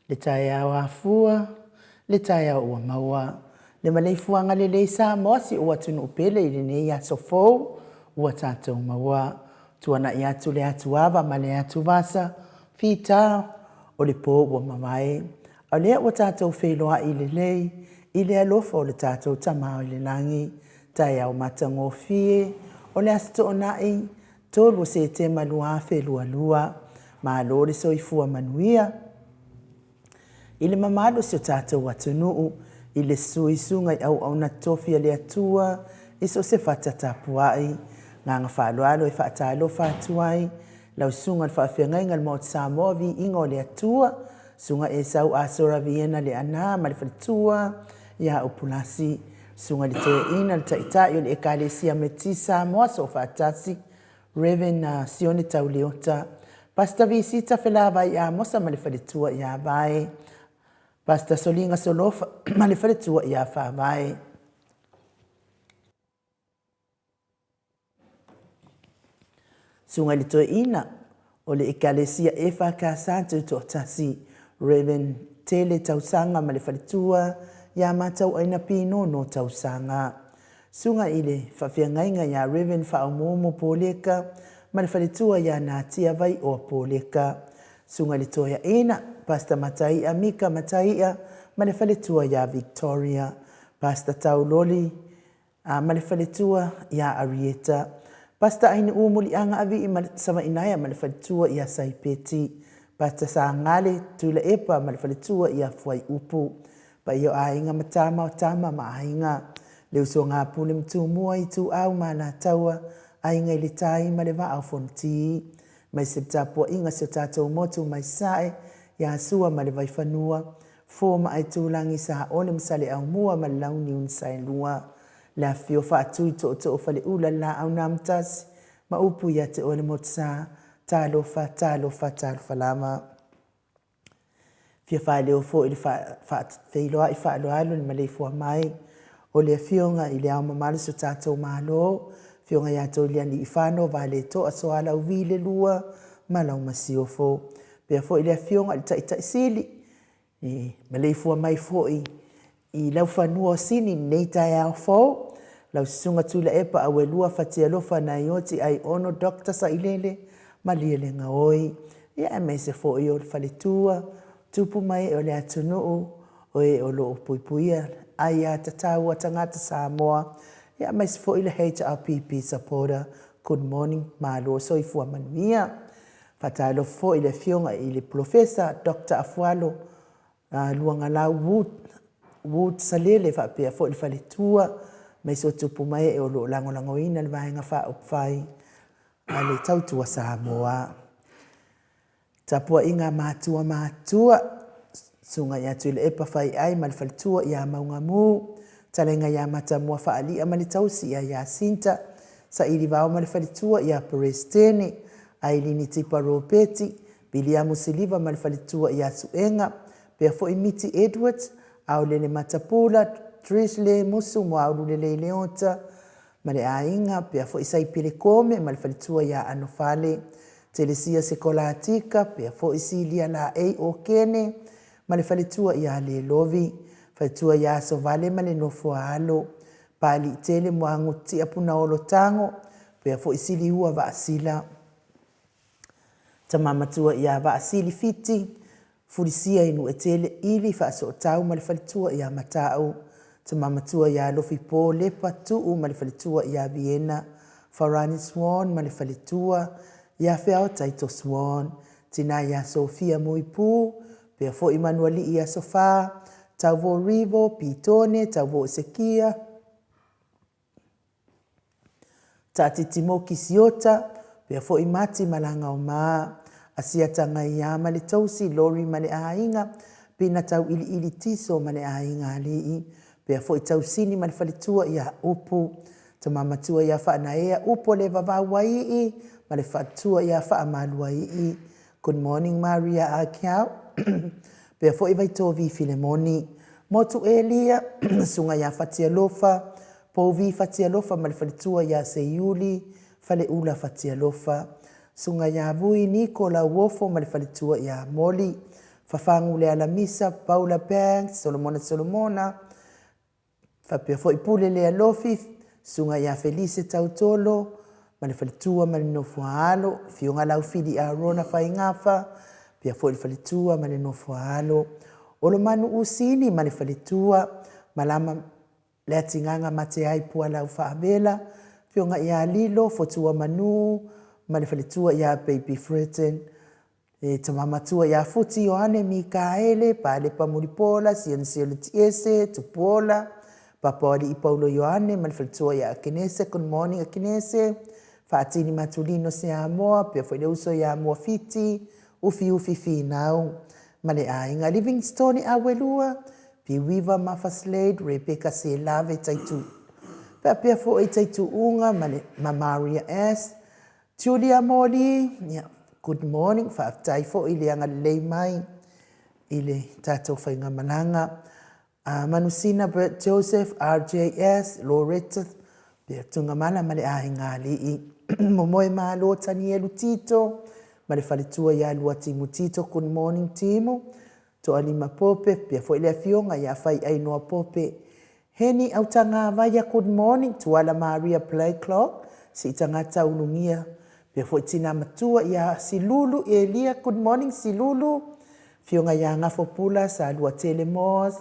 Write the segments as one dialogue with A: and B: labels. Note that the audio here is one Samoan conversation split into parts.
A: Le taeao afua, le taeao ua maua. Le maleifuaga lelei Samoa si ou atunuu pele i lenei aso fou ua tatou maua. Tuanai atu le atuava ma le atuvasa, fita o le po ua mavae. A o lea ua tatou feiloai lelei i le alofa o le tatou Tama o i le lagi. Taeao matagofie o le Aso Toonai 3 o Setema 2022. Malo le soifua manuia i le mamalu o si o tatou atunuu, i le susu i susuga i auauna totofi a le Atua i so o se fata tapuai. Agaga faaaloalo e faatalofa atu ai lau susuga i le faafeagaiga i le Maota Samoa, viiga o le Atua, Susuga Esau Asora Viena Leaana ma le faletua ia Upulasi, Susuga i le Toeaina, le Taitai o le Ekalesia Metotisi Samoa Soofaatasi, Rev. Sione Tauleota, Pastor Visita Felavai Amosa ma le faletua ia Vae, Pastor Soliga Solofa ma le faletua ia Faavae. Susuga i le Toeaina o le Ekalesia EFKS Tutoatasi, Rev. Tele Tausaga ma le faletua ia Matauaina Pinono Tausaga. Susuga i le Faafeagaiga ia Rev. Faaumuumu Poleka ma le faletua ia Natia Vaioa Poleka. Susuga i le Toeaina, Pastor Mataia Mika Mataia ma le faletua ia Victoria. Pastor Tauloli ma le faletua ia Arieta. Pastor Ainuu Muliaga Avii ma Savainaea ma le faletua ia Saipeti. Pastor Sagale Tuilaepa ma le faletua ia Fuaiupu. Paia o aiga ma tama o tama ma aiga. Le usoga a Pule ma Tumua, Ituau ma Alataua, Aiga i le Tai ma le Vaa o Fonoti. Mai se tapuaiga si o tatou motu mai Sasae, ia Sua ma le Vaifanua, Fo ma Aitulagi, Saole ma Saleaaumua ma le Launiu na Saelua. Le afifio Faatui Tootoo Faleula le Laau na Amotasi ma upu ia te oe le Motusa. Talofa, talofa, talofa lava. Fia faaleo foi i le faafeiloai faaaloalo i le maleifua mai o le Afioga i Le Ao Mamalu o si o tatou Malo, Afioga ia Toilialiifano Valetoa Soalauvi le Lua ma lau Masiofo. Faapea foi le Afioga i le Taitai Sili, e maleifua mai foi i laufanua o Sini i lenei taeao fou, lau Susuga Tuilaepa Auelua Fatialofa Naioti Aiono Doctor Sailele Malielegaoi, ia aemaise foi o le faletua, tupu ma ee o le atunuu, o e o lo o puipuia aiatatau a tagata Samoa, ia aemaise foi le HRPP supporter. Good morning, malo soifua manuia. Faatalofa foi i le Afioga i le Polofesa Doctor Afualo Luagalau Wood, Wood Salele faapea foi le faletua ma so tupu ma ee o lo o lagolagoina le Vaega Faaupufai a le Tautua Samoa. Tapuaiga a matua matua, Susuga ia Tuilaepa Faiai ma le faletua ia Maugamu, Talaiga ia Matamua Faalia ma le tausi ia Jacinta, Sailivao ma le faletua ia Peresetene, Ailini Tipa Ropeti, Viliamu Siliva ma le faletua ia Suega, pea foi Miti Edwards, Aolele Matapula, Trish Le Musu Moaululelei Leota ma le aiga, pea foi Saipele Kome ma le faletua ia Anofale, Telesia Sekolatika, pea foi Silia Laei Okene ma le faletua ia Lelovi, faletua ia Asovale ma le nofo a alo, Paliitele Moagutia Punaolo Tago, pea foi Siliua Vaasila. Tama matua ia Vaasili Fiti, Fulisia i Nuuetele, Ili Faasootau ma le faletua ia Matau, Tama matua ia Alofipo Lepa Tuu ma le faletua ia Viena, Farani Swan ma le faletua ia Feao Taito Swan, Tina ia Sofia Muipu, pea foi Manualii ia Sofā, Tauvo Rivo, Pitone, Tauvo Esekia, Taatiti Kisiota, pea foi Mati Malagaomaa, Asiata Gaiā ma le Tousi, Lori ma le aiga, Pina Tauiliili Tiso ma le aiga Alii, pea foi Tausini ma le faletua ia Upu, Tama matua ia Faanaea Upu o le Vavauaii ma le faletua ia Faamaluaii. Good morning Maria Akiau. Pea foi Vaitovi Filemoni. Motu Elia, Susuga ia Fatialofa, Pouvi Fatialofa ma le faletua ia Seiuli, Faleula Fatialofa. Susuga ia Vui Niko Lauofo ma le faletua ia Moli. Fafagu Lealamisa, Paula Banks, Solomona Solomona, faapea foi Pule Lealofi, Susuga ia Felise Tautolo, ma le faletua ma le nofo a alo, Afioga Laufili Arona Faigafa, faapea foi le faletua ma le nofo a alo, Olomanu Usini ma le faletua, Malama Leatigaga Mateai Pualau Faavela, Afioga ia Lilo Fotuamanu ma le faletua ia Baby Fredden, Le tama matua ia Futi Ioane Mikaele, Palepa Mulipola, Sionisio Letiese, Tupuola, Papaoalii Paulo Ioane ma le faletua ia Akenese, Good morning Akenese, Faatini Matulino Seamoa, pea foi le uso ia Muafiti, Ufiufi Finau ma le aiga Livingstone Awelua, Piuiva Mafa Slade, Rebecca Selave Taitu, faapea foi Taituuga ma le ma Maria S. Julia Moli, ia, good morning, faafetai foi le agalelei mai i le tatou faigamalaga. Manusina Bert Joseph, RJS, Loretta, pea Tugamala ma le aiga alii. Momoe Malo Tanielu Tito ma le faletua ia Luatimu Tito, good morning Timu. Toalima Pope, pea foi le afioga ia Faiainoa Pope. Heni Autagavaia, good morning, Tuala Maria Playclock, Siitagata Ulugia, pea foi Tina Matua ia Silulu Elia, good morning Silulu, Afioga ia Gafopula Saluatele Moores,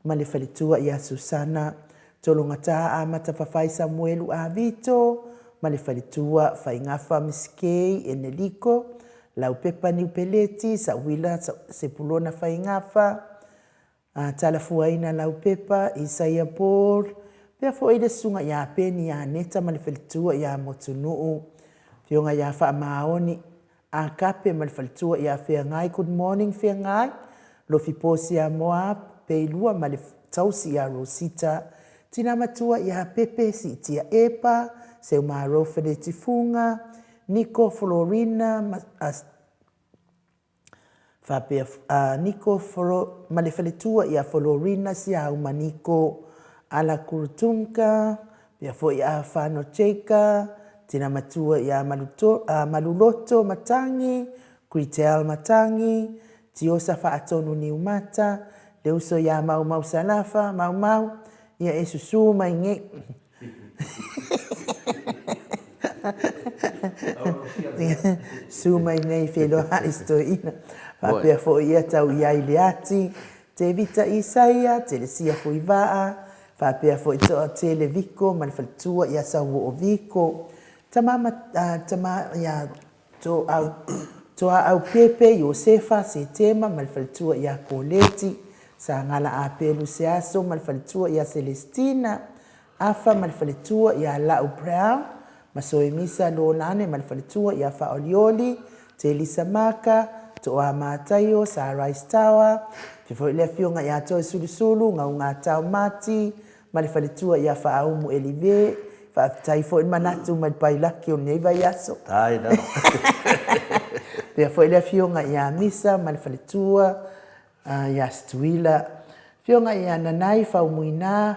A: ma le faletua ia Susana Tologata Amata Fafai Samuelu Avito, ma le faletua Faigafa Miss Kay Eneliko, Laupepa Niupeleti Sauila Sepulona Faigafa, Talafuaina Laupepa Isaia Paul, pea foi le susuga ia Peni Aneta ma le faletua ia Motunuu, Afioga ia Faamaoni Akape ma le faletua ia Feagai Good morning Feagai, Lofipo Siamoa Peilua ma le tausi ia Rosita, Tina matua ia Pepe Siitia Epa, Seumaro Feleti Fuga, Niko Florina ma Faapea a Niko Foro, ma le faletua ia Folorina Siauma Niko, Ala Kurutunka, pea foi a Fano Jaka, tina matua ia Maluto, a Maluloto Matangi, Gritel Matangi, Tiosa Faatonu Niumata, le uso ia Maumau Salafa, Maumau, ia e susu mai nei. Su mai nei feiloai si toeaina. Faapea foi ia tau i ai le ati, Tevita Isaia, Telesia Fuivaa, faapea foi Toatele Viko ma le faletua ia Sauoo Viko, tama ma, tama ia Toau, Toaau Pepe, Iosefa, Setema ma le faletua ia Koleti, Sagala Apelu Seaso ma le faletua ia Selestina, Afa ma le faletua ia Lau Brown, Masoemisa Lolane ma le faletua ia Faaolioli, Telisa Maka, Toa Mataio, Sarais Tawa, Fia foi le afioga ia Toesulusulu, Gaugatao Mati, ma le faletua ia Faaumu Elive, faafetai foi le manatu mai le pailaki o lenei vaiaso.
B: Tai lava.
A: Pea foi le afioga ia Misa ma le faletua ia Situila, afioga ia Nanai Faumuina,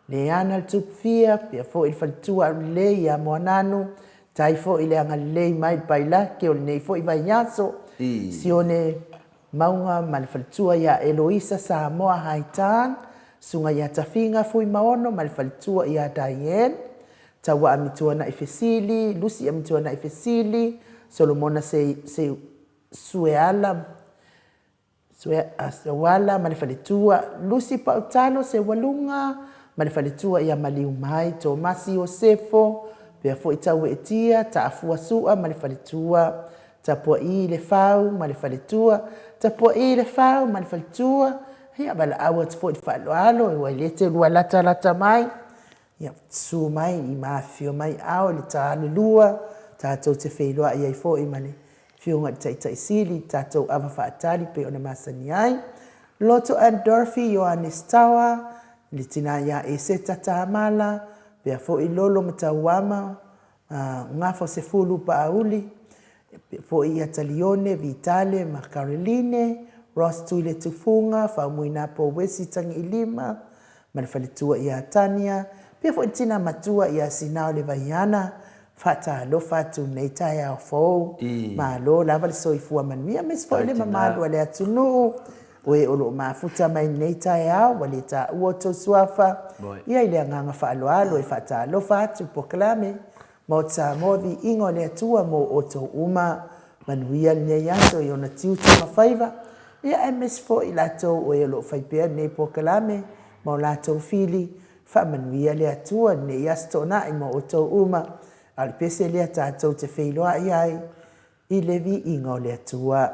A: Leana le Tupufia, pea foi le faletua aulelei ia Moananu, tai foi le agalelei mai le pailaki o lenei foi vaiaso, Sione Mauga ma le faletua ia Eloisa Samoa Haitan, Susuga ia Tafiga Fuimaono ma le faletua ia Diane, Taua Amituana'i Fesili, Lucy Amituana'i Fesili, Solomona Sueala Seuala ma le faletua, Lucy Pautalo Seualuga ma le faletua ia Maliumai, Tomasi Iosefo, pea foi Taueetia Taafua Sua ma le faletua, Tapua'i le fau ma le faletua, tapua'i le fau ma le faletua, ia valaau atu foi i le faaaloalo ua le te lua latalata mai, ia susu mai i ma afifio mai ao i le ta alulua, tatou te feiloai ai foi ma le Afioga i le Taitai Sili, i tatou ava faatali pei ona masani ai. Loto Ann Dorothy Ioannes Tawa, le tina ia Eseta Tamala, pea foi Lolo Matauama, Gafa Sefulu Paauli, foi ia Talione, Vitale ma Caroline, Ross Tuiletufuga, Faumuinapo Wesi Tagiilima ma le faletua ia Tania, pea foi le tina matua ia Sinao Levaiana, Faatalofa atu i lenei taeao fou. Malo lava le soifua manuia aemaise foi le mamalu o le atunuu o e o lo o mafuta mai i lenei taeao ua le taua outou suafa. Ia i le agaga faaaloalo e faatalofa atu polokalame Maota Samoa Viiga o le Atua mo outou uma. Manuia lenei aso i ona tiute ma faiva, ia aemaise foi i latou o e o lo o fai pea lenei polokalame ma o latou fili. Faamanuia le Atua i lenei Aso Toonai mo outou uma, a o le pese lea tatou te feiloai ai i le viiga o le Atua.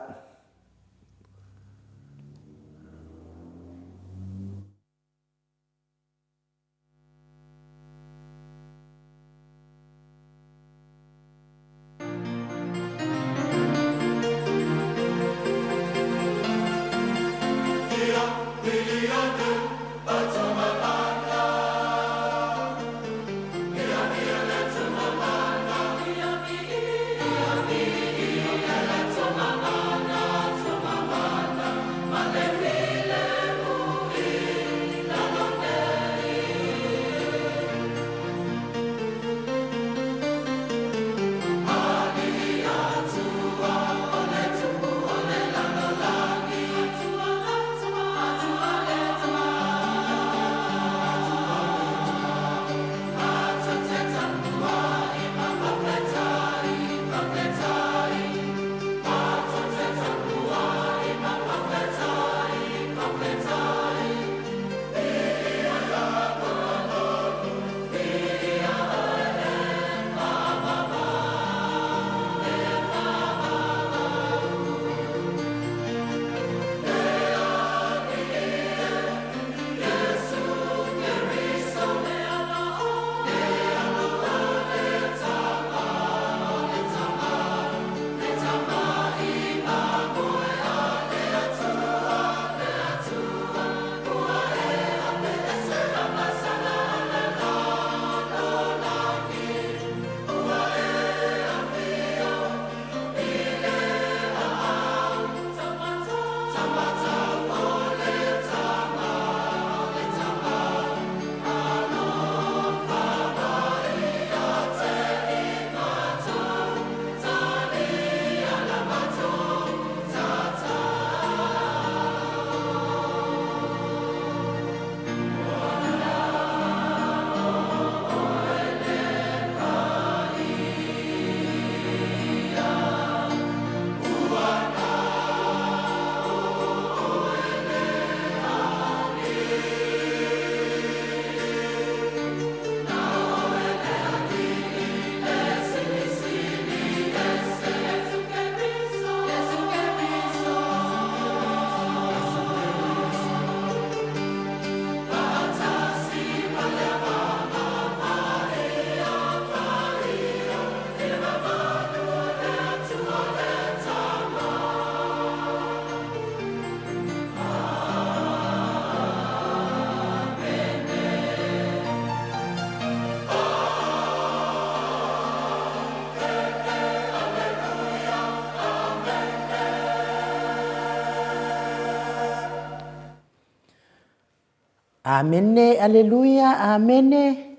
A: Amene, Aleluia, Amene,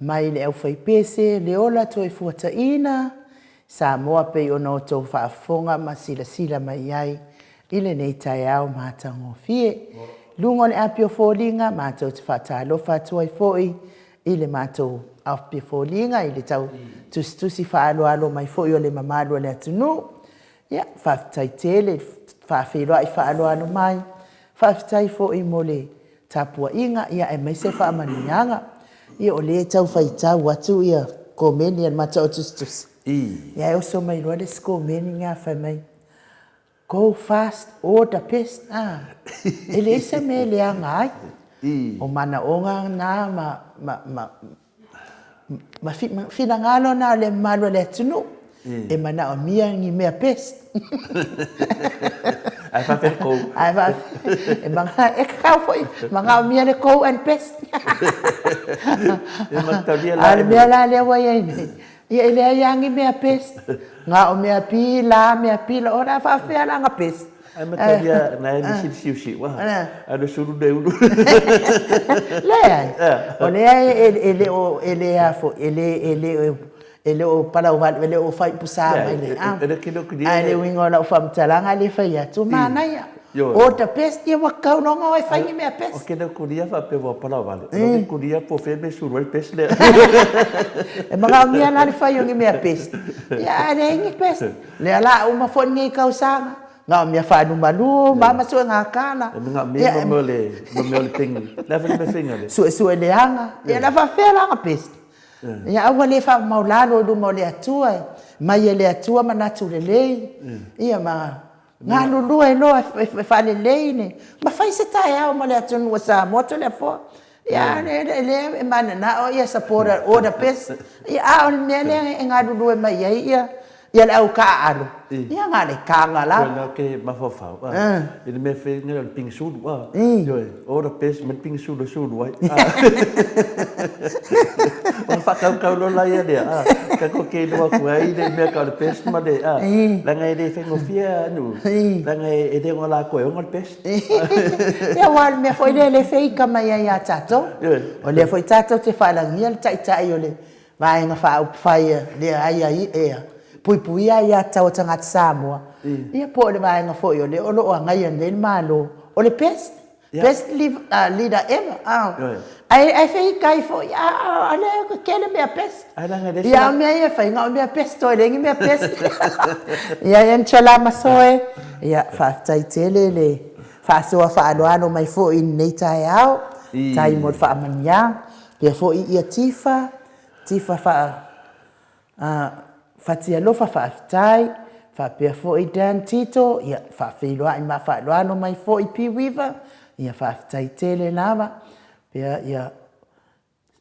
A: mai le aufaipese, le ola toefuataina, Samoa pei ona outou faafofoga ma silasila mai ai i lenei taeao matagofie. I luga o le api o foliga, matou te faatalofa atu ai foi i le matou api o foliga i le tau tusitusi faaaloalo mai foi o le mamalu o le atunuu. Ia, faafetai tele le faafeiloai faaaloalo mai. Faafetai foi mo le tapuaiga aemaise faamanuiaga. Ia o lea e tau faitau atu ia komeni a le matou au tusitusi. Ia ae oso mai loa le isi komeni lena fai mai, Go fast order best. A, e leai se mea e leaga ai. O manaoga na ma, ma, ma, ma finagalo na o le mamalu o le atunuu e manaomia ni mea best.
B: Ae faafefea le go?
A: Ae faafefea, e tatau foi, manaomia le go and best.
B: E mataulia la.
A: A o le mea la lea ua i ai nei, ia e leai lava ni mea best, na o mea pila, mea pila, o le a faafefea la ona best?
B: Ae mataulia na e misi le siusiu aha. Ae le sulu le ulu.
A: Leai, o lea e le o, e le a foi, e le, e le, E le o palauvale, e le o faipusa mai le a. Ae le uiga o lau faamatalaga lea e fai atu, manaia. O the best, ia ua tatau loa ona o e fai ni mea best.
B: O ke leo kulia faapea ua palauvale, o le kulia po o fea mea e sulu ai le best lea.
A: E manaomia la le fai o ni mea best, ia ae leai ni best. Lea la a uma foi lenei tausaga, na o mea faalumalu ma ma suega tala.
B: E manaomia mo mea o le, mo mea o le pegi. Le a foi le mea faiga lea?
A: Suesue leaga. Ia o le a faapefea la ona best? Ia aua le faamaulalo i luma o le Atua, e mai e le Atua manatu lelei, ia ma galulue loa e faalelei le, ma fai se taeao mo le atunuu o Samoa Toleafoa. Ia a lea e mananao ia supporter order best, ia a o le mea lea e galulue mai ai ia Ia le au taaalo, ia na o le taga lava.
B: Ioe, ou te mafaufau i le mea fai nei o le pigisulu, ioe, order pes ma le pigisulu e sulu ai. Ona faatautau loa laia lea, tatou te iloa atu ai le mea tau o le pes ma le, leaga e le faigofie a Nuu, leaga e le o latou e ona le pes.
A: Ia aua o le mea foi lea e feita mai ai ia tatou. O lea foi tatou te faalagia le Taitai o le Vaega Faaupufai e Puipuia Aia Tatau a Tagata Samoa, ia po o le vaega foi o lea o lo o agaia nei le Malo, o le best, best leader ever. Ae feitai foi, a o lea e tele mea best. Ia a o mea ia e fai, na o mea pesto e leai ni mea best. Ia Angela Masoe, ia faafetai tele le faasoa faaaloalo mai foi i lenei taeao, faafetai mo le faamanuiaga. Pea foi ia Tifa, Tifa faa a Fatialofa faafetai, faapea foi Dan Tito, ia faafeiloai ma faaaloalo mai foi P Weaver, ia faafetai tele lava. Pea ia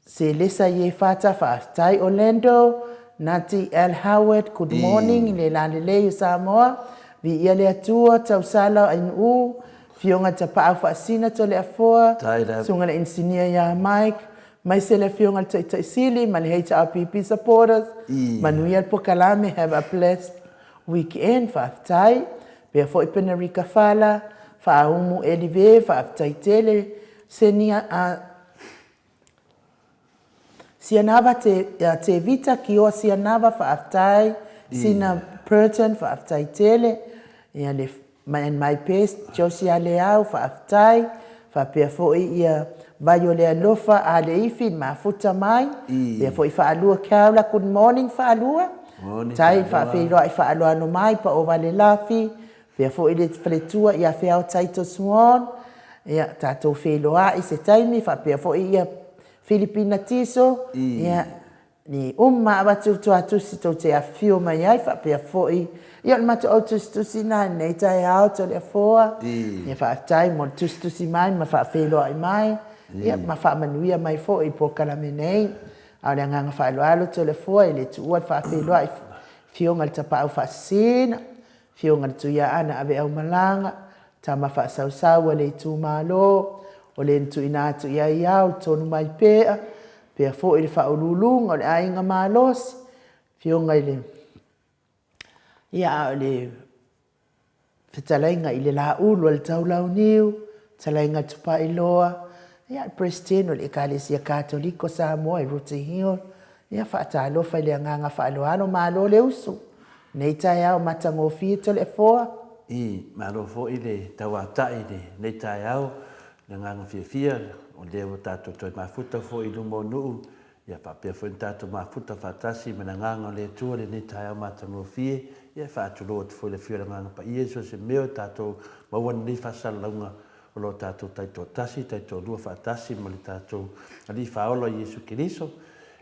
A: Selesa Iefata faafetai Orlando, Nati L Howard good morning i le lalelei o Samoa, viia le Atua, Tausala Ainuu, Afioga Tapaau Faasina Toleafoa, Susuga le Inisinia ia Mike, maise le Afioga le Taitai Sili ma le HRPP supporters, manuia le pokalame, have a blessed weekend, faafetai. Pea foi Penarika Fala, Faaumu Elive, faafetai tele, Senia, Sianava Tevita Kioa Sianava, faafetai, Sina Burton, faafetai tele, ia le And my best Josie Aleau, faafetai, faapea foi ia Vai o le Alofa Aleifi i Mafuta mai, faapea foi Faalua Keaula, good morning Faalua, tai faafeiloai faaaloalo mai Paovale Lafi, faapea foi le faletua ia Feao Taito Swan, ia tatou feiloai se taimi, faapea foi ia Filipina Tiso, ia Ni uma avatu tuatusi tou te afifio mai ai faapea foi ia o le matou au tusitusi na i lenei taeao Toleafoa. Ia faafetai mo le tusitusi mai ma faafeiloai mai ia ma faamanuia mai foi i polokalame nei. A o le agaga faaaloalo Toleafoa e le tuua le faafeiloai Afioga i le Tapaau Faasisina, Afioga i le Tuiaana Aveaumalaga, tama faasausau a le itumalo, o le na tuuina atu i ai au le tonu mai pea, pea foi le faauluuluga o le aiga malosi, Afioga i le, ia a o le fetalaiga i le Laulu a le Taulauniu, fetalaiga Tupailoa, ia le Peresetene o le Ekalesia Katoliko Samoa i Rotary Hill, ia faatalofa i le agaga faaaloalo, malo le usu, nei taeao matagofie Toleafoa.
B: I, malo foi le tauatai i lenei taeao, le agaga fiafia o lea ua tatou toe mafuta foi i luma o nuu, ia faapea foi ona tatou mafuta faatasi ma le agaga o le Atua i lenei taeao matagofie, ia e faatulou atu foi i le afio o le Agaga Paia i so o se mea o tatou maua nei faasalalauga o lo o tatou taitoatasi, taitoalua faatasi ma le tatou Alii Faaola o Iesu Keriso.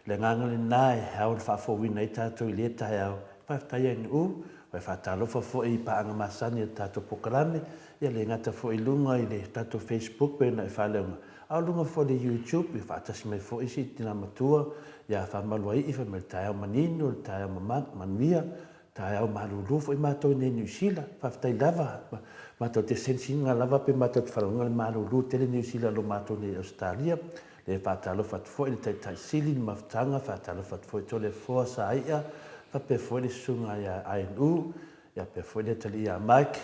B: Le agaga lena e ao ona faafouina ai tatou i lea taeao. Faafetai ai Nu'u, e faatalofa foi i paaga masani o le tatou polokalame, ia le gata foi i luga i le tatou Facebook pei ona e faaleoga, a o luga foi i le YouTube, ia faatasi mai foi si tina matua ia Faamaluaii fai mai le taeao manino, le taeao manuia, Taeao malulu foi matou i nei Niu Sila. Faafetai lava. Matou te sense ina lava pe matou te faalogoina le malulu tele Niu Sila lo matou nei Ausetalia. Le faatalofa atu foi i le Taitai Sili le mafutaga, faatalofa atu foi i Toleafoa Sai'a, faapea foi le Susuga ia Ian ia faapea foi le atalii ia Mike,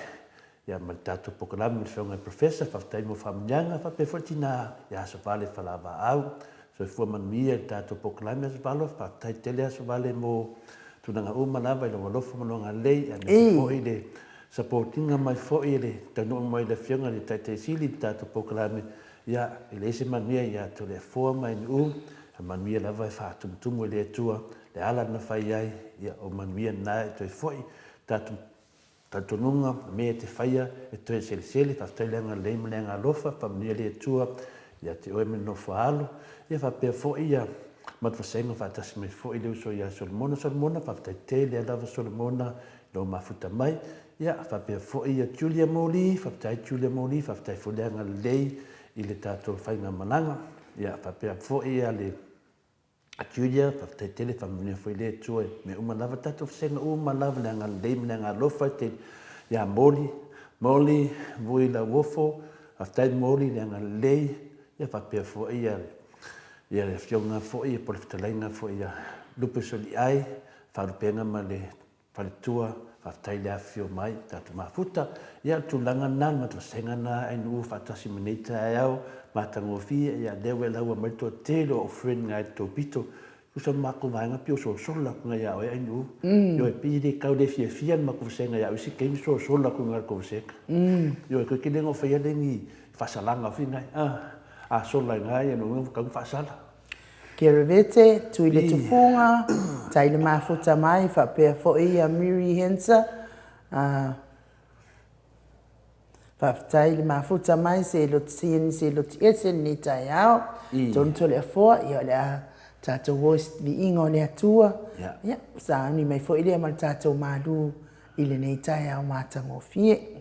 B: ia ma le tatou polokalame ma le Afioga i le Professor, faafetai mo faamanuiaga, faapea foi le tina ia Asovale Falavaau. Soifua manuia i le tatou polokalame Aso Valo, faafetai tele Aso Vale mo tulaga uma lava i lou alofa ma lou agalelei, aemaise foi le support iga mai foi i le taunuu mai o le Afioga i le Taitai Sili i le tatou polokalame. Ia, e leai se manuia ia Toleafoa ma NU, a manuia lava e faatumutumu e le Atua le ala na fai ai, ia o manuia na e toe foi tatou talitonuga, mea e te faia e toe selesele, faafetai le agalelei ma le agaalofa, faamanuia le Atua ia te oe ma le nofo a alo, ia faapea foi ia matuvasega faatasi mai foi le uso ia Solomona. Solomona, faafetai tele lava Solomona i lou mafuta mai, ia faapea foi ia Julia Moli, faafetai Julia Moli, faafetai foi le agalelei i le tatou faigamalaga, ia faapea foi ia le Julia, faafetai tele, faamanuia foi le Atua i mea uma lava, tatou vasega uma lava, le agalelei ma le agalofa i te ia Moli, Moli, Vui Lauofo, faafetai Moli le agalelei, ia faapea foi ia, ia le afioga foi po o le fetalaiga foi ia Lupe Soliai, Faalupega ma le Faletua, faafetai le afifio mai, tatou mafuta. Ia, o le tulaga lena, le matou vasega lena NU faatasi ma nei taeao matagofie, ia lea ua e laua mai le toatele o au friend nga i le tou pito. Tusa ma matou vaega pei o sosolo atu nai ia oe NU. Ioe, pei e le tau le fiafia le matou vasega ia oe isi taimi sosolo atu nai le tou vasega. Ioe, toe tele na o faia le ni faasalaga foi nai, a sola i ina ia lona uiga ua tatau ona faasala.
A: Kerevete, Tui le Tufuga, Tai le Mafuta mai faapea foi ia Miri Hensa. Faafetai le mafuta mai se loti se loti ese lenei taeao. Tonu Toleafoa, ia o le a tatou o i viiga o le Atua. Ia, sauni mai foi lea ma le tatou malu i lenei taeao matagofie.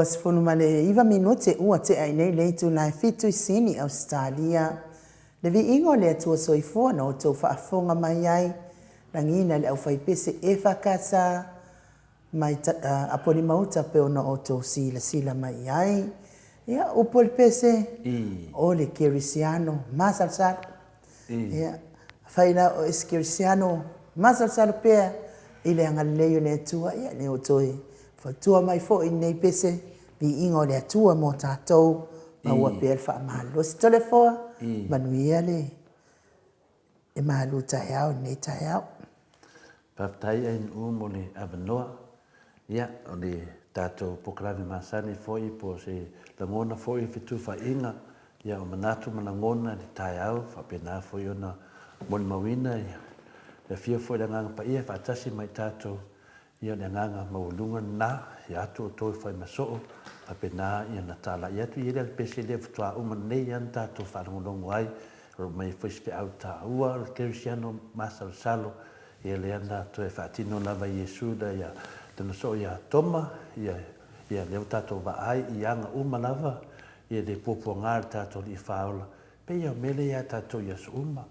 A: 29 minute ua tea i nei le itula e fitu i Sini, Ausetalia. Le viiga o le Atua Soifua na outou faafofoga mai ai, lagiina le aufaipese EFKS mai Apolima-uta pei ona outou silasila mai i ai. Ia, upu o le pese, o le kerisiano masalosalo. Ia, afai la o ese kerisiano masalosalo pea i le agalelei o le Atua, ia lea ua toe fautua mai foi i lenei pese, viiga o le Atua mo tatou, maua pea le faamalosi. Toleafoa, manuia le malu taeao i lenei taeao.
B: Faafetai ANU mo le avanoa. Ia, o le tatou polokalame masani foi po o se lagona foi o fetufaaiga, ia o manatu ma lagona i le taeao, faapena foi ona molimauina le afio foi o le Agaga Paia faatasi ma i tatou. Ia o le agaga maualuga lena, ia atu outou e fai ma soo, faapena ia na talai atu i ai le alepese lea faatoa uma nei lava ona tatou faalogologo ai, o lo o aumai foi se feau taua o le kerisiano masalosalo, ia lea na toe faatino lava e Iesu le ia lana soo ia Toma, ia ia lea ua tatou vaai i aga uma lava, ia le puapuaga o le tatou Alii Faaola, pei o mea lea ia tatou i aso uma,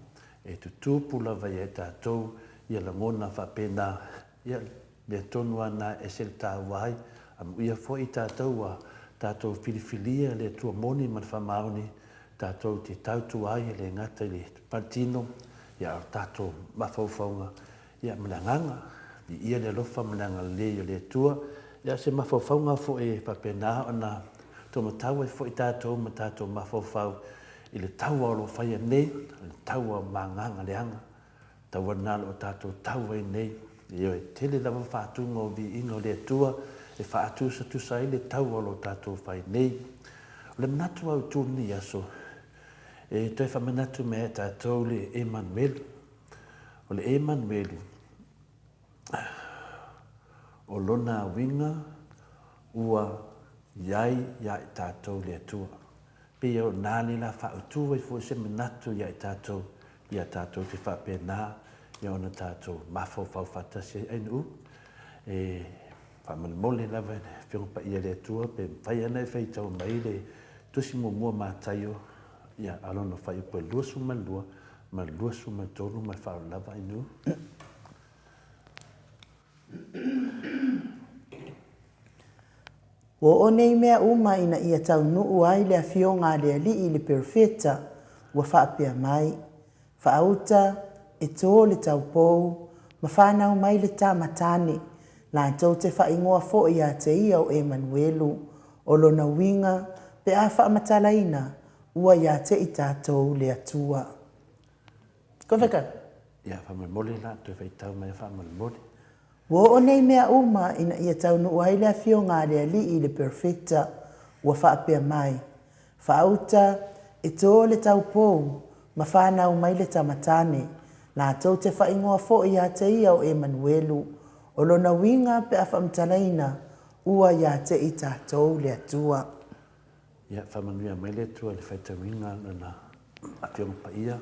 B: e tutupu lava ia i tatou ia lagona faapena. Ia, mea tonu lava na e ese le taua ai. Amuia foi tatou ua tatou filifilia le Atua moni ma le faamaoni, tatou te tautua ai e le gata i le paletino, ia a o tatou mafaufauga, ia ma le agaga. Viia le alofa ma le agalelei o le Atua. Ia o se mafaufauga foi e faapena ona taumatau ai foi tatou ma tatou mafaufau i le taua o lo o faia nei, o le taua magaga leaga. Taua lena o lo o tatou tau ai nei. Ioe, e tele lava faatuga o viiga o le Atua e faatusatusa ai le taua o lo o tatou fai nei. O le manatu autu o lenei aso, e toe faamanatu mai ia tatou le Emanuelu. O le Emanuelu, o lona uiga ua i ai ia i tatou le Atua. Pei o na le la faautu ai foi se manatu ia i tatou, ia tatou te faapena ia ona tatou mafaufau faatasi ai. Ainu, e faamolemole lava i le Afioga Paia a le Atua pe mafai ona e faitau mai le Tusi Muamua Mataio, ia, a lona fuaiupu e 22 ma le 23 ma le faaaloalo lava. Ainu.
A: Ua oo nei mea uma ina ia taunuu ai le afioga a le Alii i le Perofeta, ua faapea mai, Faauta, e tō le taupou, ma whanau mai le tama tane, latou te whaingoa foi ia te ia o Emanuelu, o lona uiga, pe a faamatalaina, ua ia te i tatou le Atua. Koe whakau?
B: Ia, faamolemole la, toe faitau mai faamolemole.
A: Ua oo nei mea uma ina ia taunuu ai le afioga a le Alii i le Perofeta, ua faapea mai, Faauta, e tō le taupou, ma whanau mai le tama tane, latou te whaingoa foi ia te ia o Emanuelu, o lona uiga pe a faamatalaina, ua ia te i tatou le Atua.
B: Ia, faamanuia mai le Atua i le faitauina Lana Afioga Paia,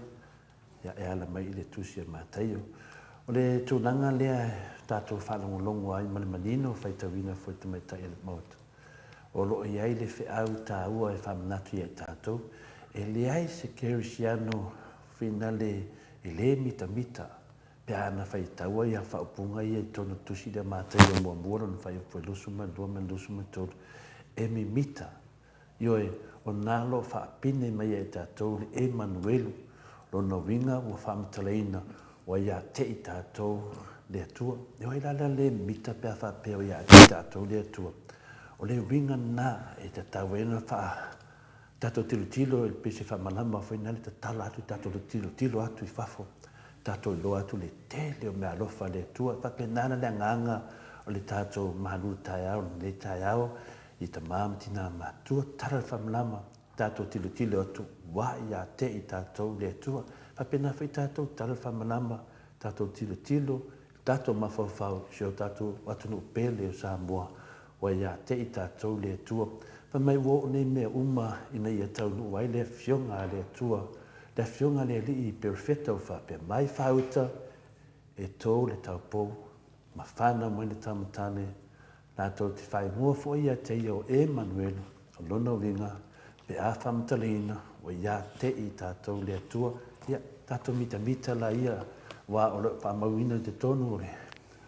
B: ia, e ala mai i le Tusi a Mataio. O le tulaga lea e tatou faalogologo ai ma le manino, faitauina foi tamaitai o le Maota, o lo o i ai le feau taua e faamanatu ia i tatou, e leai se kerisiano finale e le mitamita Pe a na faitaua ia faaupuga ia i totonu o le tusi lea Mataio muamua lona fuaiupu e 22 ma le 23, e mimita, ioe, o na lo o faapine mai ia i tatou le Emanuelu, lona uiga ua faamatalaina ua ia te i tatou le Atua. Ioe la lea le mimita pe a faapea ua ia te i tatou le Atua. O le uiga lena e tatau ai ona faa Tatou tilotilo e pei se faamalama foi na le tatala atu tatou tilotilo atu i fafo, tatou iloa atu le tele o meaalofa a le Atua. E faapena la le agaga o le tatou malu taeao lenei taeao i tama ma tina matua, tatala le faamalama, tatou tilotilo atu ua ia te i tatou le Atua. E faapena foi tatou, tatala le faamalama, tatou tilotilo tatou mafaufau i si o tatou atunuu pele o Samoa, ua ia te i tatou le Atua. Fai mai ua oo nei mea uma ina ia taunuu ai le Afioga a le Atua, le Afioga a le Alii Perofeta ua faapea mai, Faauta, e tou le taupou, ma fanau mai le tama tane, Latou te faaigoa foi ia te ia o Emanuelu, o lona uiga, pe a faamatalaina, ua ia te i tatou le Atua, ia, tatou mitamita la ia, aua o lo o faamauina i totonu o le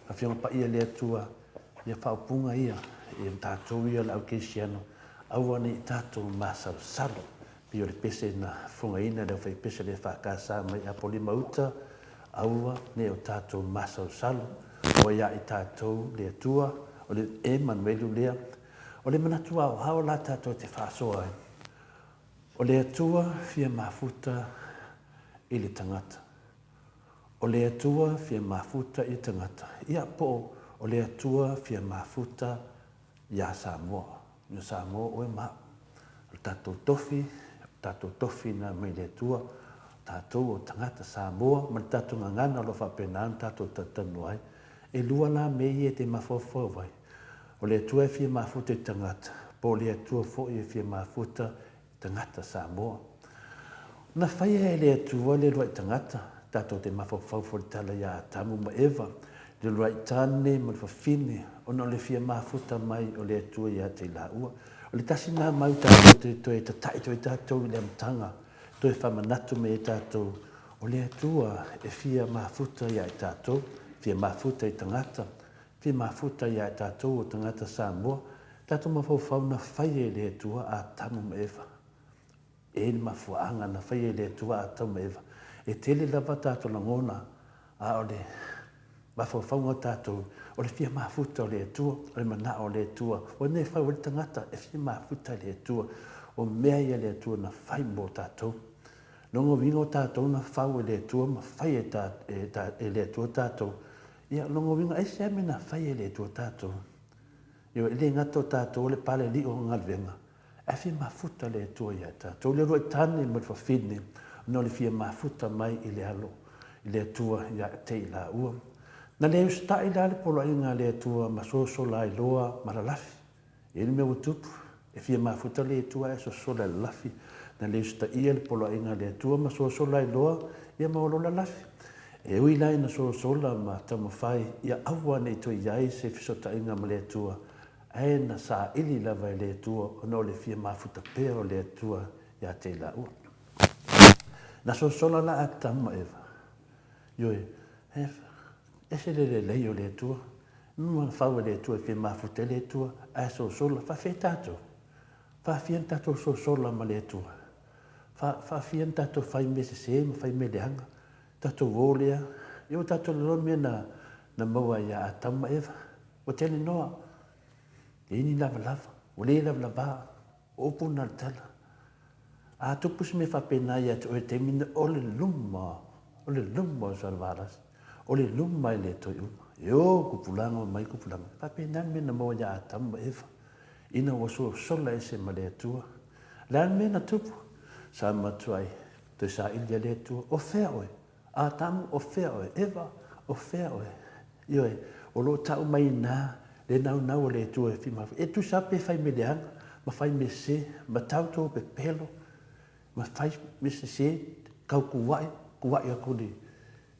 B: Afioga Paia le Atua, ia faaupuga ia, e tatou ia le au kerisiano, aua ne i tatou masalosalo, pei o le pese na fofogaina e le aufaipese a le EFKS mai Apolima Uta, aua ne i o tatou masalosalo, ua ia i tatou le Atua, o le Emanuelu lea. O le manatu aoao la tatou te faasoa ai, o le Atua fia mafuta i le tagata. O le Atua fia mafuta i le tagata. Ia, po o le Atua fia mafuta iā Samoa. Ia Samoa oe ma au. O le tatou tofi, o le tatou tofi na mai le Atua, o tatou o tagata Samoa ma le tatou gagana o lo o faapena ona tatou talatalanoa ai. E lua la mea ia e te mafaufau ai, o le Atua e fia mafuta i tagata, po o le Atua foi e fia mafuta tagata Samoa. Na faia e le Atua le uluai tagata, tatou te mafaufau foi i le tala ia Atamu ma Eva, le uluai tane ma le fafine, ona o le fia mafuta mai o le Atua ia te i laua. O le tasi lena mau tatou te toe tata'i atu ai tatou i le amataga, toe faamanatu mai ai tatou, o le Atua e fia mafuta ia i tatou, fia mafuta i tagata, fia mafuta ia i tatou o tagata Samoa, Tatou mafaufau na faia e le Atua Atamu ma Eva. E le mafuaaga na faia e le Atua Atamu ma Eva. E tele lava tatou lagona, a o le mafaufauga o tatou, o le fia mafuta o le Atua, o le manao o le Atua. Ua mea e fau ai le tagata e fia mafuta i le Atua. O mea ia le Atua na fai mo tatou. Lona uiga o tatou na fau e le Atua ma fai e le Atua tatou. Ia, lona uiga, aisea mea na fai e le Atua tatou? Ioe, e le gata o tatou o le pale alii o galuega, ae fia mafuta le Atua ia tatou. Le uluai tane ma le fafine, ona o le fia mafuta mai i le alo i le Atua ia te i laua. Na le usitai la le poloaiga a le Atua ma sosola ai loa ma lalafi. E i ai le mea ua tupu, e fia mafuta le Atua ae sosola i lalafi. Na le usitaia le poloaiga a le Atua ma sosola ai loa ia ma olo lalafi. E ui la ina sosola ma taumafai ia aua ne i toe i ai se fesootaiga ma le Atua, ae na saili lava e le Atua ona o le fia mafuta pea o le Atua ia te i laua. Na sosola la Atamu ma Eva. Ioe, e ese le lelei o le Atua. Ma fau e le Atua e fia mafuta ai le Atua, ae sosola. Faafia tatou? Faafia na tatou sosola ma le Atua? Faafia na tatou fai mea sese ma fai mea leaga? Tatou o lea, ia ua tatou loloa mea na, na maua ia Atamu ma Eva. Ua tele noa. E i ni lavalava, ua le lavalava, o upu na le tala. A tupu se mea faapena ia te oe taimi na, o le luma, o le luma o Salevalasi, o le luma e le toe uma. E o kupulaga ma mai kupulaga. E faapena le mea na maua ia Atamu ma Eva, ina ua sosola ese ma le Atua. O le a le mea na tupu? Sa matuai Toe saili a le Atua, O fea oe? Atamu, o fea oe? Eva, o fea oe? Ioe, o lo o tau mai inā le naunau o le Atua e fimafima. E tusa pe fai mea leaga, ma fai mea sese, ma tau tou pepelo, ma fai mea sese, kau kuaʻi, kuaʻi aku le,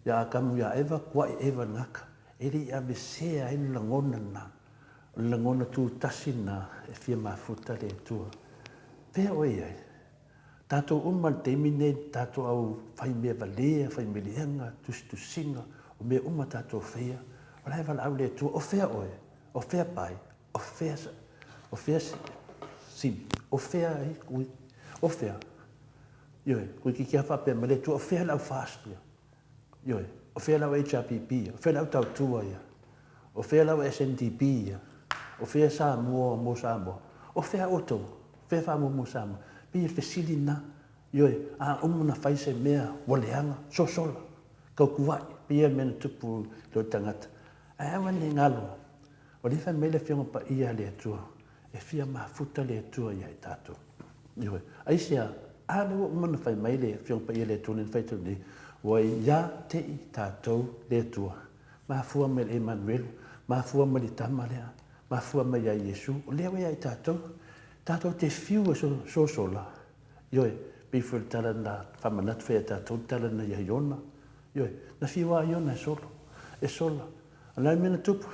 B: iā Atamu iā Eva, kuaʻi Eva i le gaka. E le i avesea ai le lagona lena, o le lagona tutasi lena e fia mafuta le Atua. Fea oe i ai? Tatou uma i le taimi nei, tatou au fai mea valea, fai mea leaga, tusitusiga, o mea uma tatou faia, o la e valaau le Atua, o fea oe? O fea Pai? O fea, o fea Simi? O fea ai Kui? O fea? Ioe, toeitiiti lava faapea mai le Atua, o fea le au FAST ia? Ioe, o fea lau HRPP ia? O fea lau tautua ia? O fea lau SNDP ia? O fea Samoa mo Samoa? O fea outou? O fea faamuamua Samoa? Pei e fesili lena. Ioe, a uma ona fai se mea ua leaga, sosola, tautua'i, pei o le mea na tupu i lou tagata. Ae aua ne i galo, o lea e fai mai le Afioga Paia a le Atua, E fia mafuta le Atua ia i tatou. Ioe. Aisea? A lea ua uma ona fai mai le Afioga Paia le Atua lea na fai atu nei, ua ia te i tatou le Atua. Mafua mai le Emanuelu, mafua mai le Tama lea, mafua mai ia Iesu, o lea ua ia i tatou. Tatou te fiu e sosola. Ioe, pei foi o le tala na faamanatu foi ia tatou le tala na ia Iona. Ioe, na fiu lava Iona e solo, e sola. O le a le mea na tupu?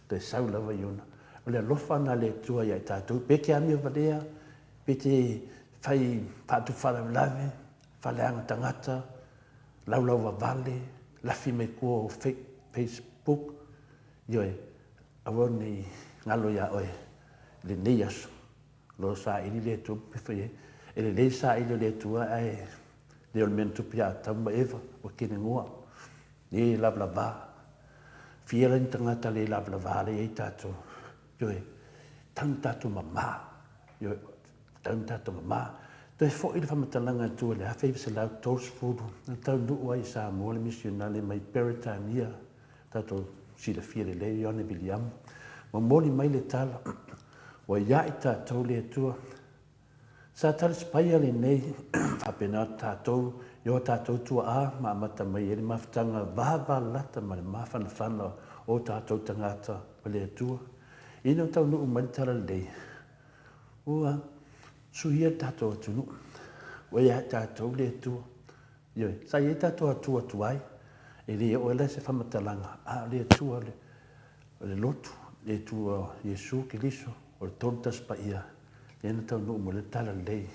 B: Toe sau lava Iona. O le alofa lena a le Atua ia i tatou, pe te amio valea, pe te fai faatupu faalavelave, faaleaga tagata, laulau vavale, lafi mai tua o Facebook, ioe, aua ne i galo ia oe lenei aso, o lo o saili le Atua pe fai ai. E lelei le saili o le Atua ae le o le mea na tupu ia Atamu ma Eva, ua kelegoa, le lavalava. Fia la ni tagata le lavalava lea i ai tatou, ioe, tau na tatou mama, ioe, tau na tatou mama. Toe foi le faamatalaga i tua i le 1930, na taunuu ai i Samoa le misionale mai Peretania, tatou silafia lelei Ioane Viliamu, momoli mai le tala, ua ia i tatou le Atua. Sa talisapaia lenei faapena tatou i o tatou tuaa ma amata mai ai le mafutaga vavalata ma le mafanafana o tatou tagata ma le Atua. Ina ua taunuu mai le tala lelei, ua suia le tatou atunuu, ua ia i tatou le Atua. Ioe, sa i ai tatou Atua tuai, e le oo ai la se faamatalaga, a o le Atua o le lotu, le Atua o Iesu Keriso, o le Tolu Tasi Paia, lea na taunuu mai le Talalelei.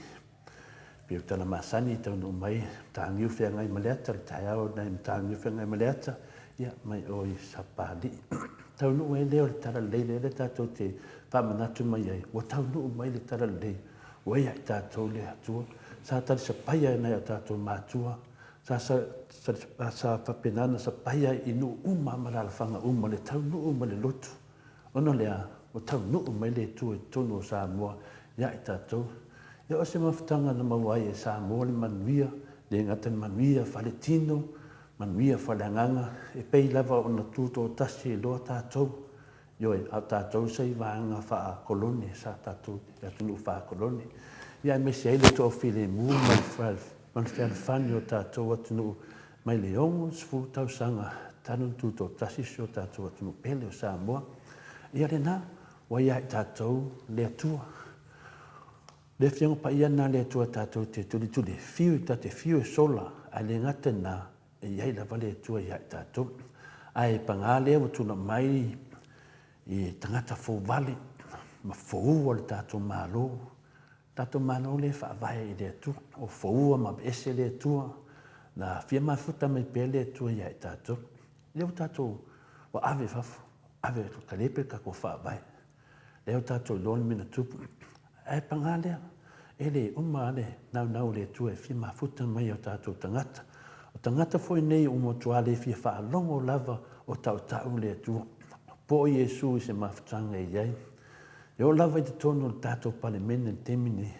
B: Pei o tala masani e taunuu mai, Mataniu Feagai ma le Ata, le taeao nai Mataniu Feagai ma le Ata, ia, mai o i Sapalii. Taunuu ai lea o le Talalelei lea lea tatou te faamanatu mai ai, ua taunuu mai le Talalelei, ua ia i tatou le Atua. Sa talisapaia e nai o tatou matua, sa, sa, sa, sa faapena ona sapaia i nuu uma ma alaalafaga uma, le taunuu ma le lotu. Ona o le a? Ua taunuu mai le Atua i totonu o Samoa ia i tatou. Ia o se mafutaga na maua ai e Samoa le manuia, le gata i le manuia faletino, manuia faleagaga, e pei lava ona tutoatasi ai loa tatou. Ioe, a o tatou sa i vaega faa-kolone, sa tatou i atunuu faa-kolone. Ia aemaise ai le toafilemu ma le fealofani o tatou atunuu mai le 60 tausaga talu ona tutoatasi si o tatou atunuu pele o Samoa. Ia lena, ua ia i tatou le Atua. Le Afioga Paia lena le Atua tatou te tulituli, fiu ta te fiu e sola, ae le gata i lena, e i ai lava le Atua ia i tatou. Ae paga lea ua tula mai i tagata fouvale ma foua le tatou Malo, tatou Malo lea e faavae i le Atua, o foua ma aveese le Atua, na fia mafuta mai pea le Atua ia i tatou. Lea ua tatou, ua ave i fafo, ave kalepe le tatou faavae. Lea ua tatou iloa le mea na tupu. Ae paga lea, e le uma lava le naunau o le Atua e fia mafuta mai i o tatou tagata. O tagata foi nei ua matua le fia faalogo lava o tautau le Atua. Po o Iesu i se mafutaga e i ai. E oo lava i totonu o le tatou Palemene i le taimi nei,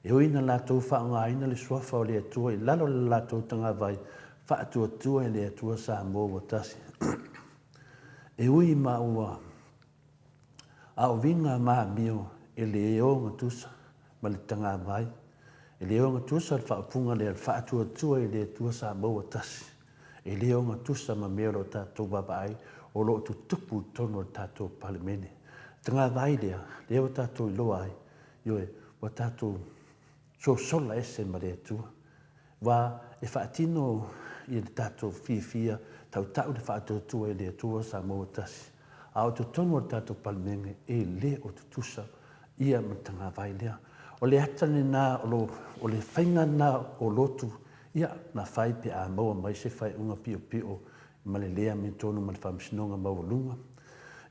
B: e ui ina latou faaaogaina le Suafa o le Atua i lalo o le latou tagavai faatuatua i le Atua Samoa ua tasi. E ui ma ua aoviga ma amio e le ogatusa ma le tagavai, e le ogatusa le faaupuga lea, le faatuatua i le Atua Samoa ua tasi. E le ogatusa ma mea o lo o tatou vaavaai o lo o tutupu i totonu o le tatou Palemene. Tagavai lea, lea ua tatou iloa ai, ioe, ua tatou sosola ese ma le Atua. Ua e faatino i le tatou fiafia tautau le faatuatua i le Atua Samoa tasi. A o totonu o le tatou Palemene, e le o tutusa ia ma le tagavai lea. O le ata lena, o le faiga lena o lotu Ia, na fai pe a maua mai se faaiuga piopio ma le le amiotonu ma le Faamasinoga Maualuga.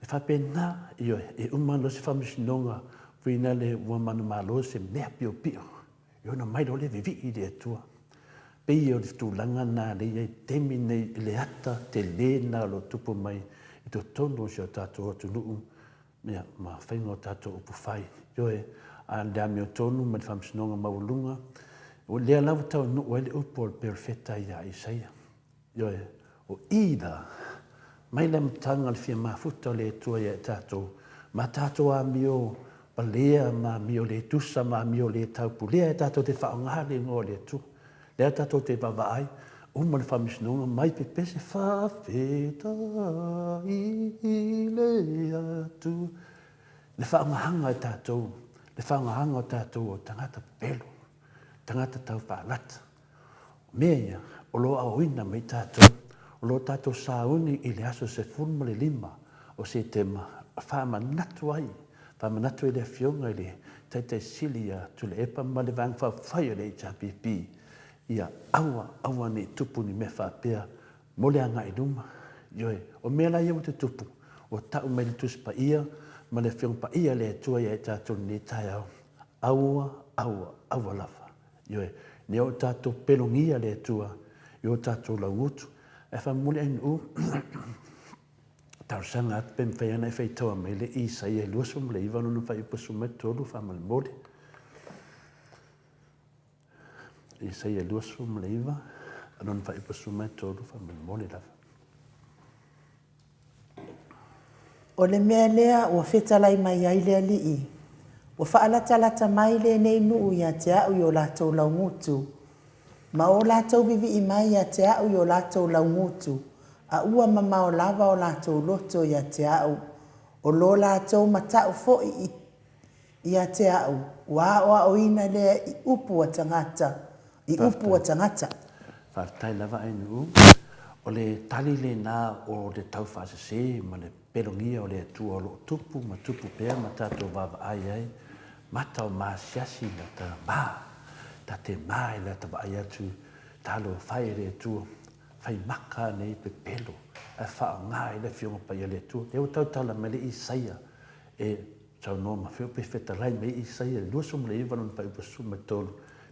B: E faapena, ioe, e uma loa se Faamasinoga fuainale ua manumalo se mea piopio, e ono mai loa le vivii i le Atua. Pei o le tulaga lena lea e i ai i le taimi lenei i le ata tele lena o lo o tupu mai i totonu o si o tatou atunuu Ia, ma faiga o tatou upu fai. Ioe, a le amiotonu ma le faamasinoga maualuga, o lea lava taunuu ai le upu a le perofeta ia Isaia. Ioe, o i la, mai le amataga o le fia mafuta o le Atua ia i tatou, ma tatou amio palea ma amio le tusa ma amio le taupulea e tatou te faaaoga le igoa o le Atua. Lea tatou te vaavaai, uma le faamasinoga mai pepese faafetai i le Atua. Le faaaogaga e tatou, le faaaogaga o tatou o tagata pepelo, tagata taufaalata. O mea ia, o lo o aoina mai tatou, o lo o tatou sauni i le aso 15 o Setema, faamanatu ai. Faamanatu i le Afioga i le Taitai Sili ia Tuilaepa ma le Vaega Faaupufai o le HRPP, ia aua, aua ne i tupu ni mea faapea mo le agai i luma. Ioe, o mea la ia ua tutupu, ua tau mai le Tusi Paia ma le Afioga Paia a le Atua ia i tatou i lenei taeao, aua, aua, aua lava. Ioe, ne o tatou pelogia le Atua i o tatou laugutu. Ae faamolemole ainuu, talosaga atu pe mafai ona e faitaua mai le Isaia 29 lona fuaiupu 13 faamolemole. Isaia 29 lona fuaiupu 13 faamolemole lava.
A: O le mea lea ua fetalai mai ai le Alii, Ua faalatalata mai lenei nuu ia te au i o latou laugutu, ma o latou vivii mai ia te au i o latou laugutu, a ua mamao lava o latou loto ia te au, o lo latou matau foi i Ia te au, ua aoaoina lea i upu a tagata, i upu a tagata.
B: Faafetai lava Ainuu. O le tali lena o le taufaasese ma le pelogia o le Atua o lo o tupu ma tupu pea ma tatou vaavaai ai, mata o maasiasi lata ma, ta te ma i lata vaai atu, talofa e le Atua, fai maka nei pepelo ae faaaoga ai le Afioga Paia a le Atua. Lea ua tautala mai le Isaia e Saunoa ma feo pe fetalai mai Isaia 29 lona fuaiupu 13,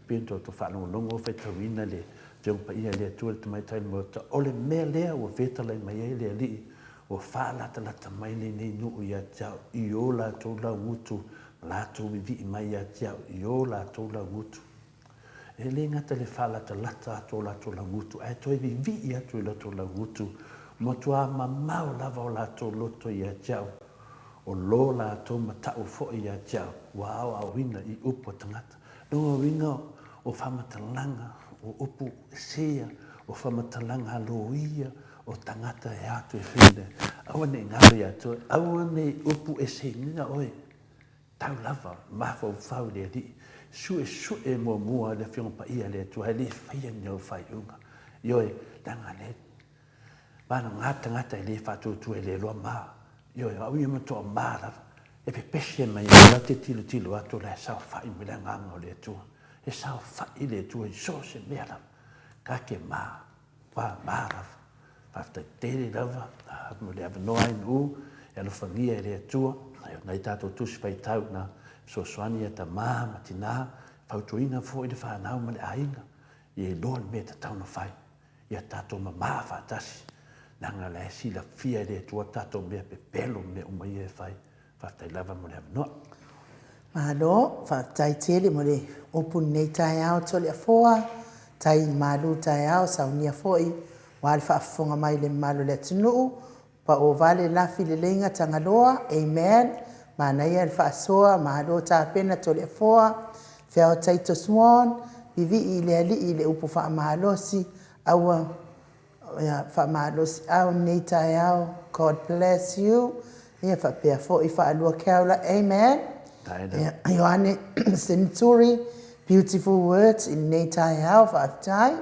B: pei ona tatou faalogologo faitauina le Afioga Paia a le Atua le Tamaitai o le Maota, o le mea lea ua fetalai mai ai le Alii, ua faalatalata mai lenei nuu ia te au i o latou laugutu ma latou vivii mai ia te au i o latou laugutu. E le gata i le faalatalata atu o latou laugutu, ae toe vivii atu i latou laugutu, matua mamao lava o latou loto ia te au, o lo latou matau foi ia te au, ua aoaoina i upu a tagata. Lona uiga o faamatalaga, o upu sea, o faamatalaga a loia, o tagata e atu e fai, aua ne i galo ia te oe, aua ne i upu esegia oe. Tau lava, mafaufau i le Alii, suesue muamua le Afioga Paia a le Atua, e le faia ni au faaiuga. Ioe, leaga le vanaga tagata e le faatuatua e le iloa ma. Ioe, o au ia matua ma lava, e pepese mai ai la te tilotilo atu o la e saofai mai le Agaga o le Atua. E saofai le Atua i so o se mea lava, ka te ma. Ua ma lava. Faafetai tele lava mo le avanoa ai nuu e alofagia e le Atua. O nai tatou tusi faitau na fesoasoani ia tama ma tina, fautuaina foi le fanau ma le aiga ia iloa le mea e tatau ona fai. Ia tatou mama faatasi, leaga la e silafia e le Atua tatou mea pepelo ma mea uma ia e fai. Faafetai lava mo le avanoa.
A: Malo, faafetai tele mo le upu lenei taeao Toleafoa, tai malu taeao saunia foi aua le faafofoga mai le mamalu o le atunuu, pao vale lafi leleiga Tagaloa, Amen, manaia le faasoa, malo tapena Toleafoa, Feao Taito Swan, vivii i le Alii i le upu faamalosi, aua Ia faamalosiau lenei taeao God bless you ia faapea foi faalua Keaula Amen ia Ioane Senituri beautiful words i lenei taeao faafetai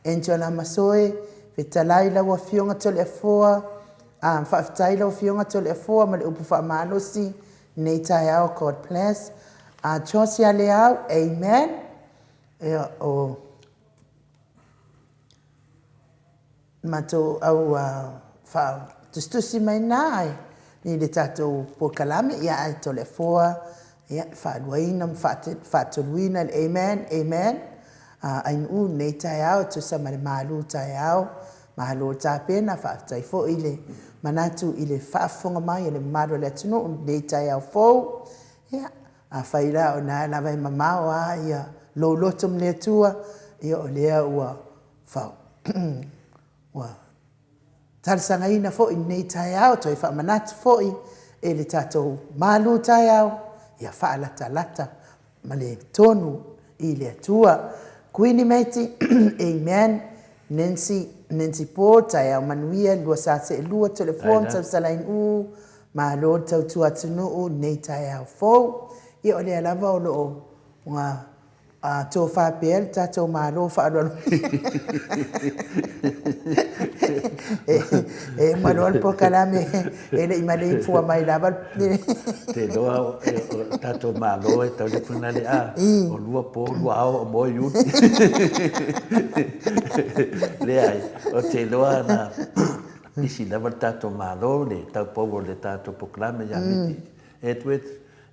A: Angel Amasoe fetalai lau afioga Toleafoa ah, faafetai lau afioga Toleafoa ma le upu faamalosi lenei taeao God bless ah, Josia Leau Amen ia o Matou au faatusitusi mai na i le tatou polokalame ia ae Toleafoa ia faaluaina ma faatoluina le amen amen Ainuu lenei taeao e tusa ma le malu taeao malo tapena faafetai foi le manatu i le faafofoga mai a le mamalu o le atunuu lenei taeao fou ia afai la o na lava e mamao a ia lou loto ma le Atua ia o lea ua Fau. Ua talosagaina foi lenei taeao, toe faamanatu foi e le tatou malu taeao, ia faalatalata ma le tonu i le Atua. Kuini Meti, Amen. Nancy, Nancy Paul, taeao manuia, lua sa seelua, telefon, tausalain u, malo le tautua atunuu, lenei taeao fou. Ia o lea lava o lo o A tofa pea le tatou Malo faaaloalo. E uma loa le polokalame e le i maleifua mai lava le.
B: Te iloa o le tatou Malo e tau le finale a o lua po lua ao o moe iuli. Leai, ou te iloa na pisi lava le tatou Malo i le taupou o le tatou polokalame ia Miti Edward,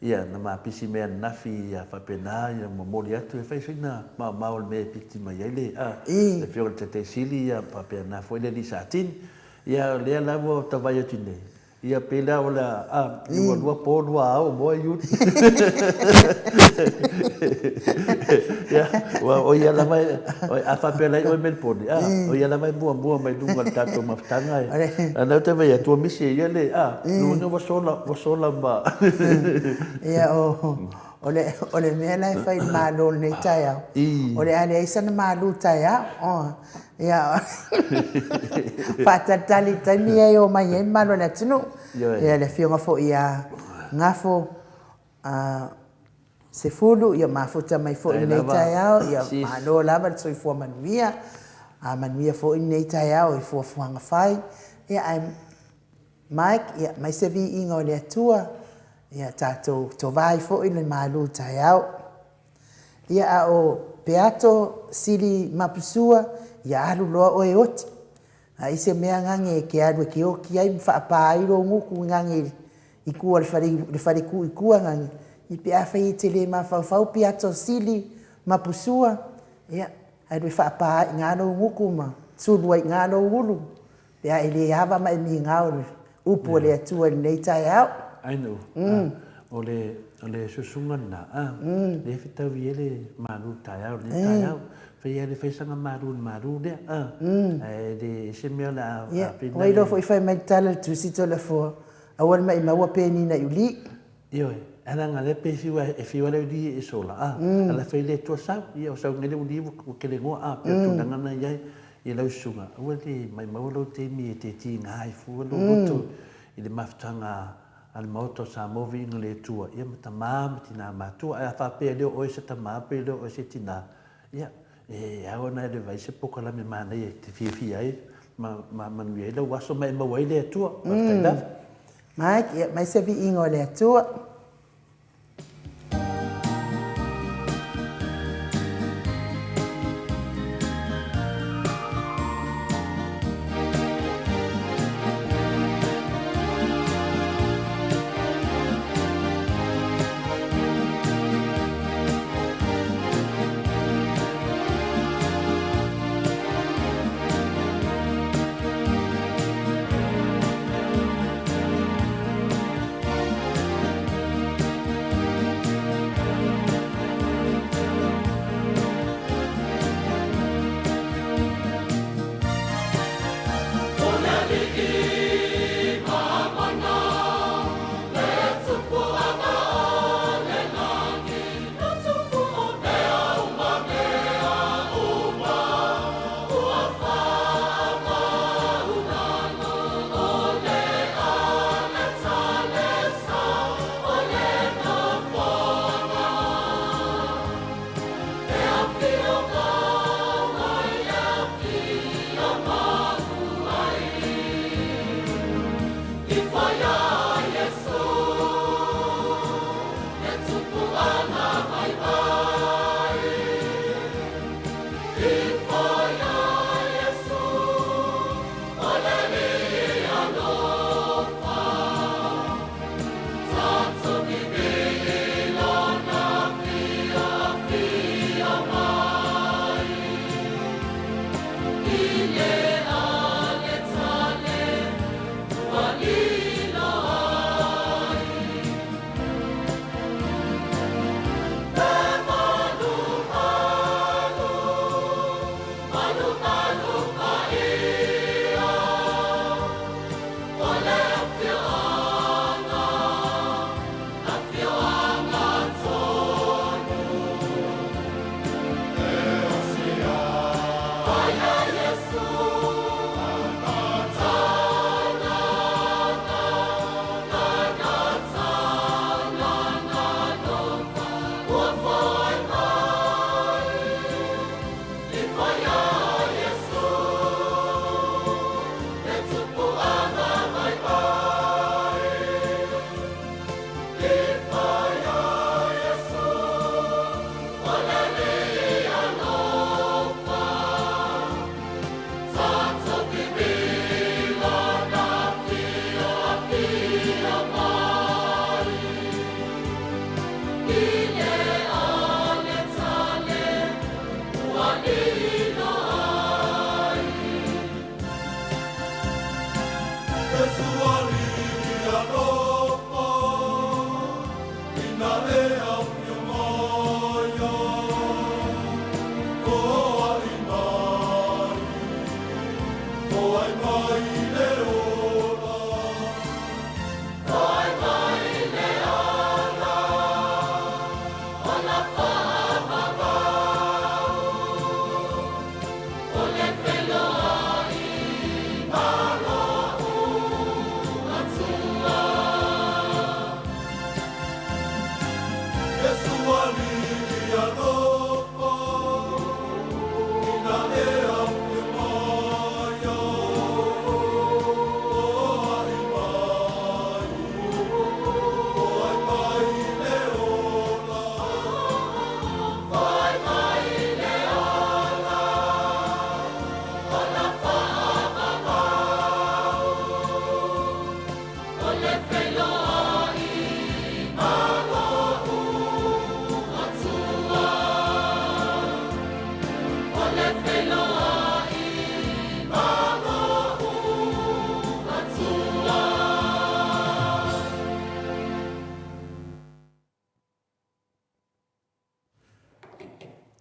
B: ia na mapisi mai ananafi ia faapena ia momoli atu e fai sina maomao o le mea e piti mai ai le a le afioga i le Taitai Sili ia faapena foi le alii Satini. Ia o lea la ua tau vaai atu nei, ia pei la o le a ua lua po lua ao moe iuli. Ia ua o ia lava a faapea la i oe Melipone, a o ia lava e muamua mai luga o le tatou mafutaga e. A o lea ou te vaai atu ua misi e ia le a, lona uiga ua sola ua sola ma.
A: Ia o le o le mea la e fai i le Malo i lenei taeao, o le a leai sana malu taeao. Ia, faatalitali i le taimi e omai ai le malu o le atunuu. Ia, le afioga foi ia Gafo Sefulu, ia mafuta mai foi i lenei taeao. Ia, malo lava le soifua manuia. A manuia foi lenei taeao i fuafuaga fai. Ia, ae Mike, ia, mai se viiga o le Atua, ia tatou tova ai foi le malu taeao. Ia, a o Peato Sili Mapusua, ia alu loa oe e oti. A i se mea gage e te alu e te oti ai ma faapa ai lou gutu gage i tua o le fale, le faletu i tua gage, ia pe afai e te le mafaufau Peato Sili Mapusua, ia, alu e faapa ai i ina lou gutu ma sulu ai i ina lou ulu. Pe a e le ava ma e migao i le upu a le Atua i lenei taeao.
B: Aino, o le, o le susuga lena, a, lea e fetaui ai le malu taeao i lenei taeao. Fai lava le fai saga malu i le malu lea, a, ae le se mea o le a
A: Ia, ua iloa foi fai mai le tala i le Tusi Toleafoa, aua le maimauina penina i ulī.
B: Ioe, ae leaga lea pei fiu e fiu lava le uli e sola, a, a la fai le Atua sau, ia o sau nei le uli ua kelegoa, a, pei o le tulaga lena e i ai i lau susuga, aua le maimauina lou taimi e te tiga ai fua lou loto i le mafutaga a le Maota o Samoa viiga le Atua, ia ma tama ma tina matua. Ae a faapea e le o oe se tama pe le o oe se tina, ia, e ao ona e le se polokalame manaia e te fiafia ai ma manuia ai lau aso ma e maua ai le Atua. Faafetai lava.
A: Mike, ia, mai se viiga o le Atua.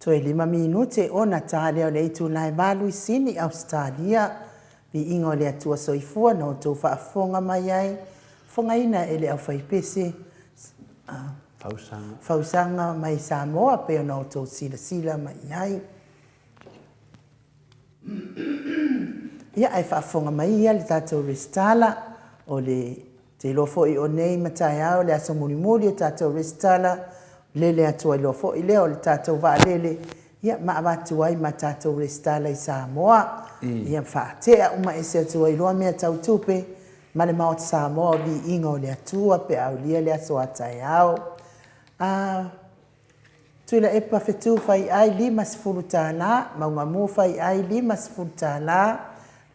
A: Toe 5 minute ona ta lea o le itula e 8 i Sini, Ausetalia. Viiga o le Atua Soifua na outou faafofoga mai ai, fofogaina e le aufaipese
B: Fausaga.
A: Fausaga mai Samoa pei ona outou silasila mai i ai. Ia, ae faafofoga mai ia le tatou resitala o le te iloa foi o nei ma taeao le aso mulimuli o tatou resitala, lele atu ai loa foi lea o le tatou vaalele, ia ma avatu ai ma tatou resitala i Samoa. Ia faatea uma ese atu ai loa mea tau tupe ma le Maota Samoa o Viiga o le Atua pe a aulia le aso a taeao. A Tuilaepa Fetu Faiai $50, Maugamu Faiai $50,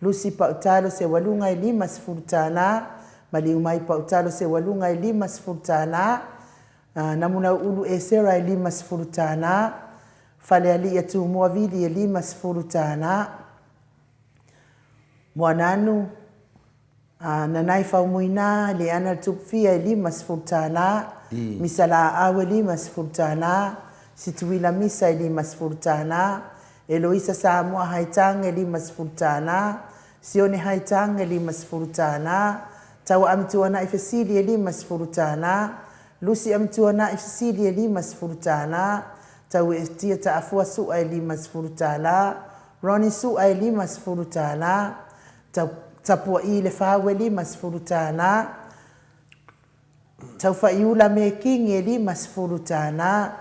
A: Lusi Pautalo Seualuga e $50, Maliu Mai Pautalo Seualuga e $50, Namulauulu Esera e $50, Falealii Tumua Vili e $50, Moananu Nanai Faumuina Leana Tupufia e $50, Misa Laau e $50, Situila Misa e $50, Eloisa Samoa Haitang e $50, Sione Haitang e $50, Taua Amituanai Fesili e $50, Lusi Amituanai Fesili e $50, Tauetia Taafua Sua e $50, Ronnie Sua e $50, Tapua'i Lefau e $50, Taufaiula Mekingi e $50,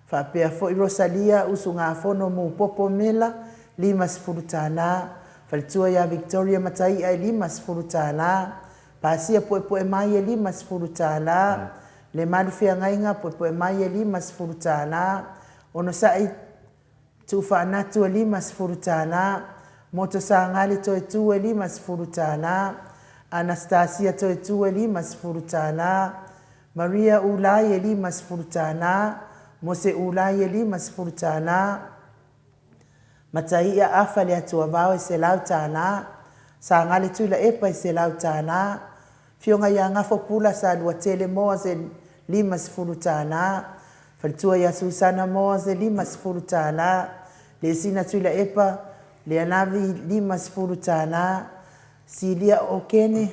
A: faapea foi Rosalia Usugafono Mupopo Mela $50, Faletua ia Victoria Mataia e $50, Pasia Puepue Mai e $50, Lemalu Feagaiga Puepue Mai e $50, Onosai Tuufaanatu e $50, Moto Sagale Toetu e $50, Anastasia Toetu e $50, Maria Ulai e $50, Mose Ulai e $50, Mataia Afa Le Atuavao e $100, Sagale Tuilaepa e $100, Fioga ia Gafo Pula Saluatele Moas e $50, Faletua ia Susana Moas e $50, Lesina Tuilaepa Leanavi $50, Silia Okene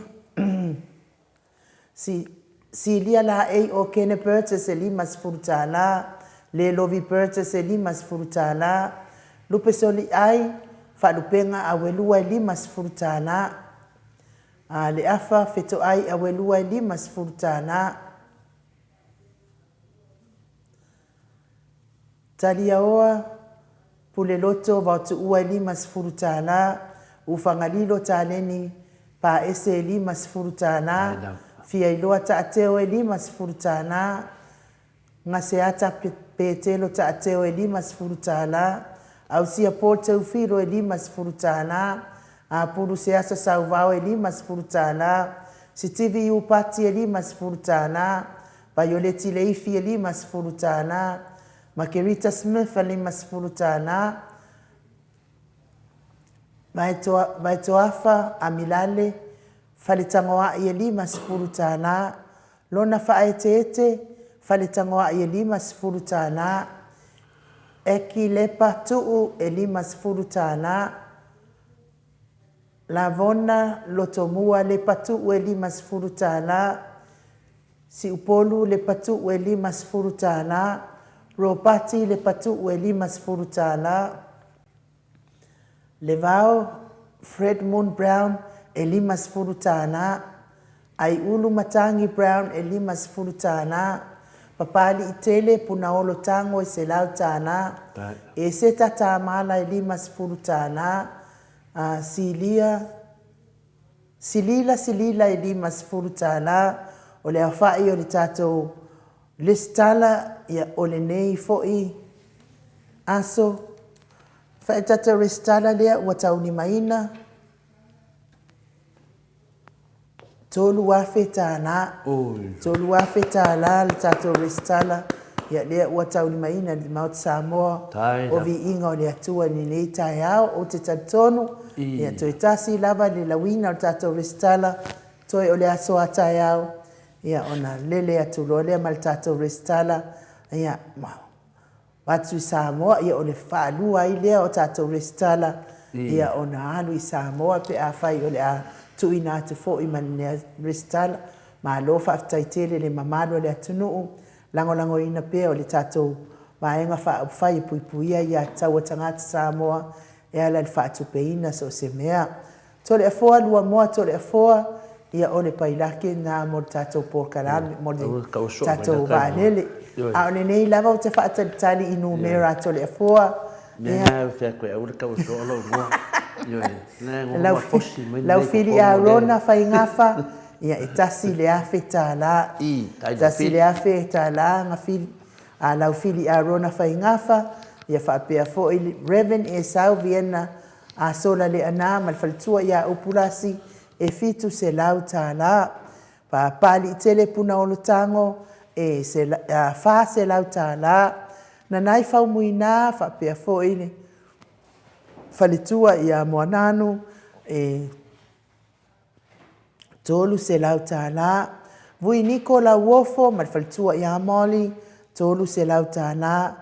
A: Silia Laei Okene Burgess e $50, Lelovi Burgess e $50, Lupe Soliai Faalupega Auelua e $50, Leafa Fetoai Auelua e $50. Taliaoa Puleloto Vaotuua e $50, Ufagalilo Taleni Paese e $50, Fiailoa Taateo e $50, Gaseata Petelo Taateo e $50, Ausia Paul Teufilo e $50, Apulu Seasa Sauvao e $50, Sitivi Iupati e $50, Vaioleti Leifi e $50, Makerita Smith e $50, Vaetoafa Amilale Faletagoai e $50, Lona Faaeteete Faletagoai e $50, Eki Lepa Tuu e $50. Lavona Lotomua Lepatuu e $50. Siupolu Lepatuu e $50. Ropati Lepatuu e $50. Levao Fred Moon Brown e $50. Aiulu Matangi Brown e $50. Papaliitele Punaolo Tago e $100. Eseta Tamala e $50. Silia Silila Silila e $50. O le aofai o le tatou lesitala ia o lenei foi aso. Fai tatou resitala lea ua taulimaina $3,000. $3,000 le tatou resitala ia lea ua taulimaina e le Maota Samoa o viiga o le Atua i lenei taeao. Ou te talitonu ia toe tasi lava le lauina o le tatou resitala toe o le aso a taeao ia ona lele atu loa lea ma le tatou resitala ia atu i Samoa, ia o le faalua ai lea o tatou resitala, ia ona alu i Samoa pe afai o le a tuuina atu foi ma le resitala. Malo faafetai tele i le mamalu o le atunuu, lagolagoina pea o le tatou Vaega Faaupufai e Puipuia Aia Tatau a Tagata Samoa e ala i le faatupeina so o se mea. Toleafoa Luamoa Toleafoa, ia o le pailake lena mo le tatou polokalame, mo le tatou vaalele. A o lenei lava ou te faatalitali i numera a Toleafoa. Laufili Arona Faigafa, ia e $1,000. $1,000 Gafili, a Laufili Arona Faigafa, ia faapea foi Rev. Esau Viena A sola Leaana ma le faletua ia Upulasi e $700. Papaliitele Punaolotago e $400. Nanai Faumuina faapea foi le faletua ia Moananu e $300. Vui Niko Lauofo ma le faletua ia Molly, $300.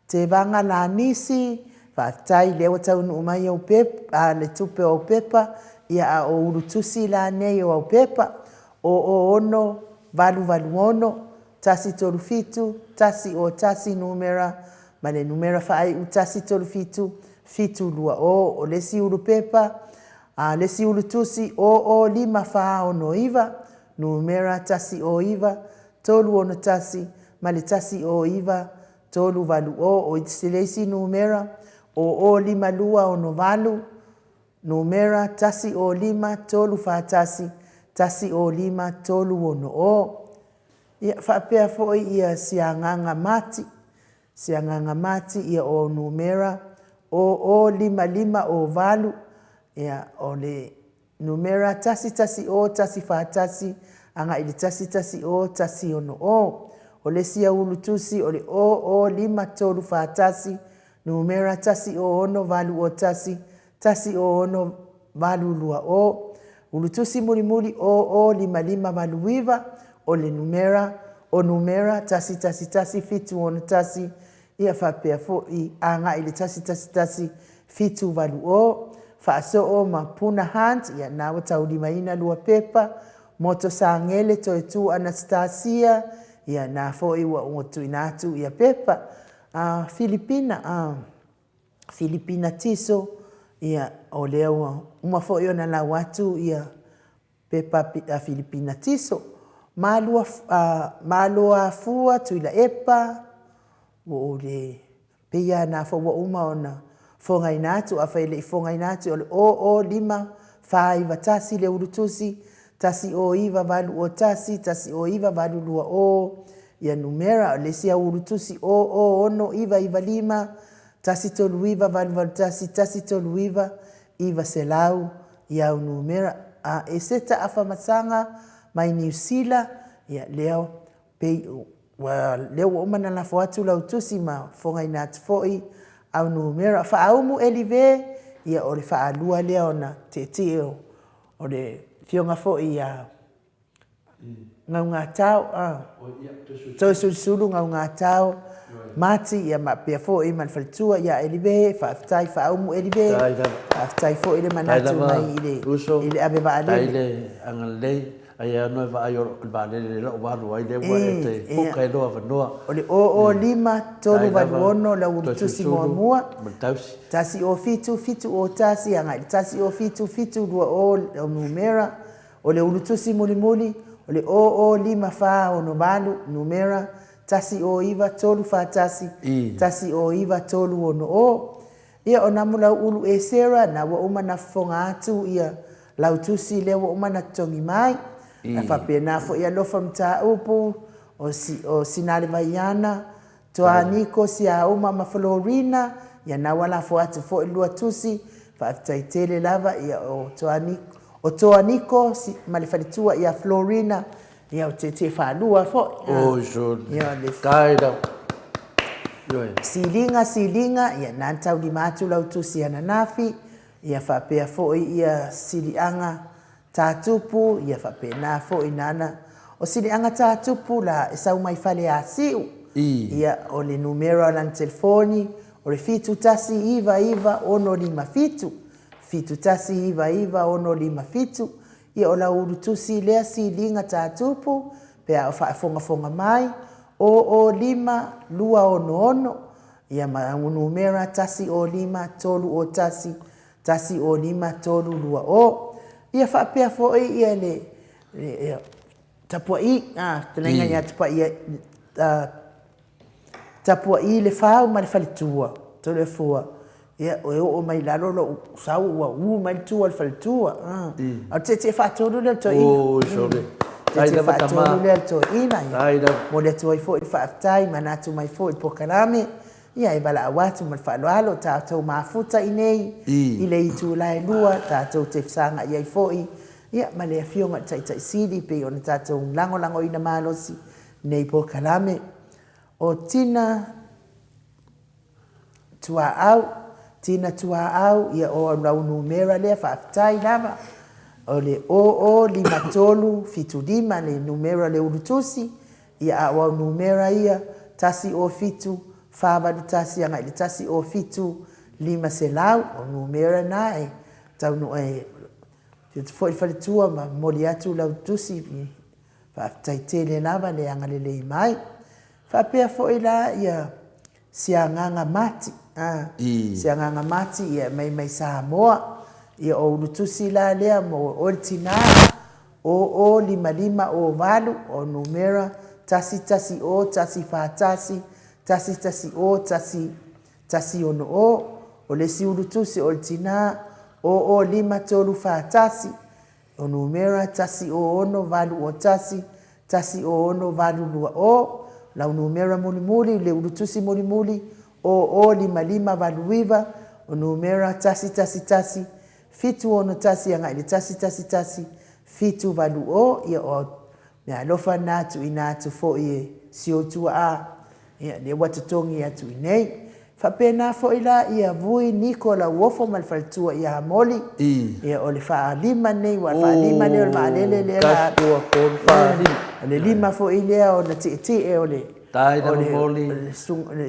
A: Tevaga Lanisi, faafetai lea ua taunuu mai au pepa, le tupe o au pepa, ia a o ulu tusi la nei o au pepa, 006 886 137 101 numera ma le numera faaiu 137 720. O le isi ulu pepa, a le isi ulu tusi 005469 numera 109 361 ma le 109 380. O le isi numera 005268 numera 105 341 105 360. Ia faapea foi ia Siagaga Mati, Siagaga Mati ia o numera 005508, ia o le numera 110141 agai i le 110160. O le isi au ulutusi o le 005341, numera 106801, 106820. Ulutusi mulimuli 005589, o le numera, o numera 111761, ia faapea foi agai i le 111780, Faasoo ma Puna Hunt, ia na ua taulimaina lua pepa, Moto Sagele Toetu Anastasia, ia na foi ua ua tuuina atu ia pepa. A Filipina, a Filipina Tiso, ia o lea ua uma foi ona lau atu ia pepa a Filipina Tiso. Malua, a, Maloafua Tuilaepa, ua ou le Pei lava na foi ua uma ona fogaina atu, afai e le i fogaina atu, o le 005 491 le ulutusi, 109 801, 109 820 ia numera. O le isi au ulutusi, 06995, 139 881, 139 900 ia au numera. A Eseta Afamasaga mai Niu Sila, ia lea Pei ua lea ua uma ona lafo atu lau tusi ma fogaina atu foi au numera. Faaumu Elive, ia o le faalua lea ona tietie o le afioga foi ia Gaugatao, a. Toesulusulu Gaugatao, Mati, ia maapea foi ma le faletua ia Elive, faafetai Faaumu Elive, faafetai foi le manatu mai i le i le ave vaalele.
B: Faafetai le agalelei, ai ano e vaai o le vaalele lea ua alu ai lea ua e te puka ai lou avanoa.
A: O le 005 386 lau ulutusi muamua, 107 701 agai i le 107 720 lau numera, O le ulutusi mulimuli, o le 00548, numera, 109341, 109360. Ia, o Namulau Ulu Esera, na ua uma na fofoga atu ia lau tusi lea ua uma na totogi mai. A faapena foi alofa mataupu, o, o Sinalevaiana, Toa Niko, Siauma ma Florina, ia na ua lafo atu foi lua tusi, faafetai tele lava, ia o Toa Niko, o Toa Niko si, ma le faletua ia Florina, ia o tietie faalua foi.
B: Oi sole. Ia le Tai lava.
A: Ioe. Siliga, siliga, ia na taulima atu lau tusi ananafi, ia faapea foi ia siliaga Tātupu, ia faapena foi nana. O siliaga tātupu la e sau mai Faleasiu. Ia, o le numera o lana telefoni, o le 7199657, 7199657, ia o lau ulutusi lea siliga tātupu, pe a o faafogafoga mai, 00266, ia ma au numera 105 301, 1 o 5 3 2 o. Ia faapea foi ia le, le tapua'i, a, fetalaiga ia Tapa'i, a, tapua'i le fau ma le faletua, Toleafoa, ia e oo mai i lalo lou sau ua u mai le tua o le faletua. A, o le tietie faatolu lea o le toeaina.
B: Oi, sole.
A: Tietie faatolu lea o le toeaina. Momoli atu ai foi le faafetai, manatu mai foi i le polokalame. Ia, e valaau atu ma le faaaloalo, tatou mafuta i nei i le itula e 2, tatou te fesagai ai foi ia, ma le Afioga i le Taitai Sili pei ona tatou lagolagoina malosi nei polokalame. O Tina Tuaau, Tina Tuaau, ia o lau numera lea, faafetai lava. O le 005375 le numera o le ulutusi, Ia a o au numera ia, 1 0 7 4 8 1 agai i le 1 0 7 500, o numera na e taunuu e atu foi le faletua ma momoli atu lau tusi, faafetai tele lava le agalelei mai. Faapea foi la ia Siagaga Mati, a, Siagaga Mati ia e aumai mai Samoa, ia o ulutusi la lea mo oe le tina, 00 55 08, o numera, 1 1 0 1 4 1, 1 1 0 1 1 6 0, o le isi ulutusi o le tina, 00 5 3 4 1, o numera, 1 0 6 8 0 1, 1 0 6 8 2 0, lau numera mulimuli, le ulutusi mulimuli, 00 5 5 8 9, o numera, 1 1 1, 761 agai i le 111 780, ia o meaalofa na tuuina atu foi e si ou tuaa, ia lea ua totogi atu i nei. Faapena foi la ia Vui Niko Lauofo ma le faletua ia Moli, ia o le faalima nei, ua faalima lea o le vaalele lea la, o le lima foi lea ona tietie o le o le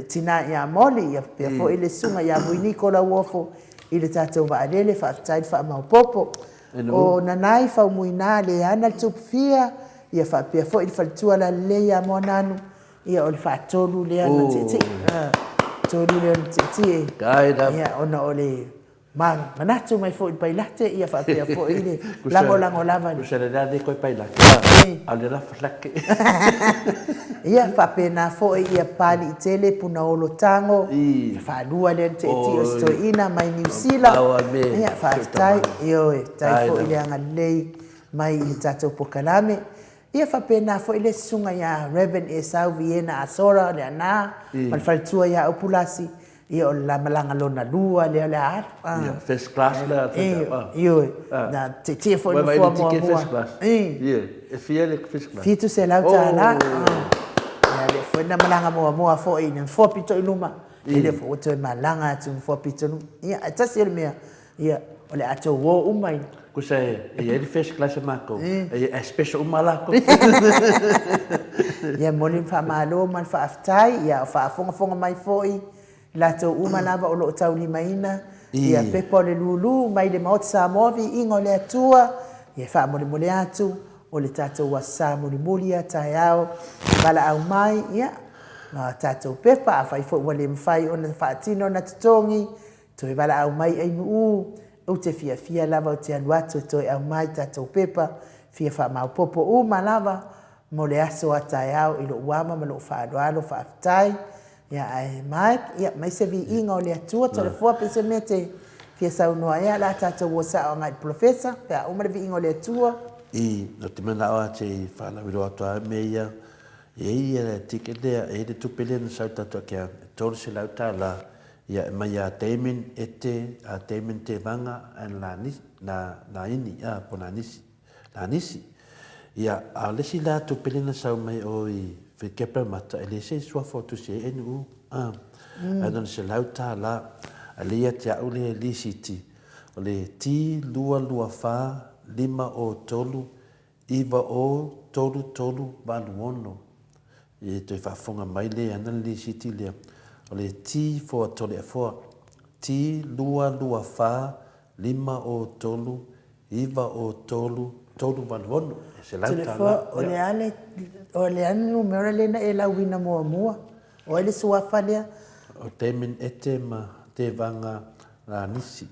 A: tina ia Moli, ia faapea foi le susuga ia Vui Niko Lauofo i le tatou vaalele, faafetai le faamaopopo. O Nanai Faumuina Leana le Tupufia, ia faapea foi le faletua lalelei ia Moananu, ia o le faatolu lea na tietie. Tolu lea na tietie. Ia ona o le manatu mai foi i le pailate, ia faapea foi le lagolago lava.
B: Kusa le lea koe pailate, a o le lafa lake.
A: Ia faapena foi ia Papaliitele Punaolo Tago, ia faalua lea na tietie o si toeaina mai Niu Sila. Ia faafetai, ioe, faafetai foi le agalelei mai i le tatou polokalame. Ia faapena foi le susuga ia Rev Esau Viena Asora o Leaana ma le faletua ia Upulasi, Ia o le la malaga lona lua lea o le a alu.
B: Ah. Ia, first class le a
A: eh, Ioe, na tietie foi le nofoa muamua.
B: First class. Ia, e fia le first class?
A: $700. Oh. Ia, lea foi na malaga muamua foi i le nofoa pito i luma. Ia lea foi ua toe malaga atu i le nofoa pito i luma. Ia, ae tasi o le mea, Ia, o le a tou o uma i.
B: Kusa e i ai le first class a matou, e special uma lava latou.
A: Ia, momoli le faamalo ma le faafetai, ia, o faafogafoga mai foi i latou uma lava o lo o taulimaina ia pepa o le lulu mai le Maota Samoa, viiga o le Atua. Ia, e faamolemole atu, o le tatou Aso Sa mulimuli a taeao, valaau mai, ia, ma tatou pepa, afai foi ua le mafai ona faatino ona totogi, Toe valaau mai Ainuu, ou te fiafia lava ou te alu atu e toe aumai tatou pepa, fia faamaopopo uma lava mo le aso a taeao i lou ava ma lou faaaloalo, faafetai. Ia ae Mike, ia mai se viiga o le Atua, Toleafoa pe se mea e te fia saunoa ai, o le a tatou o sao agai i le Polofesa pe a uma le viiga o le Atua.
B: I, ou te manao lava se i faalauiloa atu lava mea ia, e i ai le ticket lea, e i ai le tupe lea na sau i tatou account, e $300, Ia e mai ia Damon Ete, a Damon Tevaga and Lani, na, Naini, a, po Nanisi, Lanisi. Ia, a o le isi la tupe lea na sau mai o i Keparamata, e le se suafa o tusi ai NU, a, mm. ae na o le $100. A lea ia te au le lisiti, o le T 2 2 4 5 O 3 9 O 3 3 8 6. E toe faafofoga mai le ana le lisiti lea. O le T for Toleafoa. T 2 2 4 5 O 3 9 O 3 3 8 6. E $100.
A: Toleafoa, o le a le, o le a le numera lea na e lauina muamua? O ai le suafa lea?
B: O Damon Ete ma Tevaga Lanisi.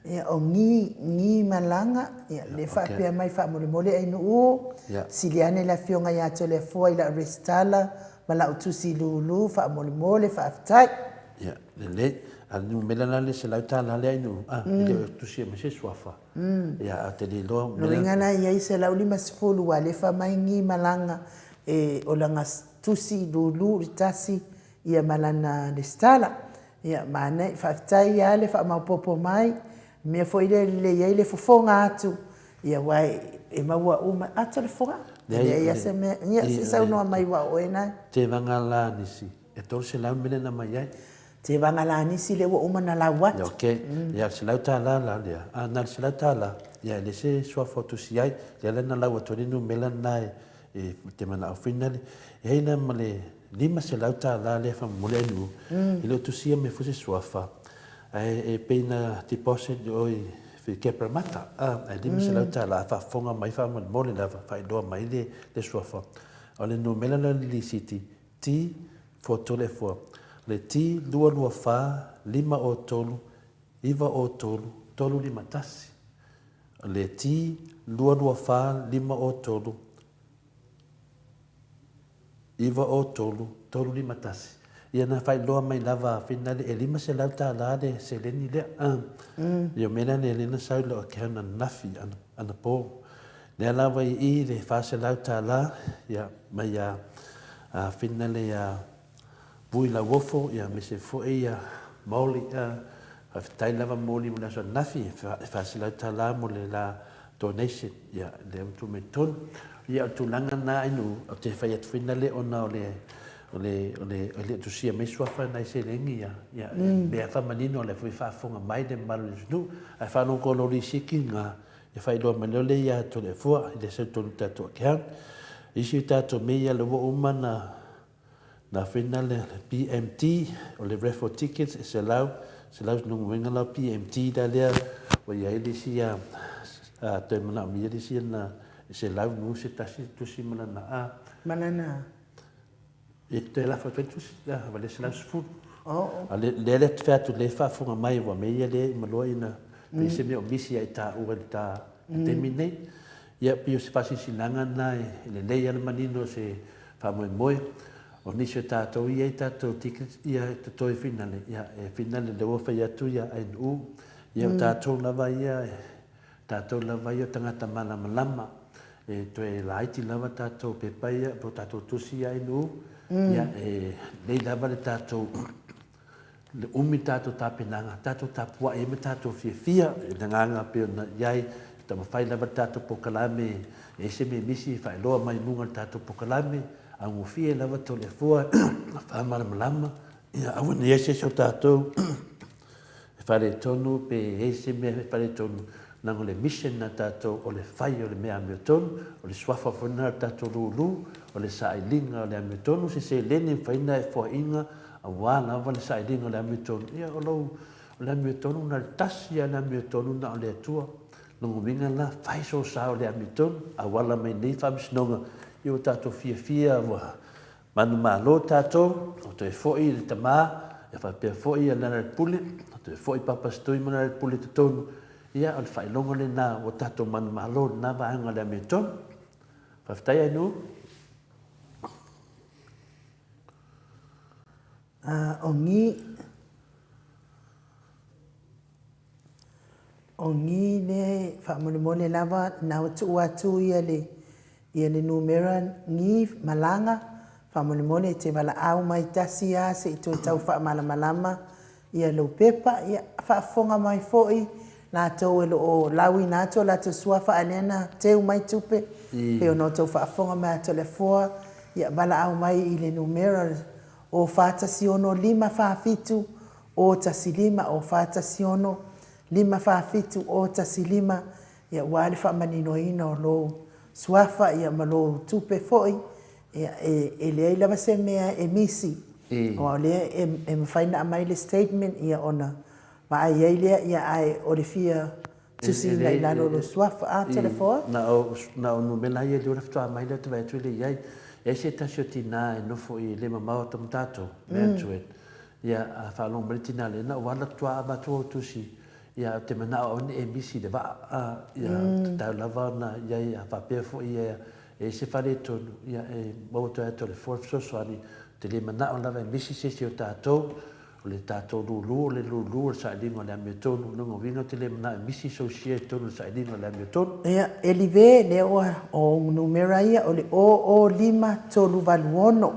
A: Ia, o Gi, Gi Malaga, ia, lea faapea mai faamolemole Ainuu, sili ane le afioga ia Toleafoa i lau resitala ma lau tusi lulu, faamolemole, faafetai.
B: Ia, lelei. A o le numera la lea $100 lea Ainuu, a, e le o tusia mai se suafa. Ia, ae ou te le iloa.
A: Lona uiga la e i ai 150 ua alefa mai Gi Malaga e, o lana tusi lulu le tasi ia ma lana resitala. Ia, manaia, faafetai lava le faamaopoopo mai, mea foi lea e lelei ai le fofoga atu, ia aua e maua uma, a Toleafoa, e leai lava se mea, ia se i saunoa mai aua o oe lena.
B: Tevaga la nisi, e 300 mea na mai ai.
A: Tevaga la nisi lea ua uma ona lau atu.
B: Ok, ia o le $100 la lea, a na o le $100, ia e leai se suafa o tusi ai, lea la na lau atu ai le numera lena e te manao foi lea, e ai la ma le $500 lea faamolemole ai nuu, e le o tusia mai foi se suafa, ae e pei na deposit i o i Keparamata, ae $500 a faafofoga mai faamolemole lava, faailoa mai le suafa. O le numera lea o le lisiti, T for Toleafoa, o le T 224 503 903 351. O le T 224 503 903 351. Ia na faailoa mai lava finale e $500 le seleni lea. Ia o mea la lea lea na sau i lau account ananafi anapo. Lea lava i i le $400 ia mai ia finale ia Vui Lauofo ia aemaise foi ia Maoli ia faafetai lava Maoli mo le aso ananafi e $400 mo le la donation ia lea ua tuu mai totonu. Ia o le tulaga lena Ainuu ou te fai atu foi nale ona o le o le o le e le o tusia mai suafa nai seleni ia ia mea faamanino o lea foi faafofoga mai le mamalu o le atunuu ae faalogologo loli siki na e faailoa mai loa lea ia Toleafoa i le sau tonu tatou account. Isi o tatou mea ia lea ua uma na Na whina le PMT, o le raffle tickets e selau, selau nunguenga la PMT la lea ua i ai le isi a, a toe manaomia le isi na e selau nu se tasi tusi ma lana a.
A: Ma lana.
B: E toe lafo atu ai tusi, a, wa le 110. Oh. A le lea le fai atu le faafofoga mai ua mea ia le uma loa ina pei se mea o misi ia i taua i le ta taimi nei. Ia pei o se faasinasinaga lena e lelei lava le manino o se Faamoemoe, o nisi o tatou ia i tatou tickets ia e totoe finale, ia e finale lea ua fai atu ia NU, ia o tatou lava ia, tatou lava ia o tagata malamalama, e toe laiti lava tatou pepa ia, po o tatou tusi ia NU, ia e lelei lava le tatou Le umi tatou tapenaga, tatou tapuai ai ma tatou fiafia i le agaga pei ona i ai, taumafai lava le tatou polokalame e ese mea misi e faailoa mai i luga o le tatou polokalame, augofie lava Toleafoa, faamalamalama, ia aua ne i i ai se isi o tatou e faaletonu pe i ai se mea e faaletonu, leaga o le mission a tatou o le fai o le mea amiotonu, o le suafa foi lena o le tatou lulu, o le sailiga o le amiotonu, se seleni e mafai ona e foaiina aua lava le sailiga o le amiotonu, ia o lou, o le amiotonu na o le tasi lava le amiotonu na o le Atua. Lona uiga la, fai sou sao i le amiotonu, auala mai nei faamasinoga, ia ua tatou fiafia ua Manumalo tatou, ua toe foi le tama, ia faapea foi ia Lealailepule, ua toe foi Papa Setui ma Lealailepule i totonu, ia o le faailoga lena ua tatou manumalo i lena vaega o le amiotonu. Faafetai Ainuu.
A: O ni O ni lea e faamolemole lava na ua tuu atu ia le ia le numera ni malaga faamolemole e te valaau mai tasi a se i toe tau faamalamalama ia lou pepa ia faafofoga mai foi latou e loo lauina atu o latou suafa a lea na teu mai tupe pei ona outou faafofoga mai Toleafoa ia valaau mai i le numera o 4 1 6 5 7 o 1 5 o 4 1 6 5 4 7 o 1 5 ia aua le faamaninoina o lou suafa ia ma lou tupe foi ia e, e leai lava se mea e misi aua o lea e, e mafai ona aumai le statement ia ona vaai ai lea ia ae o le fia tusiina i lalo o lou suafa a Toleafoa.
B: Na o na o numera ia lea faatoa aumai lea ou te vaai atu e le i ai. E i ai se tasi o tina e nofo i le mamao atu ma tatou, Mantuet. Ia a faalogo mai le tina lea, na ou alu atu lava avatu au tusi, ia ou te manao aua ne i e misi i le vaa, a, ia tatau lava ona i ai, a faapea foi e i ai se faaletonu, ia e maua atu ai ia Toleafoa le fesoasoani. Ou te le manao lava e misi se isi o tatou, o le tatou lulu, o le lulu o le sailiga o le amiotonu. O lona uiga ou te le manao e misi sou share i totonu o le sailiga o le amiotonu.
A: Ia, Elive, lea ua, o ou numera ia, o le 0 0 5 3 8 6.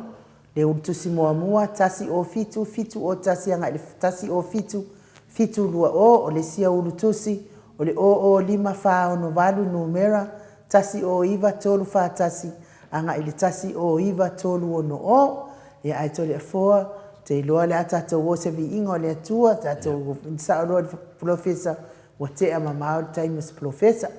A: Le ulu tusi muamua, 1 o 7 7 o 1 agai i le 1 o 7 7 2 o, o le isi ulu tusi, o le 0 0 5 4 6 8 numera, 1 o 9 3 4 1 agai i le 1 o 9 3 6 o. Ia ae Toleafoa, ou te iloa o le a tatou o i se viiga o le Atua, tatou sao loa i le polofesa, ua tea mamao le taimi o se polofesa.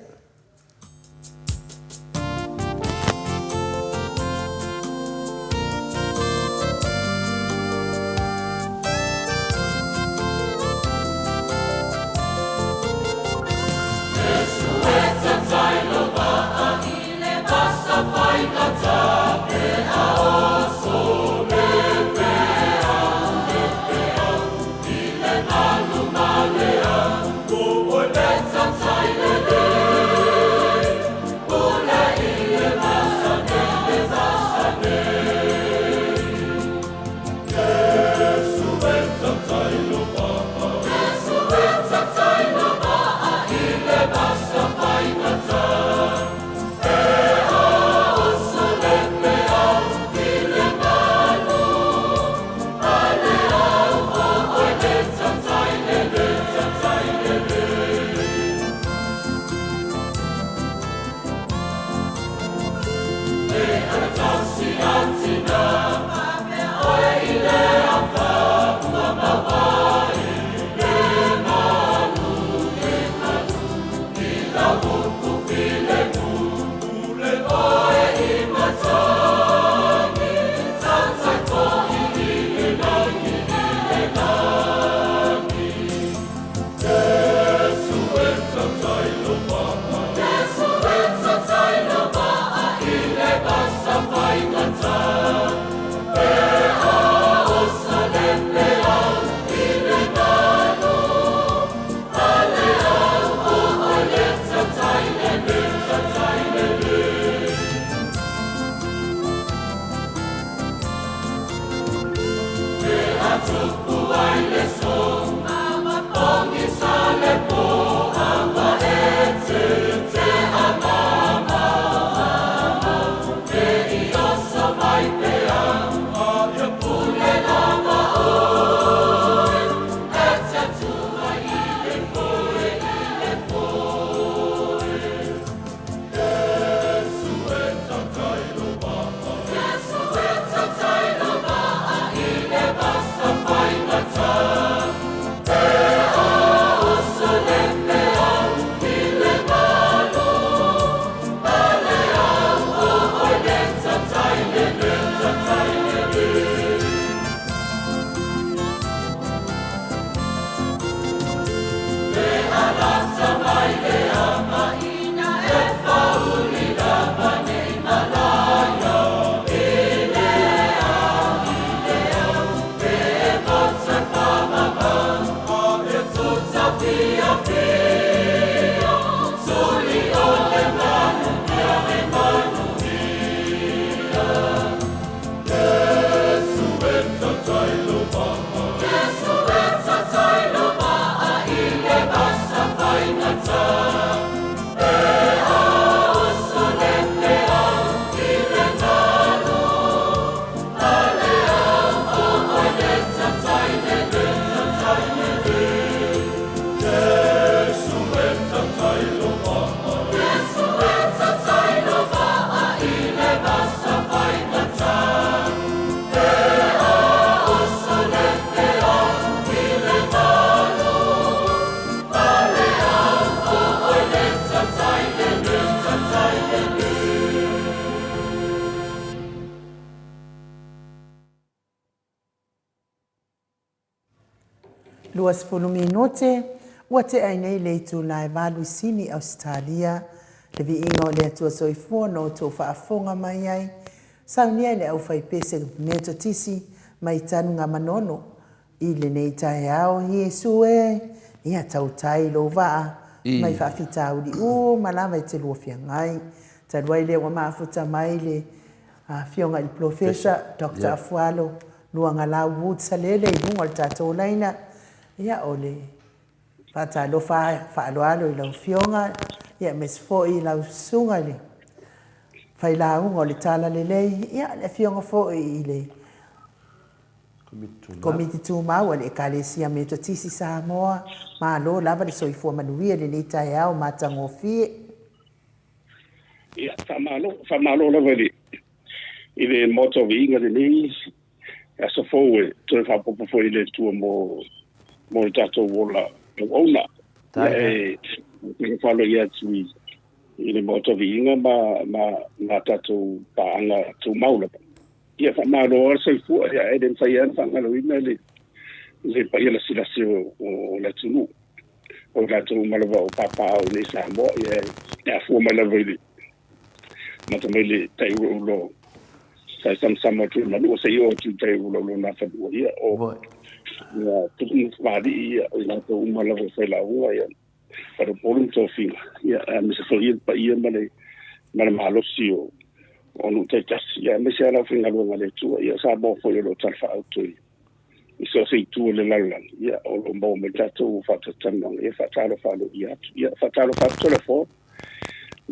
A: 20 minute, ua tea ai nei le itula e 8 i Sini, Ausetalia. Le viiga o le Atua Soifua na outou faafofoga mai ai, saunia e le aufaipese Metotisi mai Tanugamanono i lenei taeao. Iesu e, ia tautai lou vaa mai faafitauli uma lava e te lua feagai. Talu ai lea ua mafuta mai le Afioga i le Polofesa Doctor Afualo Luagalau Wood Salele i luga o le tatou laina, ia o le faatalofa faaaloalo i lau Afioga, ia aemaise foi i lau Susuga i le Failauga o le Talalelei, ia le Afioga foi i le Komiti Tumau a le Ekalesia Metotisi Samoa. Malo lava le soifua manuia i lenei taeao matagofie.
C: Ia, faamalo, faamalo lava i le, i le Maota o Viiga lenei aso fou e toe faaopoopo foi i le Atua mo, mo le tatou ola auauna. Ia, e faafaloia atu i, i le Maota o Viiga ma, ma, ma tatou paaga tumau lava. Ia, faamalo lava le soifua, ia, e le mafai lava ona faagaloina le, le paia lasilasi o, o le atunuu. O i latou uma lava o papaaao i inei i Samoa, ia e afua mai lava i le amata mai le taiuloulo sa samasama atu i le manua seia oo atu i le taiuloulo Nafanua, ia o ia tupu ma tamalii, ia o i latou uma lava o failauga, ia faleupolu ma tofiga, ia aemaise foi le paia ma le ma le malosi o o nuu taitasi, ia aemaise lava le aufaigaluega a le Atua, ia Samoa foi o lo o talafaauto i i so o se itu o le lalolagi, ia, o lo o maua mai le tatou faatalatalanoaga, ia, faatalofa aloaia atu. Ia, faatalofa atu Toleafoa,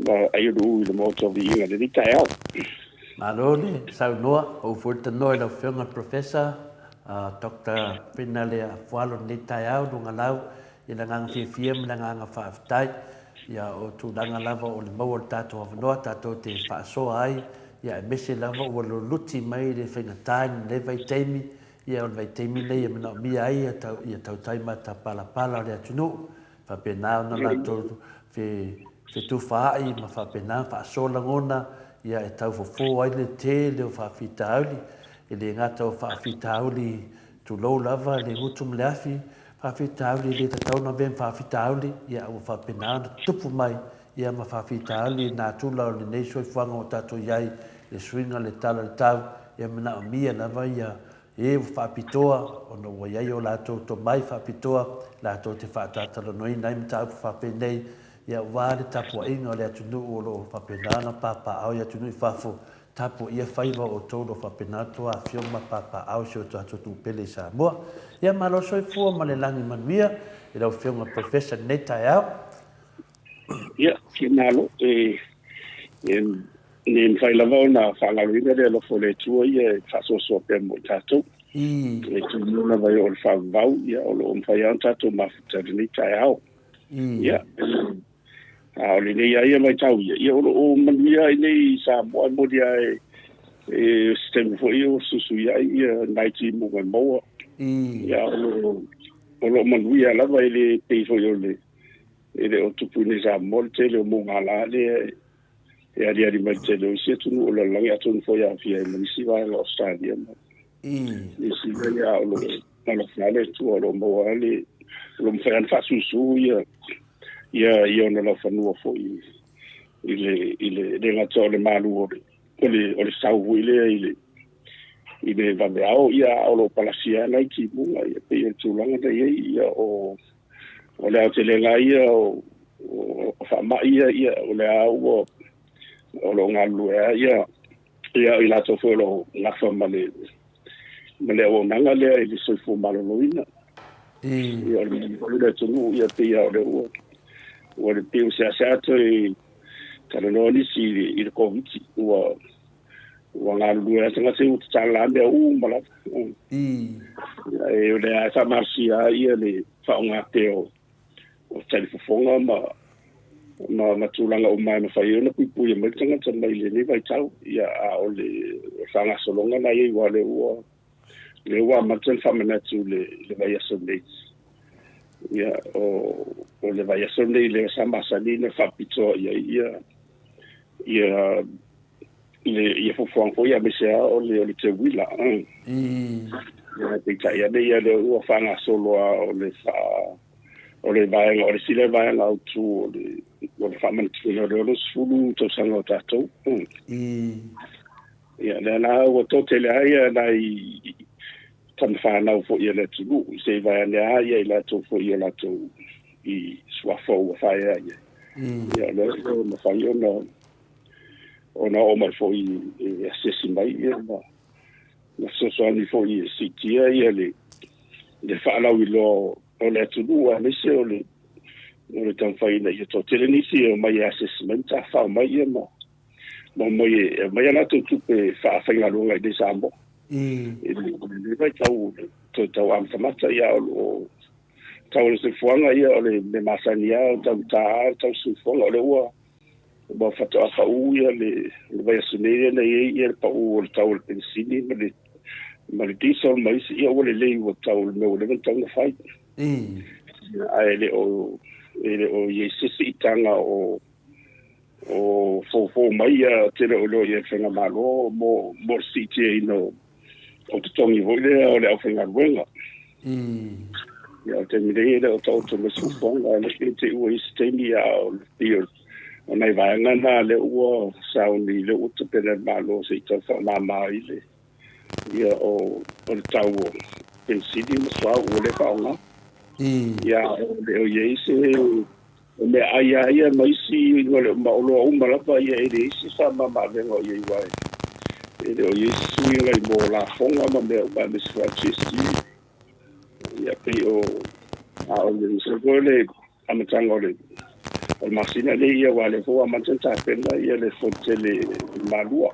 C: ma aiolu'u i le Maota o Viiga i lenei taeao.
B: Malo le saunoa, pau foi le tanoa i lau Afioga i le Professor Doctor Finale Afualo i lenei taeao, Luagalau, i le agaga fiafia ma le agaga faafetai. Ia, o tulaga lava o le maua o le tatou avanoa tatou te faasoa ai, ia aemaise lava ua luluti mai le faigata i lenei vaitaimi, ia o le vaitaimi lenei e manaomia ai ia tau, ia tautai matapalapala o le atunuu, faapena ona latou fe, fetufaai ma faapena ona faasoa lagona, ia e tau fofo ai le tele o faafitauli, e le gata o faafitauli Tulou lava le gutu ma le afi, faafitauli e le tatau ona avea ma faafitauli, ia ua faapena ona tutupu mai ia ma faafitauli i natura o lenei soifuaga ua tatou i ai, le suiga o le tala o le tau, ia manaomia lava ia e ua faapitoa ona ua i ai o latou tomai faapitoa latou te faatatalanoaina ai mataupu faapenei, ia aua le tapuaiga o le atunuu o lo o faapena ona papaaao i atunuu i fafo. Tapuaia faiva o outou o lo o faapena outou afio ma papaaao i si o tatou atunuu pele i Samoa. Ia malo soifua ma le lagi manuia i lau Afioga Professor i lenei taeao.
C: Ia, malo. E, e le mafai lava ona faagaloina le alofa o le Atua ia e faasoasoa pea mo i tatou. I. E tumu lava i o le faavavau, ia o lo o mafai lava ona tatou mafuta i lenei taeao. I. Ia, A o lenei lava ia vaitau ia, ia o lo o manuia ai nei i Samoa, e moni lava e, e se taimi foi o susuiai ia nai timuga e maua. Ia o lo o lo o manuia lava e le pei foi o le e le o tupu i nei Samoa le tele o mugala lea e aliali mai le tele o isi atunuu o le lalolagi, atonu foi e aofia ai ma nisi vaega o Ausetalia ma nisi ia o lo o alofa le Atua o lo o maua le o lo o mafai ona faasusu ia ia i ona laufanua foi i le i le le gata o le malu o le o le o le sau foi lea i le i le vaveao ia a o lo o palasia nai timuga ia pei o le tulaga na i ai ia o o le aotelega ia o o faamai ia ia o le a ua o lo o galulue lava ia ia i latou foi o lo o gafa ma le ma le auaunaga lea i le soifua maloloina. Ia, o le mea foi le atunuu, ia pei lava o lea ua Ua le pei ua seasea toe talanoa nisi i le Koviti, ua ua galulue lava tagata ia ua tatala lava mea uma lava. E o lea e faamalosia ai ia le faaaoga pea o o talifofoga ma ma ma tulaga uma e mafai ai ona puipuia mai le tagata mai lenei vaitau. Ia, a o le faagasologa na i ai, aua o lea ua amata ona faamanatu i le vaiaso nei. Ia, o le vaiaso nei lea sa masani ona faapitoa i ai ia ia le ia fuafuaga foi aemaise lava o le o le teuila. Ia, peitai ane ia lea ua faagasolo lava o le faa o le vaega o le isi lea vaega autu o le o le faamanatuina o le 60 tausaga o tatou. Ia, lea la ua toatele ai ia nai tama fanau foi a le atunuu, se i vaeane lava ia i latou foi i o latou i suafa ua faea i ai. Ia, lea ua mafai ona ona oo mai foi e asiasi mai ia ma ma fesoasoani foi e siitia ia le le faalauiloa o le atunuu aemaise o le o le taumafai ina ia toatele nisi e omai e asiasi mai ma tafafao mai ia ma ma omai e aumai a latou tupe faafaigaluega i inei i Samoa. I lenei vaitau toe tau amatamata ia o lo o tau o le soifuaga ia o le mea masani lava o taugata lava le tau soifuaga o lea ua ua faatoa pau ia le le vaiaso nei lea na i ai ia le pau o le tau o le penisini ma le ma le diesel ma isi ia ua lelei ua tau le mea ua leva ona tatau ona fai. Ae le o e le o i ai se siitaga o o foufou mai ia tele o iloa i ai le faigamalo mo mo le siitiaina o o totogi foi lea o le aufaigaluega. Ia o le taimi nei e le o taoto mai se fuafuaga a o le te i ua i ai se taimi a o le pei o o nai vaega na lea ua sauni lea ua tapena e le Malo se i tau faamama ai le ia o o le tau o penisini ma suauu ua le faaaoga. Ia e le o i ai se O meaai lava ia ma isi ma oloa uma lava ia e leai se faamamaavega o i ai aua e le o i ai se suiga i mo lafoga ma mea uma aemaise foi GST. Ia pei o a o le masalo foi o le amataga o le o le masina lenei ia aua o lea foi ua amata ona tapena ia le Fono Tele i Malua.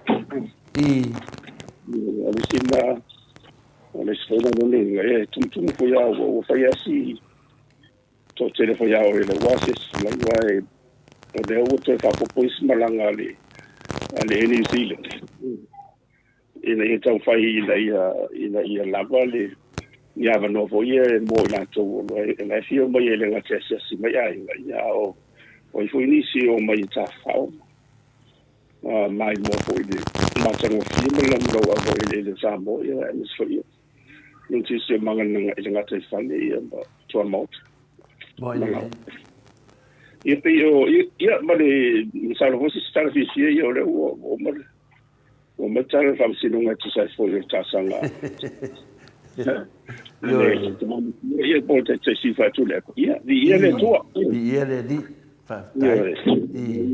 C: O le isi lena o le isi foi lena e tumutumu foi lava ua fai lava si Toatele foi a oe lau asiasi mai aua e o lea ua toe faaopoopo isi malaga a le a le Air New Zealand ina ia taumafai ina ia ina ia lava le ni avanoa foi ia mo i latou o lo o la e fia omai e le gata e asiasi mai aiga ia a o o ai foi nisi e omai e tafafao ma maimoa foi i le matagofie ma le lamulauava o eleele o Samoa ia aemaise foi ia le siosiomaga i le gataifale ia ma tuamaota.
B: Moni.
C: Ia pei o ia ma le masalo foi se tala fiafia ia o lea ua ua uma le ua uma le tala o le faamasinoga e tusa ai foi o le talosaga a le ia po o le taitai sui faatule atu. Ia, viia le Atua.
B: Viia le Alii. Faafetai.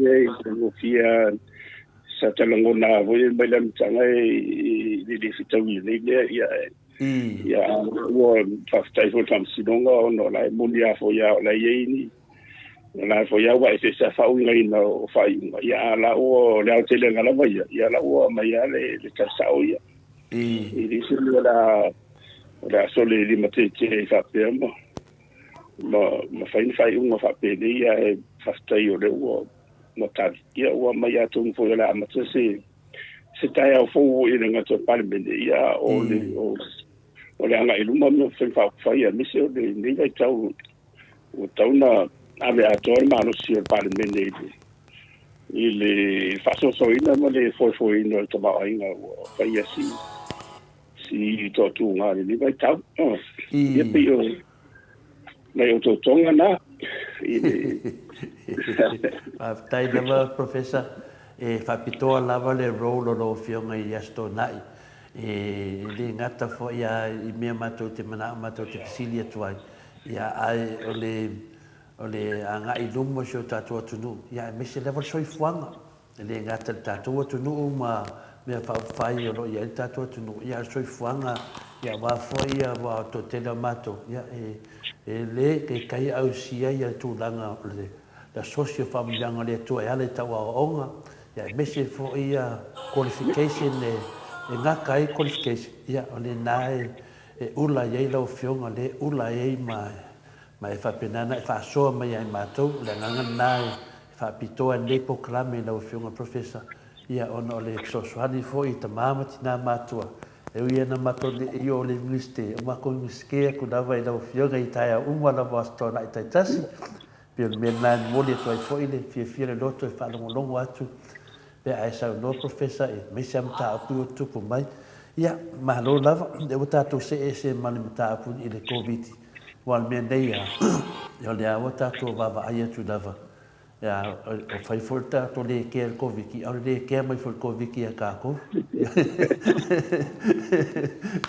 C: Ia, e taugofie Sa ta lagona foi mai le amataga e le fetaui nei mea ia ia ua faafetai foi i le faamasinoga ona o la e moni lava foi lava o la e i ai ni o la foi lava ua eseese lava faauigaina o faaiuga ia a o la ua o le aotelega lava ia ia la ua aumai lava le le tala sao ia e le se mea o le a o le a sole limatete ai faapea ma ma ma fai ni faaiuga faapenei ae faafetai o lea ua ma tali, ia ua aumai atonu foi o le a amata se se taeao fou i le gata o le Palemene, ia o le o, o le agai i luma ma faiga faaupufai aemaise o lenei vaitau ua tatau ona ave atoa le malosi o le Palemene i le i le faasoasoaina ma le foefoeina o le tamaoaiga ua faia si si toatuga i lenei vaitau. Ia pei o Nai otootoga na i le.
B: Faafetai lava Professor. E faapitoa lava le role o lau Afioga i Aso Toonai. E le gata foi a i mea matou te manao matou te fesili atu ai, ia ae o le o le agai i luma o si o tatou atunuu, ia aemaise lava le soifuaga. E le gata i le tatou atunuu ma mea faaupufai o lo o i ai le tatou atunuu, ia a o le soifuaga, ia aua foi ia aua o le toatele o matou, ia e le taitai ausia ia tulaga o le le asosi o faamanuiaga o le Atua e ala i tau aoaoga, ia aemaise foi ia qualification e e gata ai qualification, ia o lena e e ula i ai lau Afioga, lea e ula ai ma ma e faapena ona e faasoa mai ia i matou. O le agaga lena e faapitoa ai lenei polokalame i lau Afioga Professor, ia ona o le fesoasoani foi i tama ma tina matutua, e ui lava ina matou le i oo i le Iunivesite, o matou Iunivesite atu lava i lau Afioga i taeao uma lava o Aso Toonai taitasi. Pei o le mea lena e momoli atu ai foi le fiafia o le loto e faalogologo atu pe a e saunoa Professor aemaise lava mataupu ia ua tutupu mai. Ia, malo lava, lea ua tatou see ese ma le mataupu i le Koviti, aua o le mea nei lava, o lea ua tatou vaavaai atu lava, ia, o fai foi le tatou le kea i le Koviti, a o le le kea mai foi o le Koviti ia tatou.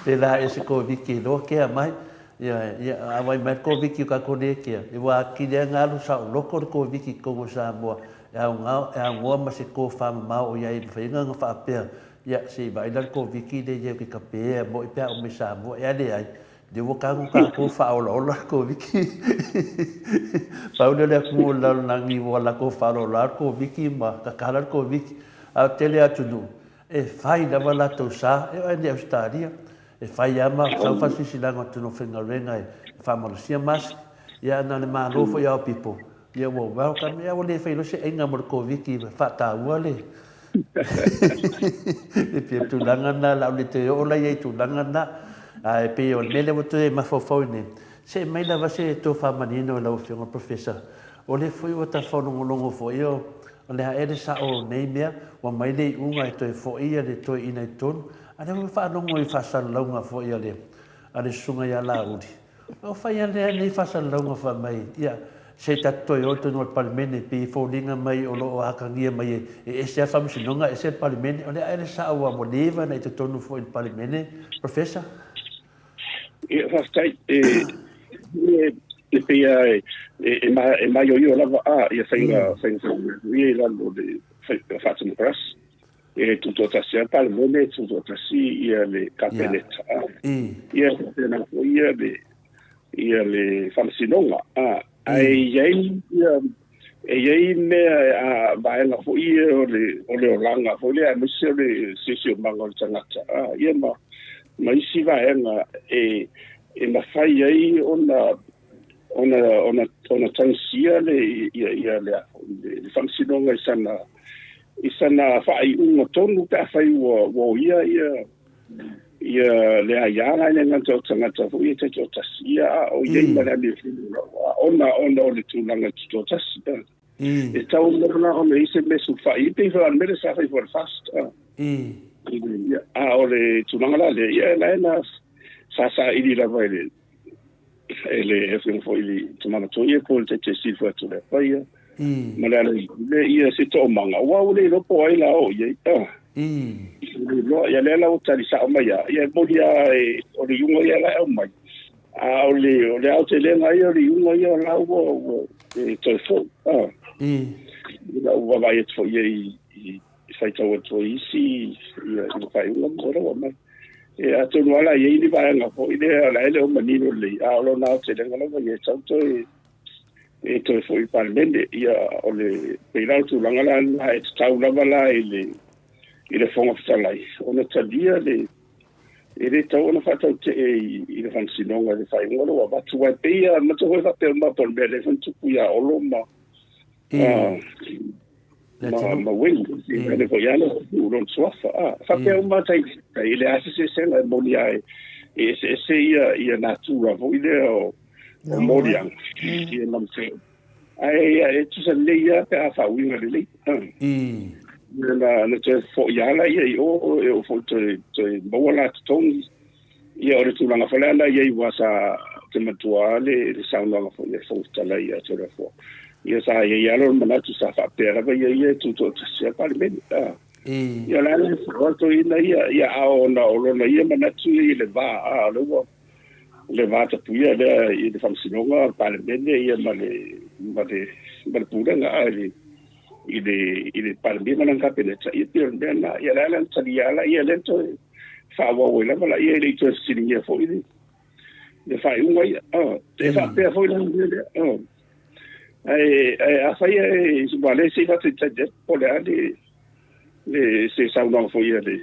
B: Pēlā ea se Koviti e loa kea mai, ia, ia, a vaai mai le Koviti o tatou le kea, ua atili ai ona alu saoloto le Koviti i totonu o Samoa, e aoga, e aunoa ma se tofamamao o i ai e mafai ai ona faapea, Ia, se i vaai la le Koviti lea i ai ou te tape moi pe a oo mai Samoa. Ea leai, lea ua tago tatou faaolaola le Koviti. Pau lea o le atunuu o le lalolagi ua latou faaolaola le Koviti ma tatala le Koviti. A o le tele o atunuu, e fai lava latou sa, e oo lava i Ausetalia, e fai lava ma sau faasilasilaga o atunuu faigaluega e faamalosia masiki. Ia na o le Malo foi aopipo, ia ua welcome, ia ua le fai loa se aiga mo le Koviti e faataua le E pei o tulaga na, o le a ou le toe oo la i ai i tulaga na. Ae pei o le mea lea ua toe mafaufau ai nei, se i aumai lava se tofa manino i lau Afioga Professor. O lea foi ua ta faalogologo foi, o le a ea le sao o nei mea, ua aumai le iuga e toe foi le toeaina i totonu. A o lea ua faalogo i faasalalauga foi a le Susuga ia Laauli, O fai a lea nei faasalalauga fai mai, ia, se i tatou toe o i totonu o le Palemene, e pei e foliga mai o lo o atagia mai e ese lava le Faamasinoga, ese le Palemene. O le a ea le sao ua leva ona i totonu foi i le Palemene, Professor?
C: Ia, faafetai. E, e pei lava e, e, e maioio lava a ia faiga, faiga faavae ia i lalo o le faa-democracy. E tutoatasi lava le Palemene, e tutoatasi ia le Kapeneta. Ia faapena foi ia le ia le Faamasinoga. Ae i ai ia e i ai mea a vaega foi ia o le o le olaga foi lea aemaise o le siosiomaga o le tagata. Ia ma ma isi vaega e e mafai ai ona ona ona ona tagisia le ia ia le le Faamasinoga i sana i sana faaiuga tonu pe afai ua ua oia ia ia le aia la i le gata o tagata foi ia taitoatasi ia a o i ai ma le amiotonu ona ona o le tulaga tutoatasi. E tau lava ona i se mea sulufai e pei foi o le mea lea sa fai foi le FAST. A o le tulaga la lea, ia la e na sa saili lava i le e le afioga foi i le Tama Matua ia po o le Taitaisil foi a Tuilaepa ia ma le ala le ia se toomaga aua ua le iloa po o ai la o i ai. Ua le iloa ia lea la ua tali sao mai lava ia e moni lava o le iuga ia la e aumai a o le o le aotelega ia o le iuga ia o la ua ua e toe foi. I lau vaavaai atu foi i ai i i faitau atu ai isi ia i le faaiuga mo le ua aumai. E atonu lava la e i ai ni vaega foi lea o la e le o manino lelei, a o lona aotelega lava ia e tatau toe e toe foi i Palemene. Ia o le pei la o le tulaga la lena e tatau lava la i le i le Fofoga Fetalai ona talia le e le tatau ona faatautee i, i le Faamasinoga i le faaiuga lea ua avatu. Aua e pei lava, manatua foi faapea uma po o le mea lea foi na tupu ia Olo ma ma ma Ueni le foi ala o lona suafa a faapea uma tai tai le a se eseesega e moni lava e eseese ia ia natura foi lea o o moliaga ia ma se ae ia e tusa lelei ia pe a faauiga lelei na na toe foi ala ia i o e o foi toe toe maua la totogi. Ia, o le tulaga foi lea na i ai aua sa, ou te manatua lava le, le saunoaga foi a le Fofoga Fetalai ia Toleafoa. Ia sa i ai lava lona manatu sa faapea lava ia ia e tutoatasi lava le Palemene. A. Ia o le a le faaatoina ia, ia a ona o lona ia manatu ia i le va, a, o lea ua le va tapuia lea i le Faamasinoga, le Palemene ia ma le, ma le, ma le Pulega a, i le, i le, i le Palemia ma lana Kapeneta. Ia pei o le mea lena. Ia o le a la na talia lava ia lea na toe faaauau ai lava laia e le i toe fesiligia foi le, le faaiuga ia. Oh, e faapea foi la le mea lea. Oh. Ae ae afai e ua le se i faatalitali atu po o le a le le se saunoaga foi a le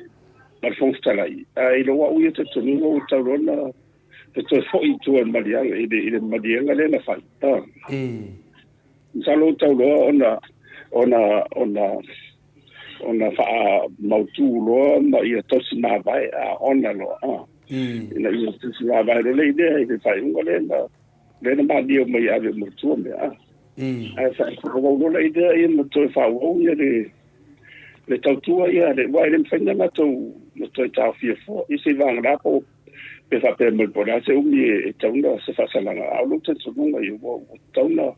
C: a le Fofoga Fetalai, ae i lou au ia talitonuga ua tatau loa ona toe foi i tua i le maliaga i le i le maliega lea na fai. Masalo ua tatau loa ona ona ona ona faamautu loa ma ia tausi mavae a ona loa ina ia tausi mavae loa le idea i le faaiuga lea na lea na malie mai e ave uma i tua mea a. Ae faaauau loa la idea ia ma toe faaauau ia le le tautua ia le aua e le mafai ona latou na toe taofia fua i se vagana po pe faapea mai po o le a se umi e tatau ona se faasalaga a o lou talitonuga ia ua tatau ona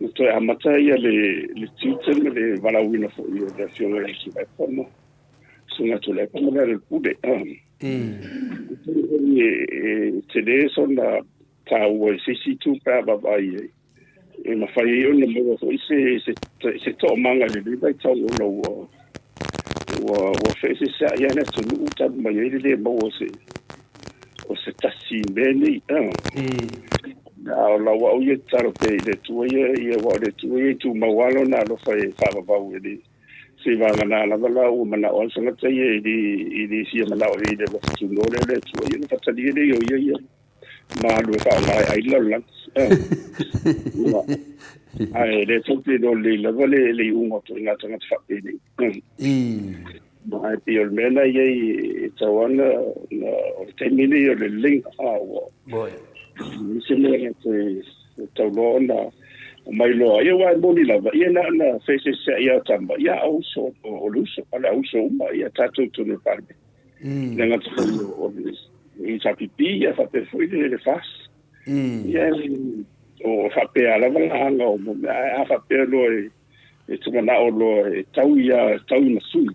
C: na toe amata ia le le tiute ma le valaauina foi o le afioga ia Tuilaepa ma Susuga Tuilaepa ma Lealailepule. E tele sona taua i se isi itu pe a vaavaai i ai e mafai ai ona maua foi se se se toomaga i lenei vaitau ona ua ua ua feeseeseai lava le atunuu talu mai ai le le maua o se o se tasi i mea nei. A o lau au ia tatalo pea i le Atua ia, ia aua o le Atua ia e tumau lava Lona alofa e faavavau e le seivagana lava la ua manao lava le tagata ia e le e le fia manao i le alofa tunoa lea o le Atua ia ona faatalie lea o ia ia ma alu e faaaoga e ai le lalolagi. Ae le tou te iloa lelei lava le le iuga o ituaiga tagata faapenei. Ae pei o le mea lena e i ai e tatau lava ona o le taimi lenei o le leleiga a ua se mea na toe tau loa ona omai loa. Ia aua e moni lava, ia na ona feeseeseai lava o tama, ia a o uso, o le uso, o le auuso uma, ia tatou i totonu o le Palemene. Le gata foi o le HRPP, ia faapea foi le FAS. Ia o faapea lava la aga o mea, ae a faapea loa e e te manao loa e tau ia tau ma sui.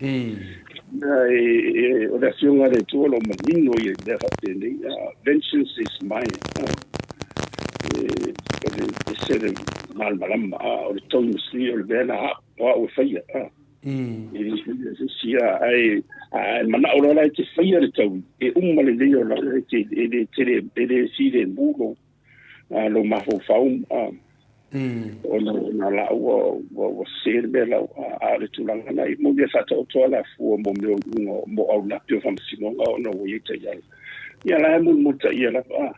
C: E, o le afioga a le Atua o lo o manino ia i mea faapenei. Vengeance is mine. E, o le ese le malamalama. O le tau ma sui o le mea na o au e faia. E le faia se isi, ae, ae manao loa la e te faia le tau, e uma lelei o la e te, e le tele, e le filemu lou, lou mafaufau ona ona la ua ua ua sese le mea lau a o le tulaga na i moni e faataoto a la fua mo mea o iuga mo aulape o faamasinoga ona ua i ai taiala ia la e mulimulitaia lava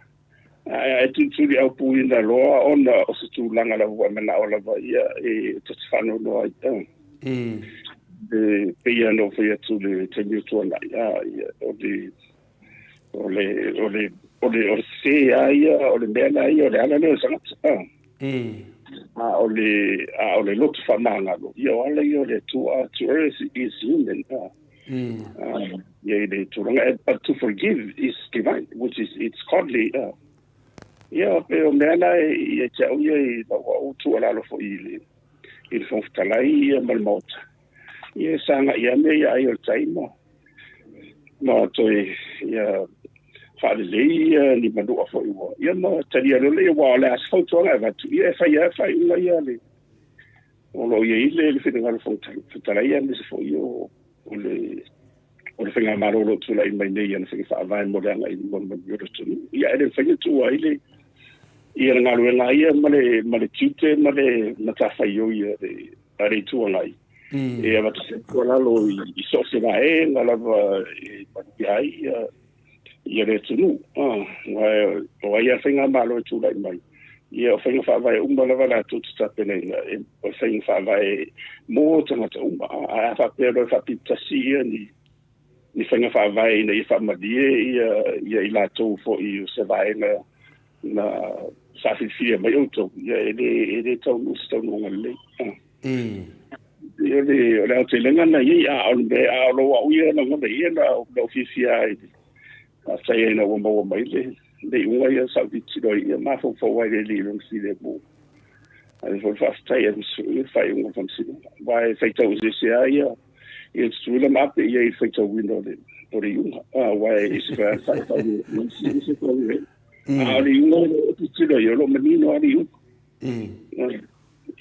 C: a ae tulituliaupuina loa ona o se tulaga lava ua e manao lava ia e ta te faanoanoa ai e pei ona ou fai atu i le taimi o tuanai a ia o le O le, o le, o le, o le sese lava ia, o le mea la ia, o le ala lea o le tagata. A. A o le, a o le loto faamagalo, ia o ala ia o le Atua, to err is, is human. A. A, ia i le tulaga, but to forgive is divine, which is, it's godly. A. Ia, pe o mea la ia te au ia i lau au tuualalo foi i le, i le Fofoga Fetalai ia ma le Maota. Ia sagai ane ia ai o le tai ma, ma toe ia faalelei ia ni manua foi ua ia ma talia loa lea aua o le a se fautuaga e avatu ia e fai lava faaiuga ia le o lo o i ai le le finagalo Fofoga Fetalai aemaise foi o o le o le faigamalo o lo o tulai mai nei i ana faiga faavae mo le agai i luma o le manuia o le atunuu. Ia e le mafai ona tuua ai le ia le galuega ia ma le ma le tiute ma le matafaioi a le a le Itu Agai e avatu se tuualalo i, i so o se vaega lava e manuia ai ia, ia le atunuu. Ah, o ai a faigamalo e tulai mai. Ia o faiga faavae uma lava latou te tapenaina, e, o faiga faavae mo tagata uma. Ae a faapea loa e faapitasi ia ni, ni faiga faavae ina ia faamalie ia, ia i latou foi o se vaega na sa filifilia mai outou, ia e le, e le taunuu se taunuuga lelei. Ia o le, o le aotelega na i ai, a o le mea, a o lou au ia lagona ia na, na ou fiafia ai, faafetai ai ina ua maua mai le, le iuga ia sa ou tilotilo ai, ia mafaufau ai le Alii i lona filemu. Ae foi le faafetai aemaise foi le faaiuga o le faamasinoga. Aua e faitau eseese lava ia, ia Tutuila ma Ape i ai i le faitauina o le, o le iuga. Aua e ese foi lava le faitau a isi, ese foi le A o le iuga o lo o tilotilo ai, o lo o manino lava le iuga.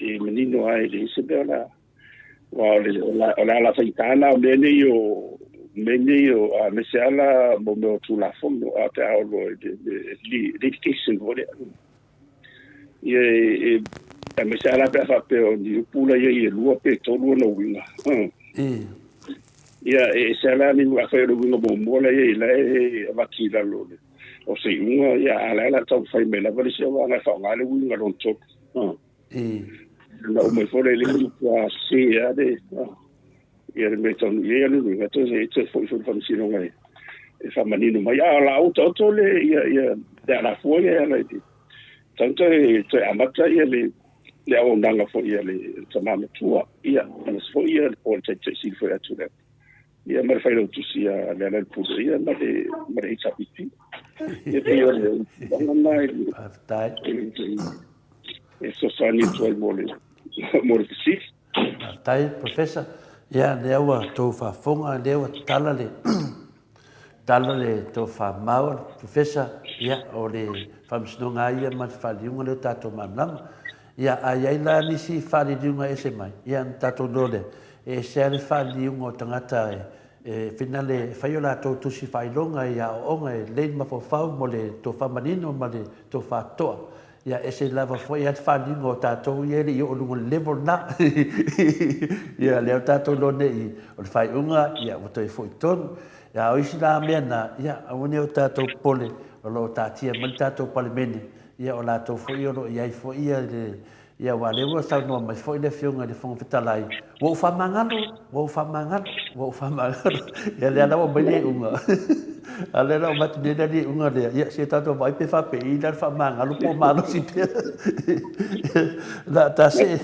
C: E manino lava e leai se mea o le a aua o le o le ala faigata lena o mea nei o mea nei o aemaise lava la mo mea o Tulafono a pe a oo loa i le litigation foi lea. Ia e aemaise lava la pe a faapea o ni upu la i ai e lua pe tolu ona uiga. Ia e ese lava la ni afai o le uiga muamua la i ai la e avatu i lalo o le o se iuga, ia a o la e o le a taumafai mai lava le isi vaega e faaaoga le uiga lona tolu. Na uma ifo lea i le matua sese lava le ia le mea e taunuu i ai le uiga, toe toe foi foi i le faamasinoga e faamanino mai. A o la ua taoto le ia ia le alafua ia e ala i le tatau toe toe amata ia le le auaunaga foi a le tama matua, ia aemaise foi ia le po o le Taitai Sili foi atu lea ia ma le Failautusi a Lealailepule ia ma le ma le HRPP. Ia pei o le tulaga lena e e fesoasoani atu ai mo le mo le fesili.
B: Faafetai Professor. Ia lea ua tou faafofoga, lea ua tala le tala le tofamau a le Professor, ia o le Faamasinoga lava ia ma le faaliliuga lea o tatou malamalama. Ia a i ai la nisi faaliliuga e ese mai, ia ona tatou iloa lea, e ese lava le faaliliuga o tagata e finale e fai o latou tusi faailoga i aoaoga e lelei le mafaufau mo le tofa manino ma le tofa toa. Ia ese lava foi a le faaliliuga o tatou ia e le i oo i luga o le level lena. Ia lea ua tatou iloa nei o le faaiuga ia ua toe foi tonu. A o isi la mea na, ia aua ne i o tatou popole o lo o taatia mai le tatou Palemene, ia o latou foi o lo o i ai foi ia le, ia aua o lea ua saunoa mai foi le Afioga i le Fofoga Fetalai, ua ou faamagalo, ua ou faamagalo, ua ou faamagalo. Ia lea la ua aumai le iuga. A o lea la ua avatu nei le iuga lea, ia se i tatou vaai pe faapei la le faamagalo po o malosi pea. La ta see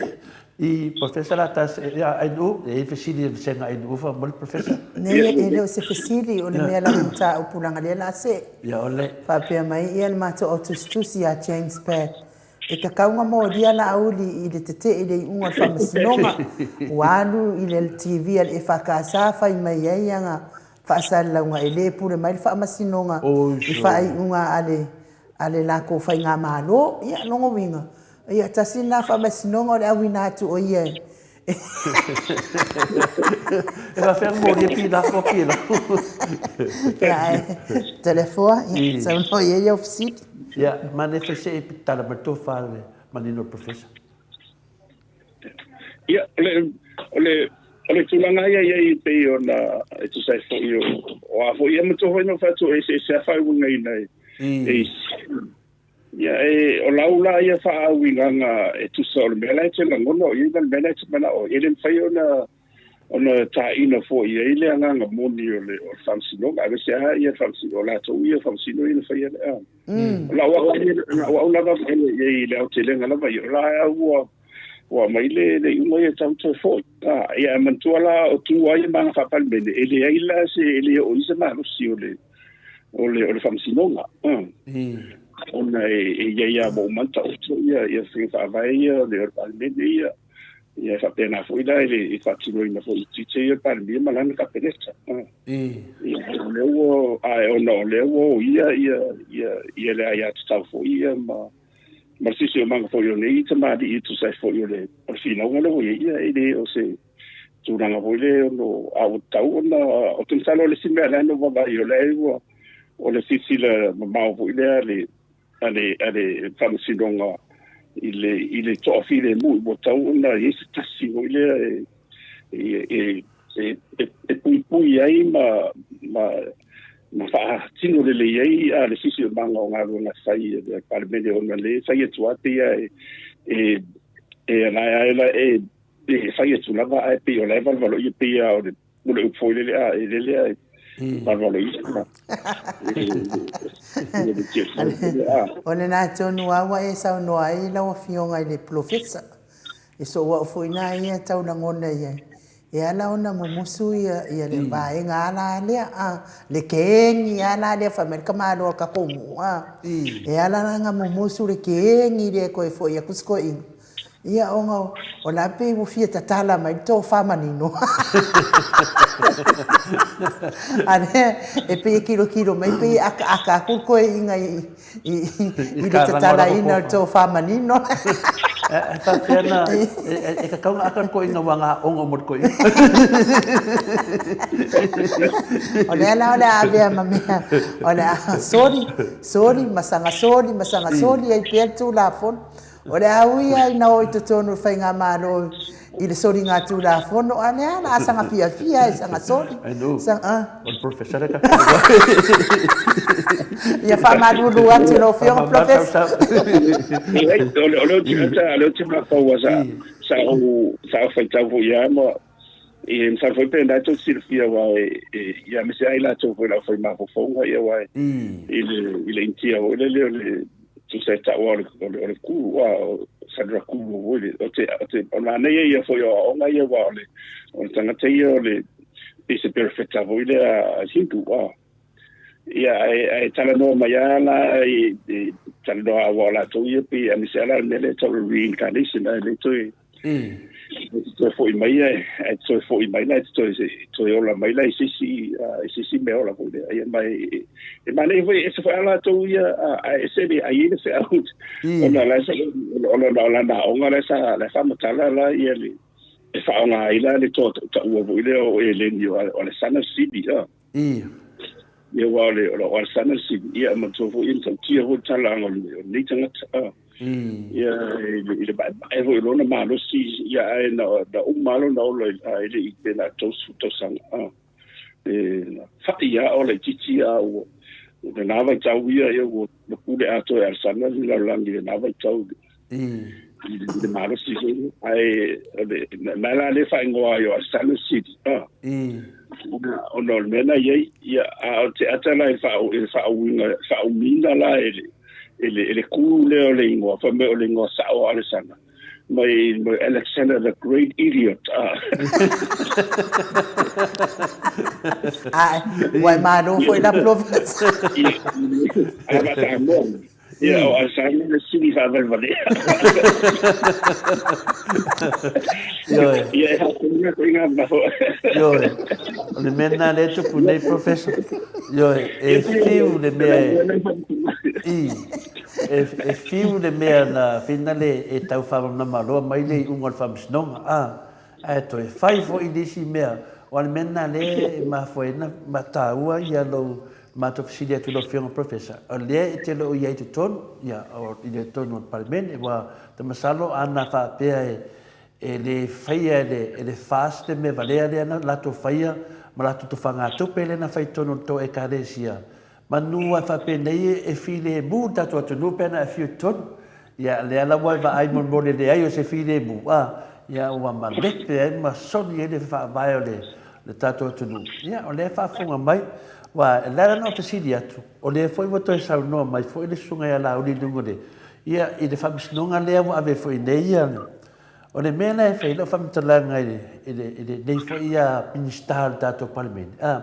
B: i Professor la ta see, ia Ainuu, e i ai fesili a le vasega Ainuu faamolemole Professor.
A: Nei, e le o se fesili, o le mea lava o le mataupu leaga lea o le a see.
B: Ia o le.
A: Faapea mai ia le matou autusitusi ia James Pat, E tatau ona molia Laauli i le tetee i le iuga o le faamasinoga. Ua alu i le TV a le EFKS fai mai ai ana faasalalauga e le pule mai le faamasinoga i faaiuga a le a le latou faigamalo. Ia, lona uiga, ia tasi lena faamasinoga o le auina atu o ia e
B: E faafefea ona molia pilafu a pilafu.
A: Ia, ae Toleafoa, ia, saunoa i ai au fesili.
B: Ia, manaia foi se i tala mai le tofa le manino o le Professor.
C: Ia, o le, o le, o le tulaga ia i ai pei ona e tusa ai foi o, o a foi, ia manatua foi na ou fai atu e eseese lava faauigaina e, e isi. Ia, e, o lau la ia faauigaga e tusa o le mea la e te lagona o i ai ma le mea la e te manao ai. E le mafai ona, ona taina fua i ai le agaga moni o le, o le faamasinoga, aemaise lava ia faamasino, o latou ia faamasino ia na faia le, a. O lau au, lau au lava vaai i ai i le aotelega lava ia, o la e ua, ua aumai le, le iuga ia e tatau ona toe foi. A, ia, ae manatua la, o tu lava ia ma aga faa-Palemene, e leai la se, e le oo i ai se malosi o le, o le, o le faamasinoga. Ona e, e i ai lava ua uma ona taoto ia, ia faiga faavae ia o le, o le Palemene ia. Ia e faapena foi la i le i faatinoina foi i tiute ia o le Palemia ma lana Kapeneta. Ia, o lea ua, ae ona o lea ua oia ia, ia, ia le aiatatau foi ia ma, ma le siosiomaga foi o nei tamalii e tusa ai foi o le, o le finauga lea ua i ai, ia e le o se tulaga foi lea ono, a ua tatau ona, ou te masalo o le isi mea lea na ou vaavaai o lea ua, o le silasila mamao foi lea a le, a le, a le Faamasinoga i le, i le toafilemu ua tatau ona i ai se tasi foi lea e, e, e, e, e, e puipui ai ma, ma, ma faatino lelei ai a le siosiomaga o galuega fai a le Palemene ona lea e fai atu lava pei lava e, e, e, e, e, e fai atu lava ae pei o la e valevaloia pei lava o le o le upu foi lele a e lele a e valevaloia
A: O lena tonu lava ua e saunoa ai lau Afioga i le Polofesa. E soo au foi na ia tau lagona i ai. E ala ona mumusu ia, ia le vaega ala lea, a, le kēngi ala lea fai mai le tamaloa o le tatou nuu, a. E ala la ona mumusu le kēngi lea e toe foi atu si toeaina. Ia ona o la pei ua fia tatala mai le tofa manino. A lea e pei e tilotilo mai pei e akaaka atu le toeaina i i i le tatalaina o le tofa manino.
B: E faapea na e tatau ona aka le toeaina aua na aoga mo le toeaina.
A: O lea la o le a avea ma mea o le a soli, soli ma saga soli ma saga soli ai pea le Tulafono. O le a ui lava ina o i totonu o le Faigamalo i le soligatulafono, a o lea o le a saga fiafia e saga soli.
B: Saga. O le Professor le
A: Ia faamalulu atu i lau Afioga Professor.
C: Leai, o lea ou te mafaufau sa ou faitau foi lava ma Ia, masalo foi pe na tou te silafia aua e, e, ia aemaise lava i latou foi o le aufai mafaufauga, ia aua i le, i le Initia foi lele o le, tusa e taua o le, o le, o le guru, a o Sandra Guru foi le, o te, o te, o manaia ia foi o aoaoga ia aua o le, o le tagata ia o le, pei se perofeta foi lea a Hindu, a. Ia, ae, ae talanoa mai lava la, i, i, talanoa aua o latou ia pei, aemaise lava la le mea lea e tau o le reincarnation, ae le toe, E te toe foi mai e, e te toe foi mai la, e te toe, toe ola mai la i se isi, i se isi mea ola foi lea. Ia, ma e, e manaia foi, e ese foi a latou ia, a e ese le, ai i le feau, ona la sa, ona o lana aoga la sa, la faamatala la ia le, e faaaoga ai la le toa taua foi lea o eleni o Alesana Sibi, a. Ia, aua o le, o Alesana Sibi, ia, manatua foi ia matautia foi le talaaga o lenei tagata, a. Ia, i le maemae foi o lona malosi, ia, ae na, na uma lava lona ola ae le i pe na 30 tausaga, a. E, fa'i lava o laitiiti a ua, o lena vaitau ia, ia ua pule atoa e Alesana le lalolagi i lena vaitau i le malosi foi lea. Ae, o le mea la lea e faaigoa ai o Alesana City, a. Ona o le mea na i ai, ia, a o te ata la i le faauiga, faaumiga la e le, e le, e le guru lea o le igoa, fai mai o le igoa sao o Alesana, mai, mai Alexander the Great Idiot. Ah.
A: Ae, ua e malo foi la Professor.
C: Ae faa-Samoa. Ia, o Alesana le sili faavalevalea.
B: Ioe.
C: Ia, e faatonu atu i ngā maho.
B: Ioe. O le mea lena lea e tupu nei, Professor. Ioe, e fiu le mea e... I, e, e fiu le mea na finale e tau whamanamaloa mai le iuga o le faamasinoga, a, ae toe fai foi le isi mea, o le mea lena lea e mafua ai ona mataua ia lou matou fesili atu i lau Afioga Professor, o lea e te le o i ai i totonu, ia, o, i le totonu o le Palemene, ua te masalo ana faapea e, e le faia e le, e le FAST le mea valea lea na latou faia ma latou tofagatupe lea na fai i totonu o le tou Ekalesia. Manu a faapenei e filemu le tatou atunuu pe ana e afio i totonu. Ia, lea la ua e vaai mo le leai o se filemu, a, ia ua malepe ai ma soli ai le faavae o le, le tatou atunuu. Ia, o lea e faafofoga mai, aua e ala ona ou fesili atu, o lea foi ua toe saunoa mai foi le Susuga ia Laauli i luga o le, ia, i le faamasinoga lea ua ave foi nei ia, O le mea la e fai ai lau faamatalaga i le, i le, i lenei foi ia Minisita o le tatou Palemene, a,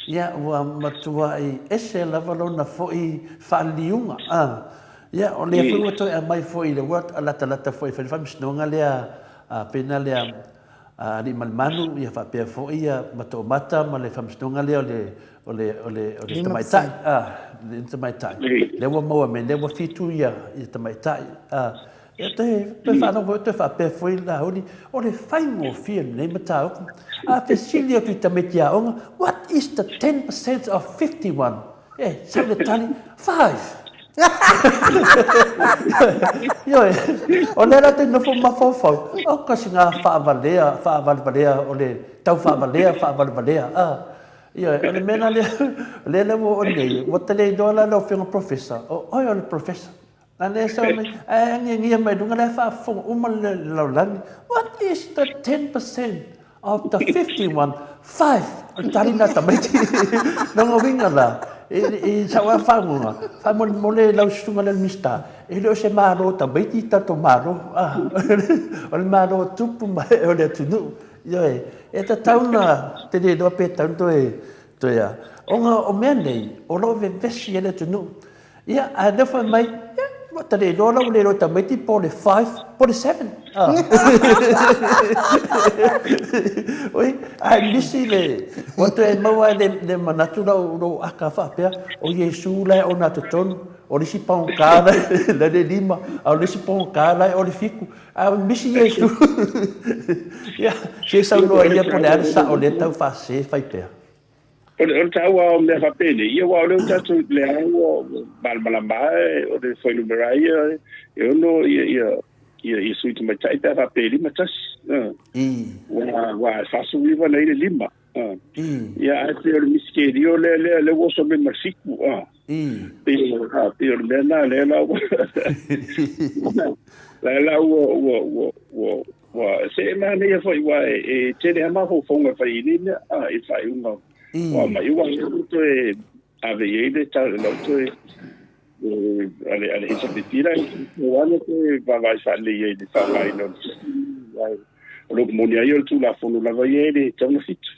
B: ia ua matuai ese lava lona foi faaliliuga, a, ia o lea foi ua toe aumai foi i le ua latalata foi e fai le faamasinoga lea a pena lea a Aliimalemanu, ia faapea foi ia Matoomata ma le faamasinoga lea o le, o le, o le, o le tamaitai, a, le tamaitai. Lea ua maua mai, lea ua fitu ia, ia tamaitai, a, Ia toe, toe faalogo foi, toe faapea foi Laauli, o le faigofie lenei mataupu. A fesili atu i tamaiti aoga, what is the 10% of 51? E, sau le tali, five. Ioe, o lea la te nofo mafaufau, o kasi ngā faavalea, faavalevalea, o le tau faavalea, faavalevalea. Ah, ioe, o le mea la lea, o lea la ua oo nei, ua ta le iloa la lau Afioga Professor, o oe o le Professor. A lea sau mai, ae agiagia mai luga lea faafofoga uma le lalolagi, what is the 10% of the 51? Five! O le tali lena a tamaiti. Lona uiga la, i sau lava fagoga, faamolemole lau susuga i le Minisita, e le o se Malo o tamaiti le tatou Malo, o le Malo o tupu ma ee o le atunuu. Ioe, e tatau ona, te le iloa pe tatau ona toe, toe a. Ona o mea nei, o lo o vevesi ai le atunuu. Ia, ae lea fai mai, ia, ua ta le iloa la ua le iloa e tamaiti po o le five, po o le seven. Ah. Oi, ae misi le, ua toe maua ai le, le manatu lau, lou aka faapea, o Iesu la e ona totonu, o le isi pagota la, la le lima, a o le isi pagota la e o le fitu. A o misi Iesu. Ia, se saunoa ia po o le a le sao o lea tau faasese fai pea.
C: O le taua o mea faapenei, ia aua o lea ua tatou lea ua malamalama o le fuainumera ia e ono ia ia ia ia sui tamaitai pe a faapea e 51. Ua ua 49 na i le 5. Ia ae pei o le misitelio lea lea lea ua oso mai ma le 7. Pei pei o le mea lena lea la ua la la ua ua ua ua ua se e manaia foi aua e tele lava mafaufauga e fai i nei mea i le faaiuga ua aumai aua lea ua toe ave i ai le lau toe a le HRPP la ua ana toe vaavaai faalelei ai i le faaaogaina o le o le upu moni lava ia o le Tulafono lava ia e le tatau ona fitu.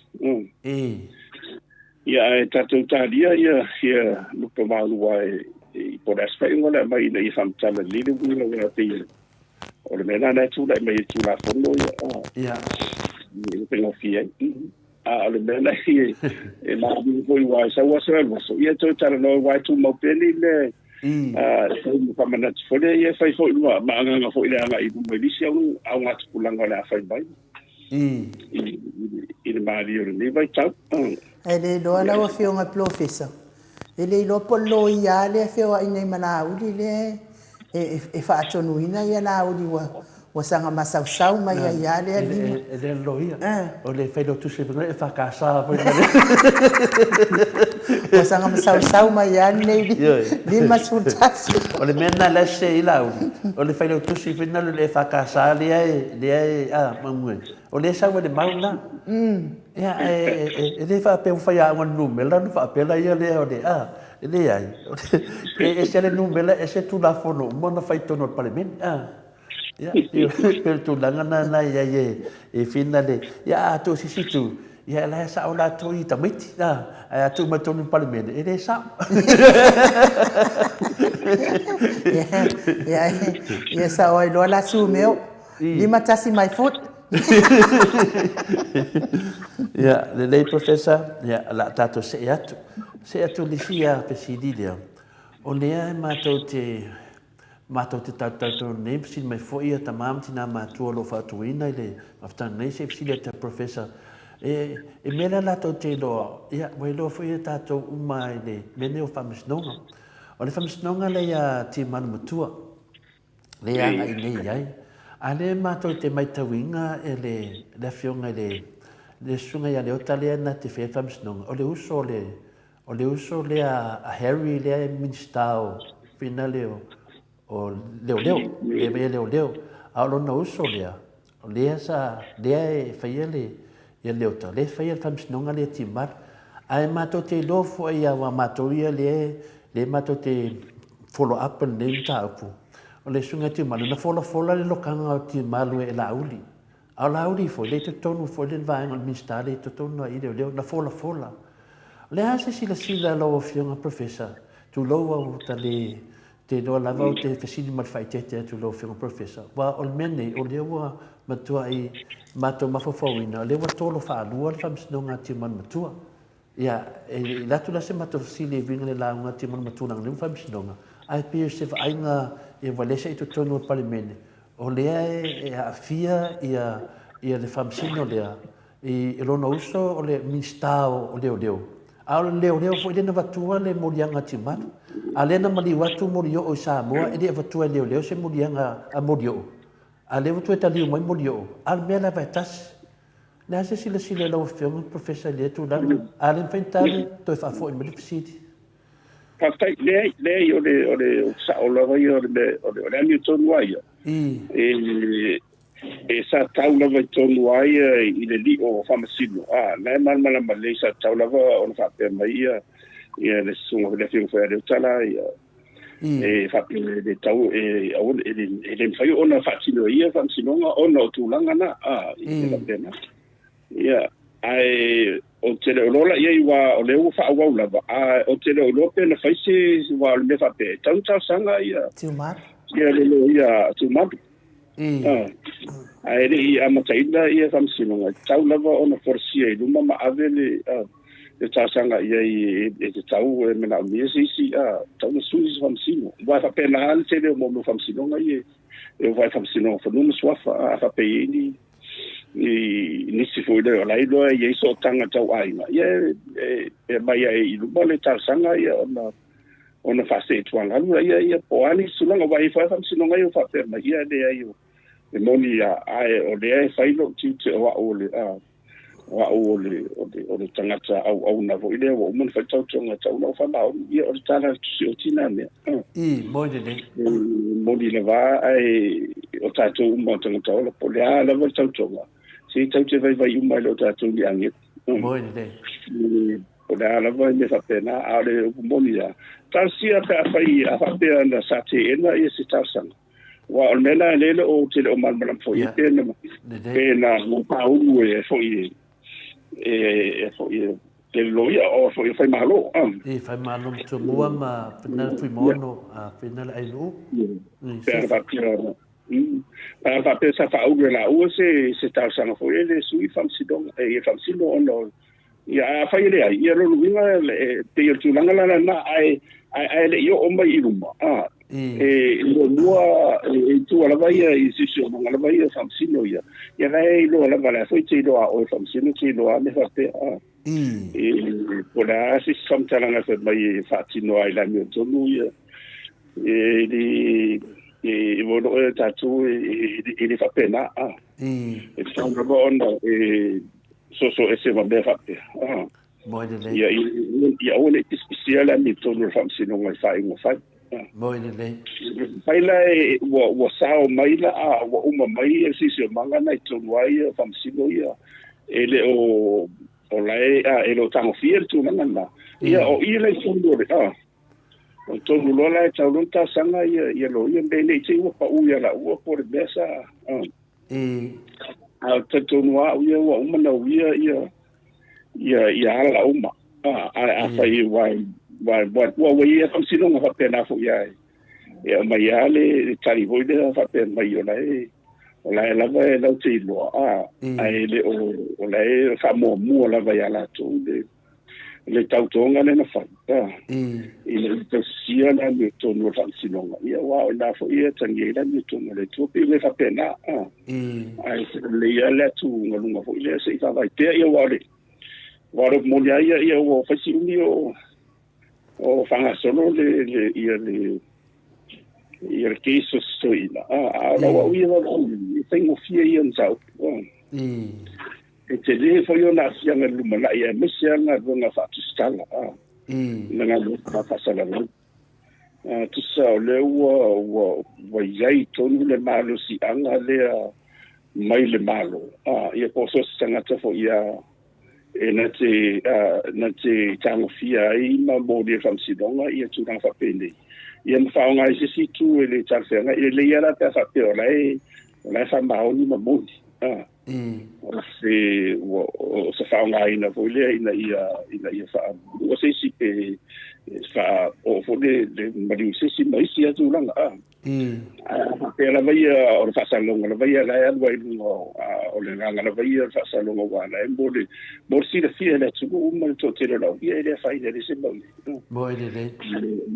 C: Ia ae tatou talia ia ia lupe malu ae i po o le a se faaiuga o le a aumai ina ia faamatala lelei le uiga aua e pei o le mea lena e tulai mai i le Tulafono ia
B: Ia.
C: E faigofie ai. A o le mea la e e malie foi aua e sau aso e alu aso, ia e toe talanoa aua e tumau pea nei mea e fai ma faamanatu foi lea, ia e fai foi ma agaga foi i le agai i luma i nisi augatupulaga o le a fai mai i le malie o lenei vaitau.
A: Ae le iloa lau Afioga i le Polofesa, e le iloa po o le loia lava lea e feoai nei ma Laauli lea e faatonuina Laauli ua saga masausau mai ai lava lea lima.
B: E le o le loia, o le failautusi foi e FKS foi ma le...
A: Ua saga masausau mai lava lenei 51.
B: O le mea lena o la e sese ai Laauli, o le failautusi foi lena o le EFKS lea e, a, o lea e sau ai le mau lena. Ia, e le faapea ua faiaoga i le numera ona faapea laia lea o le a. E leai. E ese le numera, ese Tulafono uma na fai i totonu o le Palemene. A. Ia, e pei o le tulaga lena na i ai e fina le... Ia, a tuu i se isi itu, ia o la e sao latou i tamaiti, a. Ae a tuu mai i totonu o le Palemene, e le sao.
A: Ia, ia sao ai loa la Sumeo. 51 my foot.
B: Ia, lelei Professor, ia, o le a tatou see atu. See atu i le isi fesili lea, o lea e matou te, matou te talatalanoa nei, fesili mai foi ia tama ma tina matua o lo o faatuina i le mafutaga nei, se i fesili atu ia Professor, e, e mea lea latou te iloa, ia, ua iloa foi e tatou uma i le mea nei o faamasinoga. O le faamasinoga lea ia Timalu Matua, le agai nei i ai. A lea matou te maitauina e le, le afioga i le, le susuga ia Leota lea na te faia le faamasinoga, o le uso o le, o le uso lea a Harry lea e Minista o fina lea o, o leoleo, lea e leoleo. A o lona uso lea, O lea sa, lea e faia le, ia Leota, lea e faia le faamasinoga lea Timar. Ae matou te iloa foi aua matou ia lea, lea matou te follow up lenei mataupu. O le susuga ia Timalu, na folafola le lokaga o Timalu e Laauli. A o Laauli foi, lea i totonu foi le vaega o le Minisita lea i totonu lava i leoleo, na folafola. O le a se silasila a lau Afioga Professor, tulou au ta le Te iloa lava ou te fesili ma le faaeteete atu i lau Afioga Professor, aua o le mea nei, o lea ua matuai matou mafaufauina, o lea ua tolo faalua le Faamasinoga a Tiumalu Matua. Ia, e alu atu la se matou fesili e uiga i le lauga a Tiumalu Matua leaga o lea ua Faamasinoga, ae pei o se vaaiga ua le se i totonu o le Palemene, o lea e aafia ia le Faamasino lea I lona uso o le Minisita o Leoleo, a o le leoleo foi lea na avatua le moliaga a Tiumalu. A lea na maliu atu Molioo i Samoa, e le avatua e leoleo se moliaga a Molioo, a lea ua toe taliu mai Molioo, a o le mea lava e tasi. O le a se silasila i lau Afioga Professor i lea tulaga? A le mafai ona tali, toe faafoi mai le fesili.
C: Faafetai. Leai, leai, o le, o le sao lava ia o le mea, o le, o le amiotonu lava ia. E, E sa tau lava i tonu a ia i le lio o Faamasino, a, la e malamalama lelei sa tau lava ona faapea mai ia, ia le susuga, le afioga foi ia Leota la, ia, e faapea e le tau, e, aua, e le, e le mafai ona faatino e ia Faamasinoga ona o tulaga na, a, e faapena. Ia, ae ou te le o iloa la i ai, aua o lea ua faaauau lava, ae ou te le o iloa pe na fai se, aua o le mea faapea, e tau talosaga ia, ia le loia a Tiumalu. Ae le i amataina ia faamasinoga, e tatau lava ona folasia i luma ma ave le le talosaga i ai e tatau e manaomia se isi tatau ona sui se faamasino. Aua e faapena lava le tele o mea o faamasinoga ia e ova i faamasinoga o fanua ma suafa, a faapea e i ai ni I nisi foi lea o la e iloa e i ai sootaga tau aiga, ia e aumai ae i luma le talosaga ia ona ona faaseetuagalu laia ia po o a nisi tulaga. Aua e i ai foi lava faamasinoga ia ua faapea mai, ia e leai e moni lava, ae o lea e fai lou tiute o au o le o au o le, o le, o le tagata auauna foi lea ua uma ona fai le tautoga e tatau ona ou faamaoni. Ia, o le tala a le Tusi Oti lena mea.
B: I, moni lelei.
C: E moni lava, ae o tatou uma o tagata ola, po o le a lava le tautoga, se tatou te vaivai uma e le o tatou ni agelu.
B: Moni lelei.
C: Po o le a lava mea faapena, a o le upu moni lava, talosia pe afai a faapea na sa teena ia se talosaga. Aua o le mea lena lea le ou te le o malamalama foi i ai, pe na, pe na paulu e foi e, e foi e e le loia o foi e Faimalo.
B: E Faimalo ma Tumua ma Whina le Fuimaono, a Whina le Ainuu.
C: Pe ana faapea, pe ana faapea sa faaulu e laua se, se talosaga foi e le sui faamasinoga, e ia faamasino ona o Ia, a afai e leai, ia lona uiga e pei o le tulaga la lena, ae, ae, ae le i oo mai i luma, a, e muamua e i tua lava ia i siosiomaga lava ia faamasino ia. Ia la e iloa lava, la foi te iloa a oe faamasino, te iloa a mea faapea, a. E, po o le a se isi faamatalaga e fai mai e faatino ai i le amiotonu ia, e le, e, e ua iloa e tatou e, e le faapena, a. E tatau lava ona e soso ese ma mea faapea. Ah.
B: Moe lelei.
C: Ia, ia aua ne i pisipisia le amiotonu o le faamasinoga i faaiuga fai.
B: Ah. Moe lelei.
C: Fai la e, ua, ua sao mai la, a, ua uma mai le siosiomaga na i totonu ai ia faamasino ia, e le o, o la e, a, e le o tagofia le tulaga lena. Ia, o i la i totonu o le, a, o totonu loa la e tau loa le talosaga ia, ia loia me ne i te i ua pau ia laua po o le mea sa, a. A o talitonu lava au ia ua uma ona uia ia ia ia ala uma. A ae afai ua ua ua ua ua i ai faamasinoga faapena foi lava e aumai lava le le tali foi lea faapea mai o la e o la e lava e latou te iloa a ae le o o la e faamuamua lava ia latou le le tautoga lea na fai, ina ia tausisia le amiotonu o le faamasinoga, ia aua o i ina foi e atagia ai le amiotonu a le Atua, pei o mea faapena, ae lelei lava le atugaluga foi lea se i vaavaai pea, ia aua o le aua o le upu moni lava ia, ia ua fai si umi o o faagasolo le le ia le ia le case o se toeaina, a o lau au ia vaavaai, e faigofie ia mataupu. E tele foi ona aafiaga i le lumanai aemaise lava galuega faatusitala, na galuega faasalalau. Tusa o lea ua, ua, ua i ai tonu le malosiaga lea mai le Malo, ia po o so o se tagata foi a e na te, na te tagofia ai ma molia i le faamasinoga ia tulaga faapenei. Ia ma faaaoga ai se isi itu e le talafeagai. E lelei lava la pe a faapea o la e, o la e faamaoni ma moni. O se, ua, o se faaaogaina foi lea ina ia, ina ia faamalua se isi pe faaoo foi le, le maliu i se isi ma isi lava tulaga. A. Ae a faapea lava ia, o le faasalalauga lava ia la e alu ai i luga o, a, o le agaga lava ia o le faasalalauga aua la e mo le, mo le silafia e le atunuu ma le toatele o le au, ia e le afaina e leai se mau i ai.
B: Moe lelei.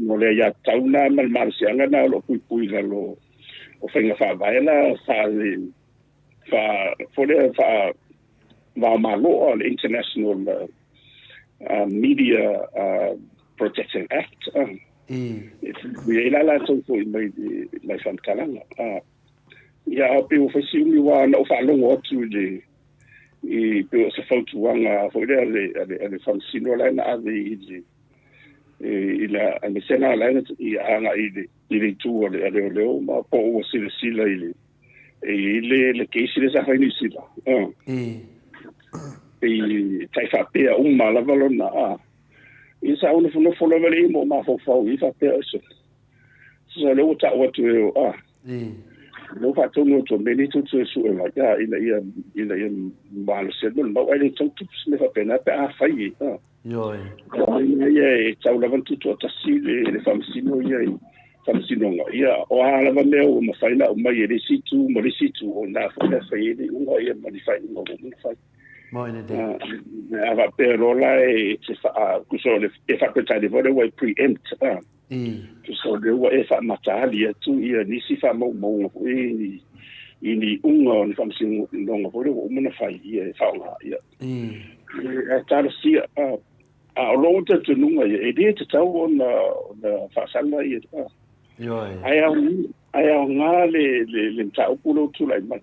C: Mo le aiatatau lena ma le malosiaga lena o lo o puipui i lalo o faiga faavae la faale, faa, foi lea faa vaomalo le International Media Protection Act. E pui ai la latou foi mai mai faamatalaga. Ia a pei ua fai si umi aua na ou faalogo atu i le i pei o se fautuaga foi lea a le a le a le faamasino la na ave i le i le aemaise la la i agai i le i le itu a le a leoleo ma po ua silasila i le E i ai le, le case lea sa fai i Niu Sila. E tai faapea uma lava lona, a. Ia sa ou nofonofo lava le ma ou mafaufau i faapea, oe sole. Sa lea ua tau atu e o, a. Lea ua faatonu atu o mea nei tou te sue mai, a, ina ia, ina ia malosi ai le mau, ae le tau tupu se mea faapena pe a fai e, a.
B: Ioe.
C: O le ia e tau lava ona tutoatasi le, le faamasino ia i faamasinoga. Ia, o a lava mea ua mafai ona aumai e le isi itu ma le isi itu, o lena foi la e fai ai le iuga ia ma ni faaiuga ua uma ona fai.
B: Moe lelei.
C: A faapea loa la e te faa, tusa o le, e faa-Peretania foi lea ua e pre-empt, a. Tusa o lea ua e faamataali atu ia nisi faamaumauga foi ni, i ni iuga o ni faamasinoga foi lea ua uma ona fai ia e faaaoga ia. Ae talosia, a o lou talitonuga ia, e le tatau ona ona faasala ia.
B: Ioe.
C: Ae ae aoga le le le mataupu lea ua tulai mai.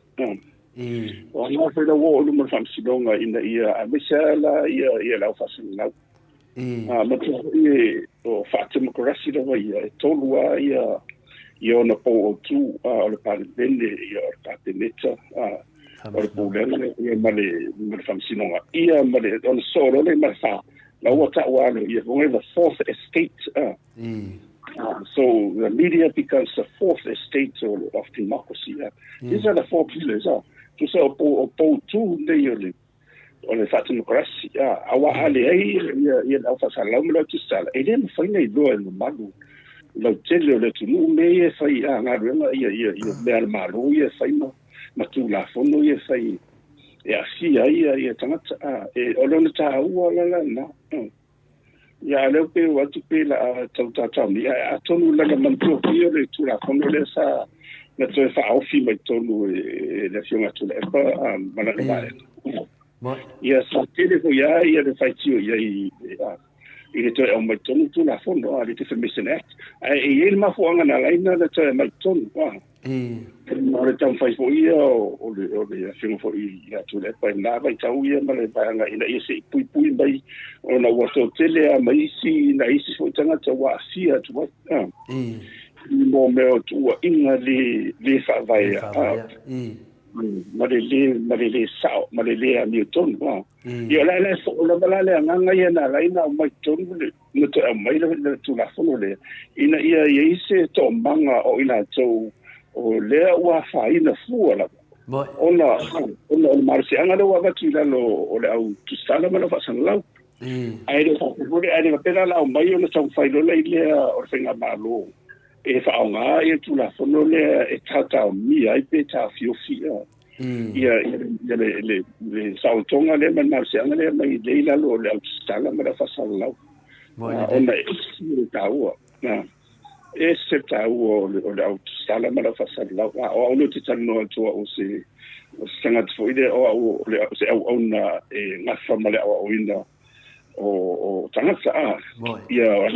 C: O aoga foi la ua oo i luma o le faamasinoga ina ia aemaise lava la ia ia le au faasalalau. Manatua foi o faatemokarasi lava ia, e tolu lava ia ia ona pou autu, o le Palemene, ia o le Kapeneta, o le Pulega ia ma le ma le Faamasinoga, ia ma le ona sosoo loa lea ma le fa, la ua tau lava ia the fourth estate. So the media becomes the fourth estate of, of democracy. These are the four pillars. Tusa o pou, o pou tu nei o le o le faatemokarasi, aua a leai ia le au faasalalau ma le au tusitala, e le mafai ona iloa e le mamalu lautele o le atunuu mea ia e fai, a, galuega ia, ia, ia mea a le Malo ia e fai ma, ma Tulafono ia e fai e aafia ai ia, ia tagata. A, e, o lona taua la lena. Ia, a o lea pei ua atu pei la a tau taotaomia, ae atonu lana manatua foi o le Tulafono lea sa na toe faaofi mai totonu e le Afioga ia Tuilaepa ma lana vaega. Ia, sa tele foi lava ia le faitio i ai i le toe aumai totonu Tulafono, le Defamation Act. Ae e i ai le mafuaaga na ala ai ona toe aumai totonu. O le taumafai foi ia o le o le afioga foi ia Tuilaepa i lena vaitau ia ma le vaega ina ia se i puipui mai ona ua toatele lava ma isi nai isi foi tagata ua aafia atu ai i mo mea o tuuaiga le le faavaea ma le le ma le le sao ma le le amiotonu. Ia o la e soo lava la le agaga ia na ala ai ona aumai totonu le na toe aumai le Tulafono lea, ina ia i ai se toomaga o i latou o lea ua afaina fua lava, ona ona o le malosiaga lea ua avatu i lalo o le au tusitala ma le au faasalalau. Ae le o faapea foi, ae le faapea la o le a aumai ona taumafai loa lea o le faigamalo e faaaoga le Tulafono lea e taotaomia ai pe taofiofi ia ia le le le saolotoga lea ma le malosiaga lea mai lea i lalo o le au tusitala ma le au faasalalau. Ona e ese le taua, e ese le taua o le o le au tusitala ma le au faasalalau. A o au lea ou te talanoa atu au o se o se tagata foi lea o au o le o se auauna e gafa ma le aoaoina o o tagata a ia o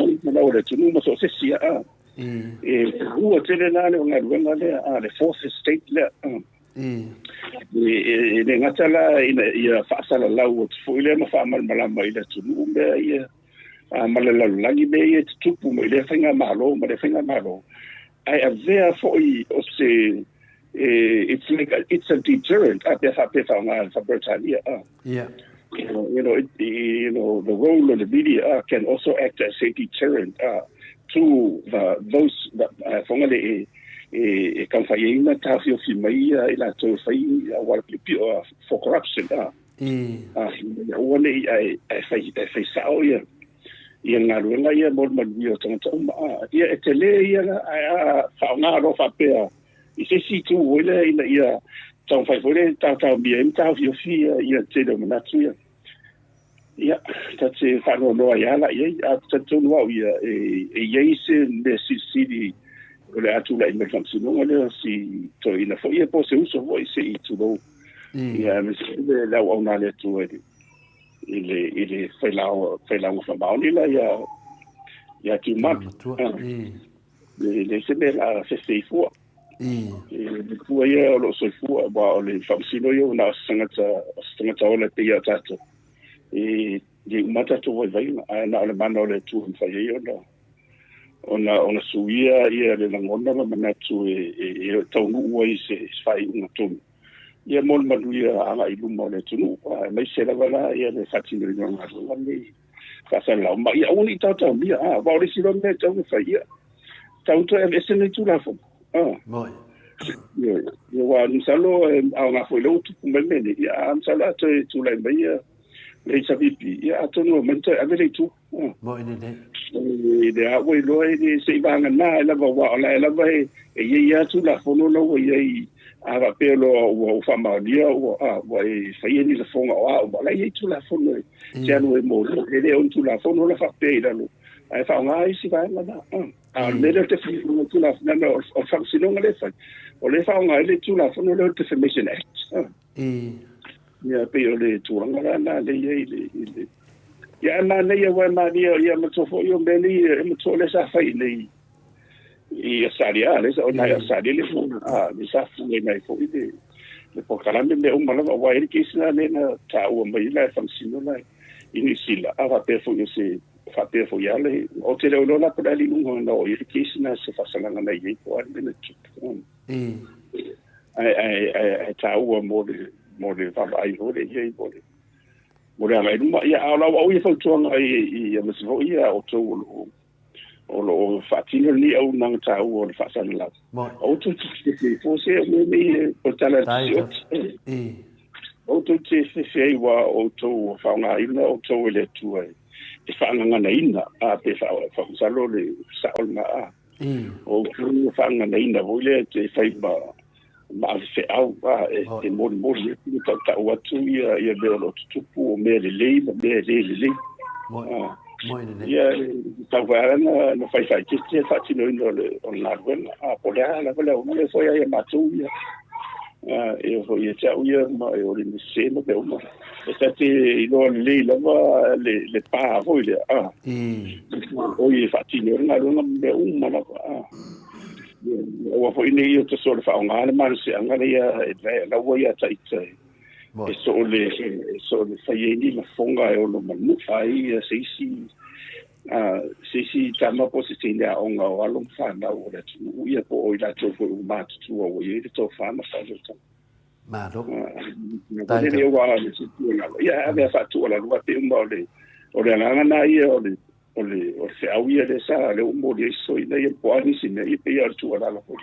C: le atunuu ma so o se isi a. E taua tele la le galuega lea a le fourth estate lea. E le gata la ina ia faasalalau atu foi lea ma faamalamalama i le atunuu mea ia ma le lalolagi mea ia e tutupu mai lea faigamalo ma lea faigamalo, ae avea foi o se it's like a, it's a deterrent a pe faapea faaaoga le faa-Peretania a.
B: Yeah.
C: You know, it, you know, the role of the media can also act as a deterrent to the, those that whangale e, e, e taumafai ai na taofiofi mai ia i latou e fai auala piopio for corruption. Aua ne i ae, ae fai, ae fai sao ia ia galuega ia mo le manuia o tagata uma. Ia e tele ia la, ae a faaaoga loa faapea i se isi itu foi lea ina ia taumafai foi lea e taotaomia ai ma taofiofi ia, ia le tele o manatu ia. Ia, ta te faanoanoa ai lava la i ai, a talitonu au ia e, e i ai se mea silisili o le a tulai mai le faamasinoga lea, si toeaina foi ia po o se uso foi se i tulou. Ia, aemaise foi le, le auauna a le Atua i le, i le, i le failauga, failauga faamaoni la ia, ia Tiumalu.
B: Matua.
C: E leai se mea la fefe i fua. E le fua ia o loo soifua, aua o le faamasino ia ua na o se tagata, o se tagata ola e pei ia tatou. E le uma tatou vaivaiga, ae na o le mana o le Atua e mafai ai ona ona ona suia ia le lagona ma manatu e e, e taunuu ai se faaiuga tonu. Ia mo le manuia agai i luma o le atunuu, aemaise lava la ia le faatinoina o galuega nei. Faasalalau ma ia aua ne i taotaomia, a, aua o le isi loa mea e tatau ona fai, ia, tatau ona toe aveese lenei Tulafono. A.
B: Moi.
C: Ioe. Ia, aua masalo e aoga foi lea ua tupu mai le mea nei, ia, a masalo a toe tulai mai ia le HRPP, ia atonu e omai ma toe ave le itu.
B: A. Moi lelei.
C: E le a ua iloa e le se i vagana ai lava, aua o la e lava e e i ai lava Tulafono la ua i ai, a faapea loa ua faamaonia ua, a, ua e faia ni lafoga o a uma, o la e i ai Tulafono e te alu ai mo e le o ni Tulafono la faapea i lalo, ae faaaoga isi vaega na. A o le mea lea o le fai o Tulafono, o le faamasinoga lea e fai, o lea e faaaoga ai le Tulafono lea o le Defamation Act. Ia, pei o le tulaga la lena lea e i ai i le... Ia, ae manaia, aua e manaia, ia manatua foi o mea nei, e manatua o lea sa fai i inei i Ausetalia, lea sa, ona e Ausetalia lea foi, a, lea sa fuaina ai foi le, le polokalame mea uma lava, aua e i ai le case la lea na taua mai ai la e faamasino la i Niu Sila, a faapea foi o se faapea foi lava le, ou te le o iloa la po o le a le iuga na oo i ai le case na, se faasalaga na i ai po o a le mea na tupu. Ae, ae, ae, ae taua mo le, mo le vaavaai foi lea i ai mo le, mo le agai i luma. Ia, a o lau au ia fautuaga i, i, aemaise foi ia outou o lo o, o lo o faatino lenei auaunaga taua o le faasalalau. Aua tou te fefe ai fua se o mea nei o le tala a le Tusi Aua tou te fefe ai aua o outou ua faaaogaina outou e le Atua e faagaganaina, a pe faamasalo le sao lena, a. O outou ua faagaganaina foi lea e fai ma ma ave feau, a, e molimoli atu ma tautau atu ia ia mea o lo o tutupu, o mea lelei ma mea e le lelei. Ia, e tatau foi lava ona na fai faaeteete le faatinoina o le o le galuega, a po o le a lava le auaunaga, e foi lava ia matou ia, e oo foi ia te au ia ma e o le sese ma mea uma. E ta te iloa lelei lava le le pa foi lea, a, o i e faatino ai le galuega ma mea uma lava, a. Aua foi ne i ota soona faaaoga le malosiaga lea e laua ia ita e so o le e so o le fai ai ni lafoga e ono manua ai se isi se isi tama po o se teine aoga o alo ma fanau o le atunuu ia po o i latou foi ua matutua ua i ai le tofa ma faautautaga.
B: Malo.
C: Faafetai. Ia ave a faatuualalo aua pei uma o le o le agaga na ia o le o le o le feau ia lea sa lea ua momoli ai sosoina ia po o a nisi mea ia pei lava o le tuualalo foi.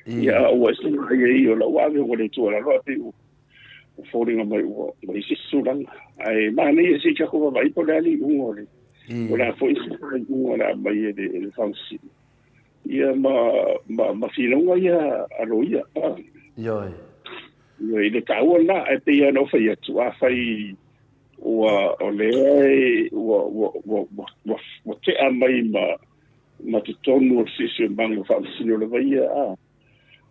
C: Ia a ua ese ia ia o lau ave ua le tuualalo ae pei ua foliga mai ua ua i se isi tulaga. Ae manaia se i tatou vaavaai po o le a le iuga o le o le a foi se iuga o le a aumai e le e le Faamasino. Ia ma ma ma finauga ia a loia.
B: Ioe.
C: Ioe, i le taua lena, ae pei lava ona ou fai atu, afai ua o lea e ua ua ua ua ua tea mai ma ma totonu o le siosiomaga faamasino lava ia a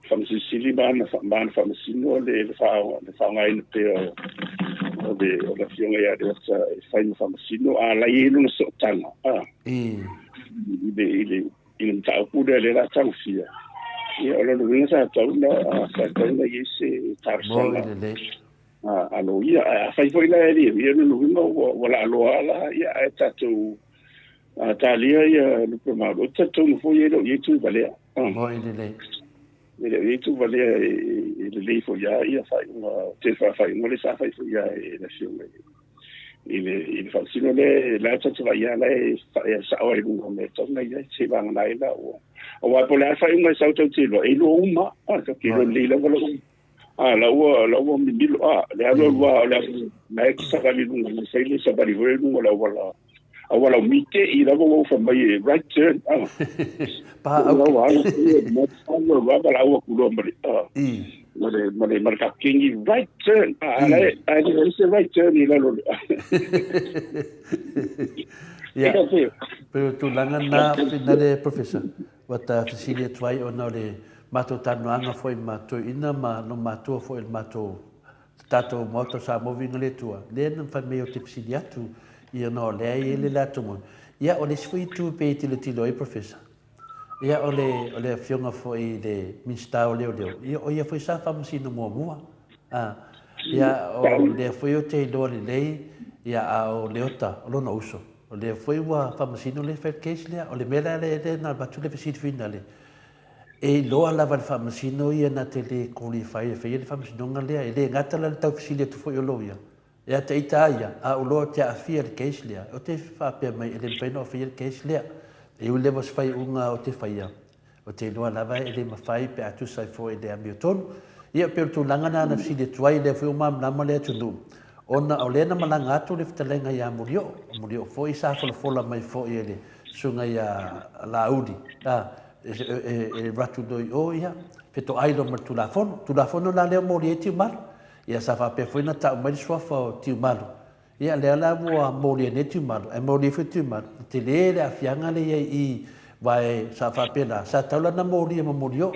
C: Faamasino Sili ma ana ma ana faamasino le le le faaaogaina pea o o le o le afioga ia Leota e fai ma faamasino a la e i ai lona sootaga a i le i le i le mataupu lea lea o le a tagofia. Ia o lona uiga sa tatau ona sa tatau ona i ai se talosaga a loia. Ae afai foi la e le i ai, o lona uiga ua ua laaloa la, ia ae tatou talia ia lupe malo. Ou te talitonu foi e le o i ai tuivalea.
B: Moi lelei.
C: E le o i ai tuivalea e lelei foi lava ia faaiuga, te faaiuga lea sa fai foi lava e le afioga i le i le faamasino lea, la e tatou te vaai lava la e sao ai i luga o mea e tatau ona i ai, seivagana ai la ua. Aua po o le a le faaiuga e sau tatou te iloa, e iloa uma, tatou te iloa lelei lava lou A, la ua, la ua mimilo, a, le alu alu a, o le alu, na e te savali i luga, na fai le savali foi i luga o le auala, auala o mite i lava ua ufa mai e right turn, a.
B: Pa au.
C: Ua alu, alu, alu, alu, alu, aku loa ma le, a, ma le, ma le, ma le kapikeni, right turn, a, a, la e, a, e se right turn i lalo le.
B: Ia, pei o tulaga na, finale, Professor. Ua ta fesili atu ai ona o le matou talanoaga foi ma toeaiina ma no matua foi o le matou tatou Maota o Samoa Viiga le Atua, lea na fai mai ou te fesili atu ia ona o lea e i ai le latou moni. Ia o le isi foi itu pei e tilotilo ai Professor, ia o le o le afioga foi i le Minisita o Leoleo, ia o ia foi sa faamasino muamua. A, ia o lea foi ou te iloa lelei, ia a o Leota, o lona uso. O lea foi ua faamasino le fai le case lea. O le mea la lea na avatu le fesili finale, e iloa lava e le faamasino ia na te le qualify e faia le faamasinoga lea. E le gata la i le tau fesili atu foi o loia, ia te ita a ia, a ou loa ou te aafia i le case lea, ou te faapea mai e le mafai ona ou faia le case lea. E ui lava o se faaiuga ou te faia, Ou te iloa lava e le mafai pe a tusa ai foi i le amiotonu. Ia, pei o le tulaga lena na fesili atu ai, lea foi ua malamalama le atunuu, ona o lea na malaga atu le fetalaiga ia Murioo. O Murioo foi sa folafola mai foi e le susuga ia Laauli, a, e alu atu loa i o, ia, fetoai loa ma le Tulafono. Tulafono la lea ua molia ai Tiumalu. Ia, sa faapea foi ona tau mai le suafa o Tiumalu, Ia, lea la ua molia nei Tiumalu, ae molia foi Tiumalu, e tele le aafiaga lea i ai i Aua sa faapena, sa tatau la ona molia ma Molioo,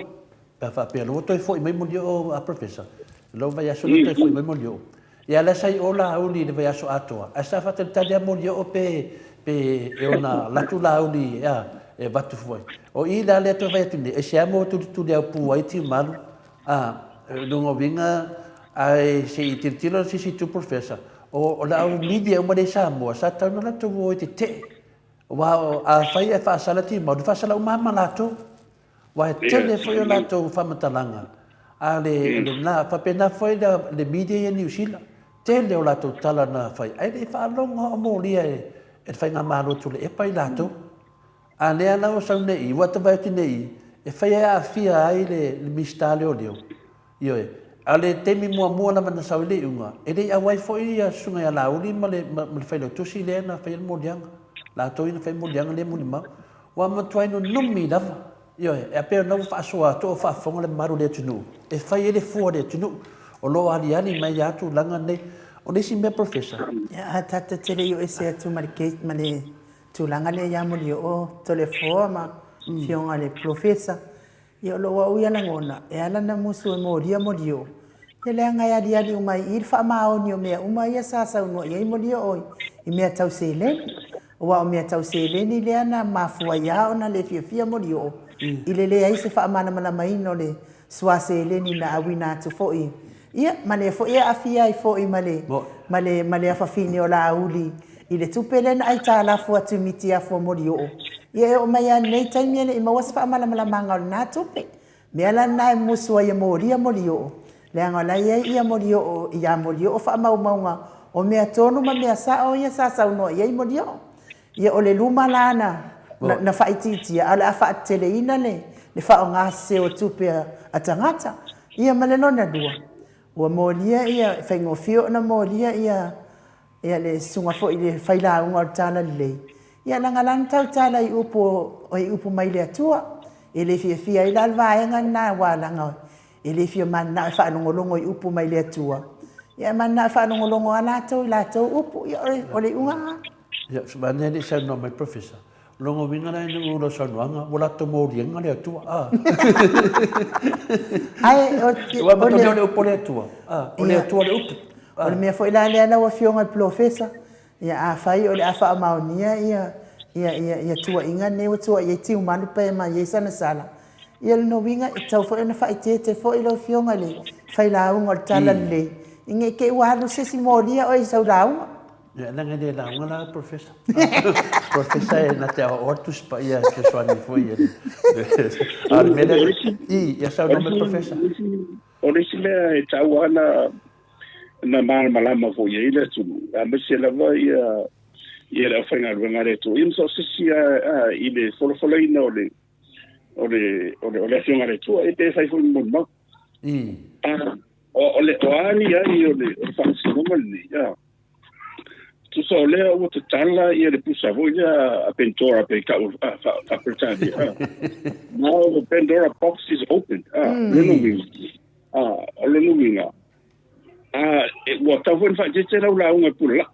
B: pe a faapea o lea ua toe foi mai Molioo a Professor, i lou vaiaso lea ua toe foi mai Molioo. Ia lea sa i o Laauli i le vaiaso atoa, ae sa faatalitali lava Molioo pe pe e ona alu atu Laauli a, e avatu foi. O i la lea e toe fai atu nei, aisea mea ua tulituliaupu ai Tiumalu, a, o lona uiga, ae se i tilotilo se isi itu Professor, o le au media uma lea i Samoa, sa tatau ona latou o e tetee. Aua afai ae faasala Tiumalu, e faasala uma lava ma latou. Aua e tele foi o latou faamatalaga, a o lena, faapena foi le media ia i Niu Sila, tele o latou tala na fai, ae le i faalogo lava o molia e le faigamalo Tuilaepa i latou. A lea la ua sau nei i i, ua ta vaai atu nei i i, e fai e aafia ai le Minisita Leoleo, ioe, a o le taimi muamua lava na sau ai le iuga, e le i auai foi ia Susuga ia Laauli ma le Failautusi lea na faia le moliaga, latou ia na faia le moliaga lea e molimau. Ua matuai nunumi lava, ioe, e pei ona ua faasoa atu o faafofoga le mamalu o le atunuu, e fai ai le fua o le atunuu, o lo o aliali mai lava tulaga nei. O le isi mea Professor.
A: Ia, a tatou te le i oo ese atu ma le case, ma le tulaga lea ia Molioo, Toleafoa ma Afioga i le Polofesa, Ia o lou au ia lagona, e ala ona musu e molia Molioo, ia leaga e aliali uma ai i i le faamaoni o mea uma ia sa saunoa i ai Molioo i mea tau seleni. Aua o mea tau seleni lea na mafua ai lava ona le fiafia Molioo i le leai se faamalamalamaina o le suā seleni na auina atu foi ia ma lea foi e aafia ai foi ma le ma le ma le afafine o Laauli i le tupe lea na aitalafu atu i mitiafu a Molioo. Ia e oo mai lava i lenei taimi e le i maua se faamalamalamaga o lena tupe. Mea la lena e musu ai e molia Molioo, leaga o la e i ai ia Molioo ia Molioo faamaumauga o mea tonu ma mea sao ia sa saunoa i ai Molioo. Ia o le luma la na na faaitiitia ae o le a faateteleina le le faaaoga sese o tupe a tagata. Ia ma le lona lua, ua molia ia, e faigofie ona molia ia ia le susuga foi i le failauga o le Talalelei, ia leaga la na tautala i upu i upu mai le Atua. E le fiafia ai la le vaega lena aua leaga e le fia mananao e faalogologo i upu mai le Atua. Ia e mananao e faalogologo lava latou i latou upu. Ia o le iuga lena.
B: Ia, vaeane e le i saunoa mai le Professor, o lona uiga la ina ua lau saunoaga, ua latou moliaina le Atua, a.
A: Ae o
B: le. Aua matou o le upu a le Atua, a, o le Atua le upu.
A: O le mea foi la lea lau Afioga i le Polofesa, ia afai o le a faamaonia ia ia ia ia tuuaiga nei ua tuuai ai Tiumalu pe ma i ai sana sala, ia lona uiga e tatau foi ona faaeteete foi lau Afioga i le failauga o le Talalelei, ne i te i ua alu se isi molia oe i sau lauga.
B: Ia, leaga e le lauga la Professor. Professor e na te aoaoa le Tusi Paia e fesoasoani foi i le... A o le mea lea... I, ia saunoa mai Professor.
C: O le isi mea e taua lava na malamalama foi i ai le atunuu, aemaise lava ia ia le aufaigaluega a le Atua, ia ma so o se isi lava i le folafolaina o le o le o le o le Afioga a le Atua, ia pe fai foi ma molimau. O, o le o a ni ai o le o le faamasinoga lenei, a tusa o lea ua tatala ia le pusa foi lea a Pandora pe tau faa-Peretania. Now the Pandora box is open. Lona uiga, o lona uiga, ua tatau foi ona faaeteete lau lauga e pulelai.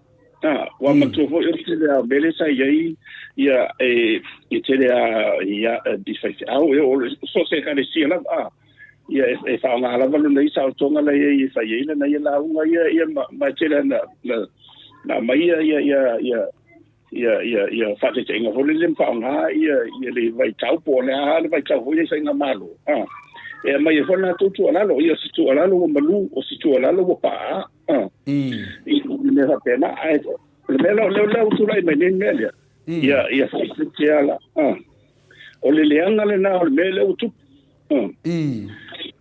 C: Ua manatua foi o le tele lava o mea lea sa i ai ia e tele lava i faifeau, e oo i so o se ekalesia lava. Ia e faaaoga lava lona ia saolotoga la e i ai e fai ai lana ia lauga ia ia ma, ma e tele na na na aumaia ia ia ia ia ia ia faataitaiga foi lele ma faaaoga ia ia le vaitau po o le a le vaitau foi lea i faigamalo a e aumai ai foi le latou tuualalo ia o se tuualalo ua malu o se tuualalo ua paa a i mea faapena ae o le mea la o lea ua tulai mai nei mea lea ia ia faaeteete ala a o le leaga lena o le mea lea ua tupu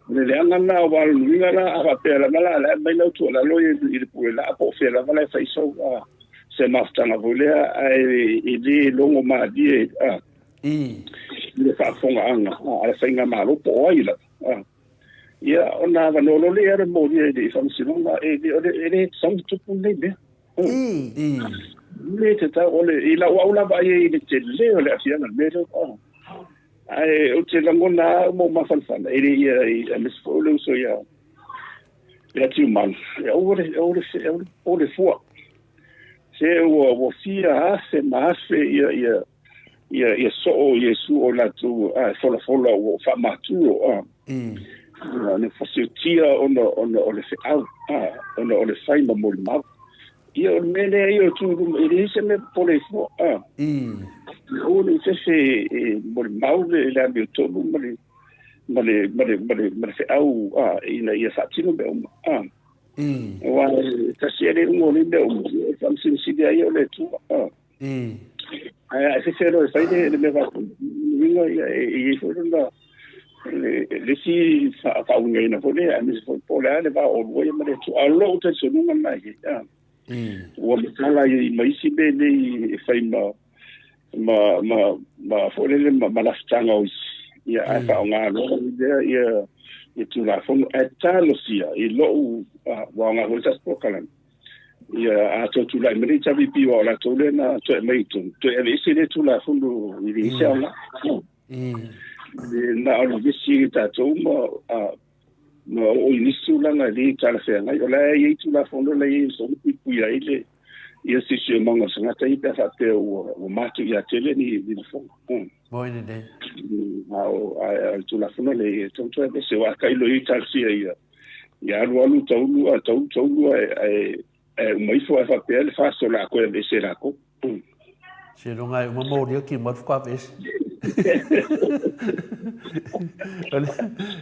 C: O le leaga lena aua o le uiga la a faapea lava la la e aumai lau tuualalo i le pule laa po o fea lava la e fai sau se mafutaga foi lea ae e le logo malie i le faafofogaaga a le faigamalo po o ai lava. Ia ona avanoa loa lea le molia i le faamasinoga e le tatau ona tupu lenei mea.
A: I.
C: Le tatau o le i lau au lava ai i le tele o le aafiaga o le mea lea. Ae ou te lagona lava ma ou mafanafana, e le ia, aemaise foi o le uso ia, ia Tiumalu, e aua le, aua le, aua le popole fua. Se ua, ua fia afe ma afe ia, ia, Ia, ia soo o Iesu o latou, a, e folafola ua faamatuo, a. Ia, na fasiotia ona, ona o le feau, a, ona o le fai ma molimau. Ia, o le mea lea ia o tu i luma, e leai se mea popole ai fua, a. Ia, aua ne i fefe e molimau le, le amiotonu ma le, ma le, ma le, ma le, ma le feau, a, ina ia faatino mea uma, a. Aua e tasi lava le iuga o nei mea uma, ia, e faamasimasili lava ia o le Atua, a. Ae a e fefe loa e fai le, le mea faapena, uiga ia e i ai foi lona le, le isi faauigaina foi lea, aemaise foi po o le a le va o oulua ia ma le Atua. A o lou talitonuga lena i ai, a. Ua matala ai ma isi mea nei e fai ma, ma, ma, ma foi lele ma, ma lafutaga o isi. Ia, ae faaaoga loa lea ia, ia Tulafono. Ae talosia i lou, ua aoga foi le tatou polokalame, Ia, a toe tulai mai le HRPP, aua o latou lea na toe aumai i totonu, toe aveese lea Tulafono i le isi aoga. Na o le vesi i tatou ma, a, ma oo i nisi tulaga e le talafeagai. O la e i ai Tulafono la e i ai e puipuia ai le ia siosiomaga o le tagata ia pe a faapea ua, ua matuia tele ni, ni lafoga.
B: Moi lelei.
C: A o, a, a o le Tulafono lea e tatau ona toe aveese, aua a tailo i ai talosia ia Ia alu alu taulu a taulu taulu ae ae ae uma ifo ae faapea le FAST o le a toe aveese e latou.
B: Seiloga e uma molia ki mai faatoa aveese.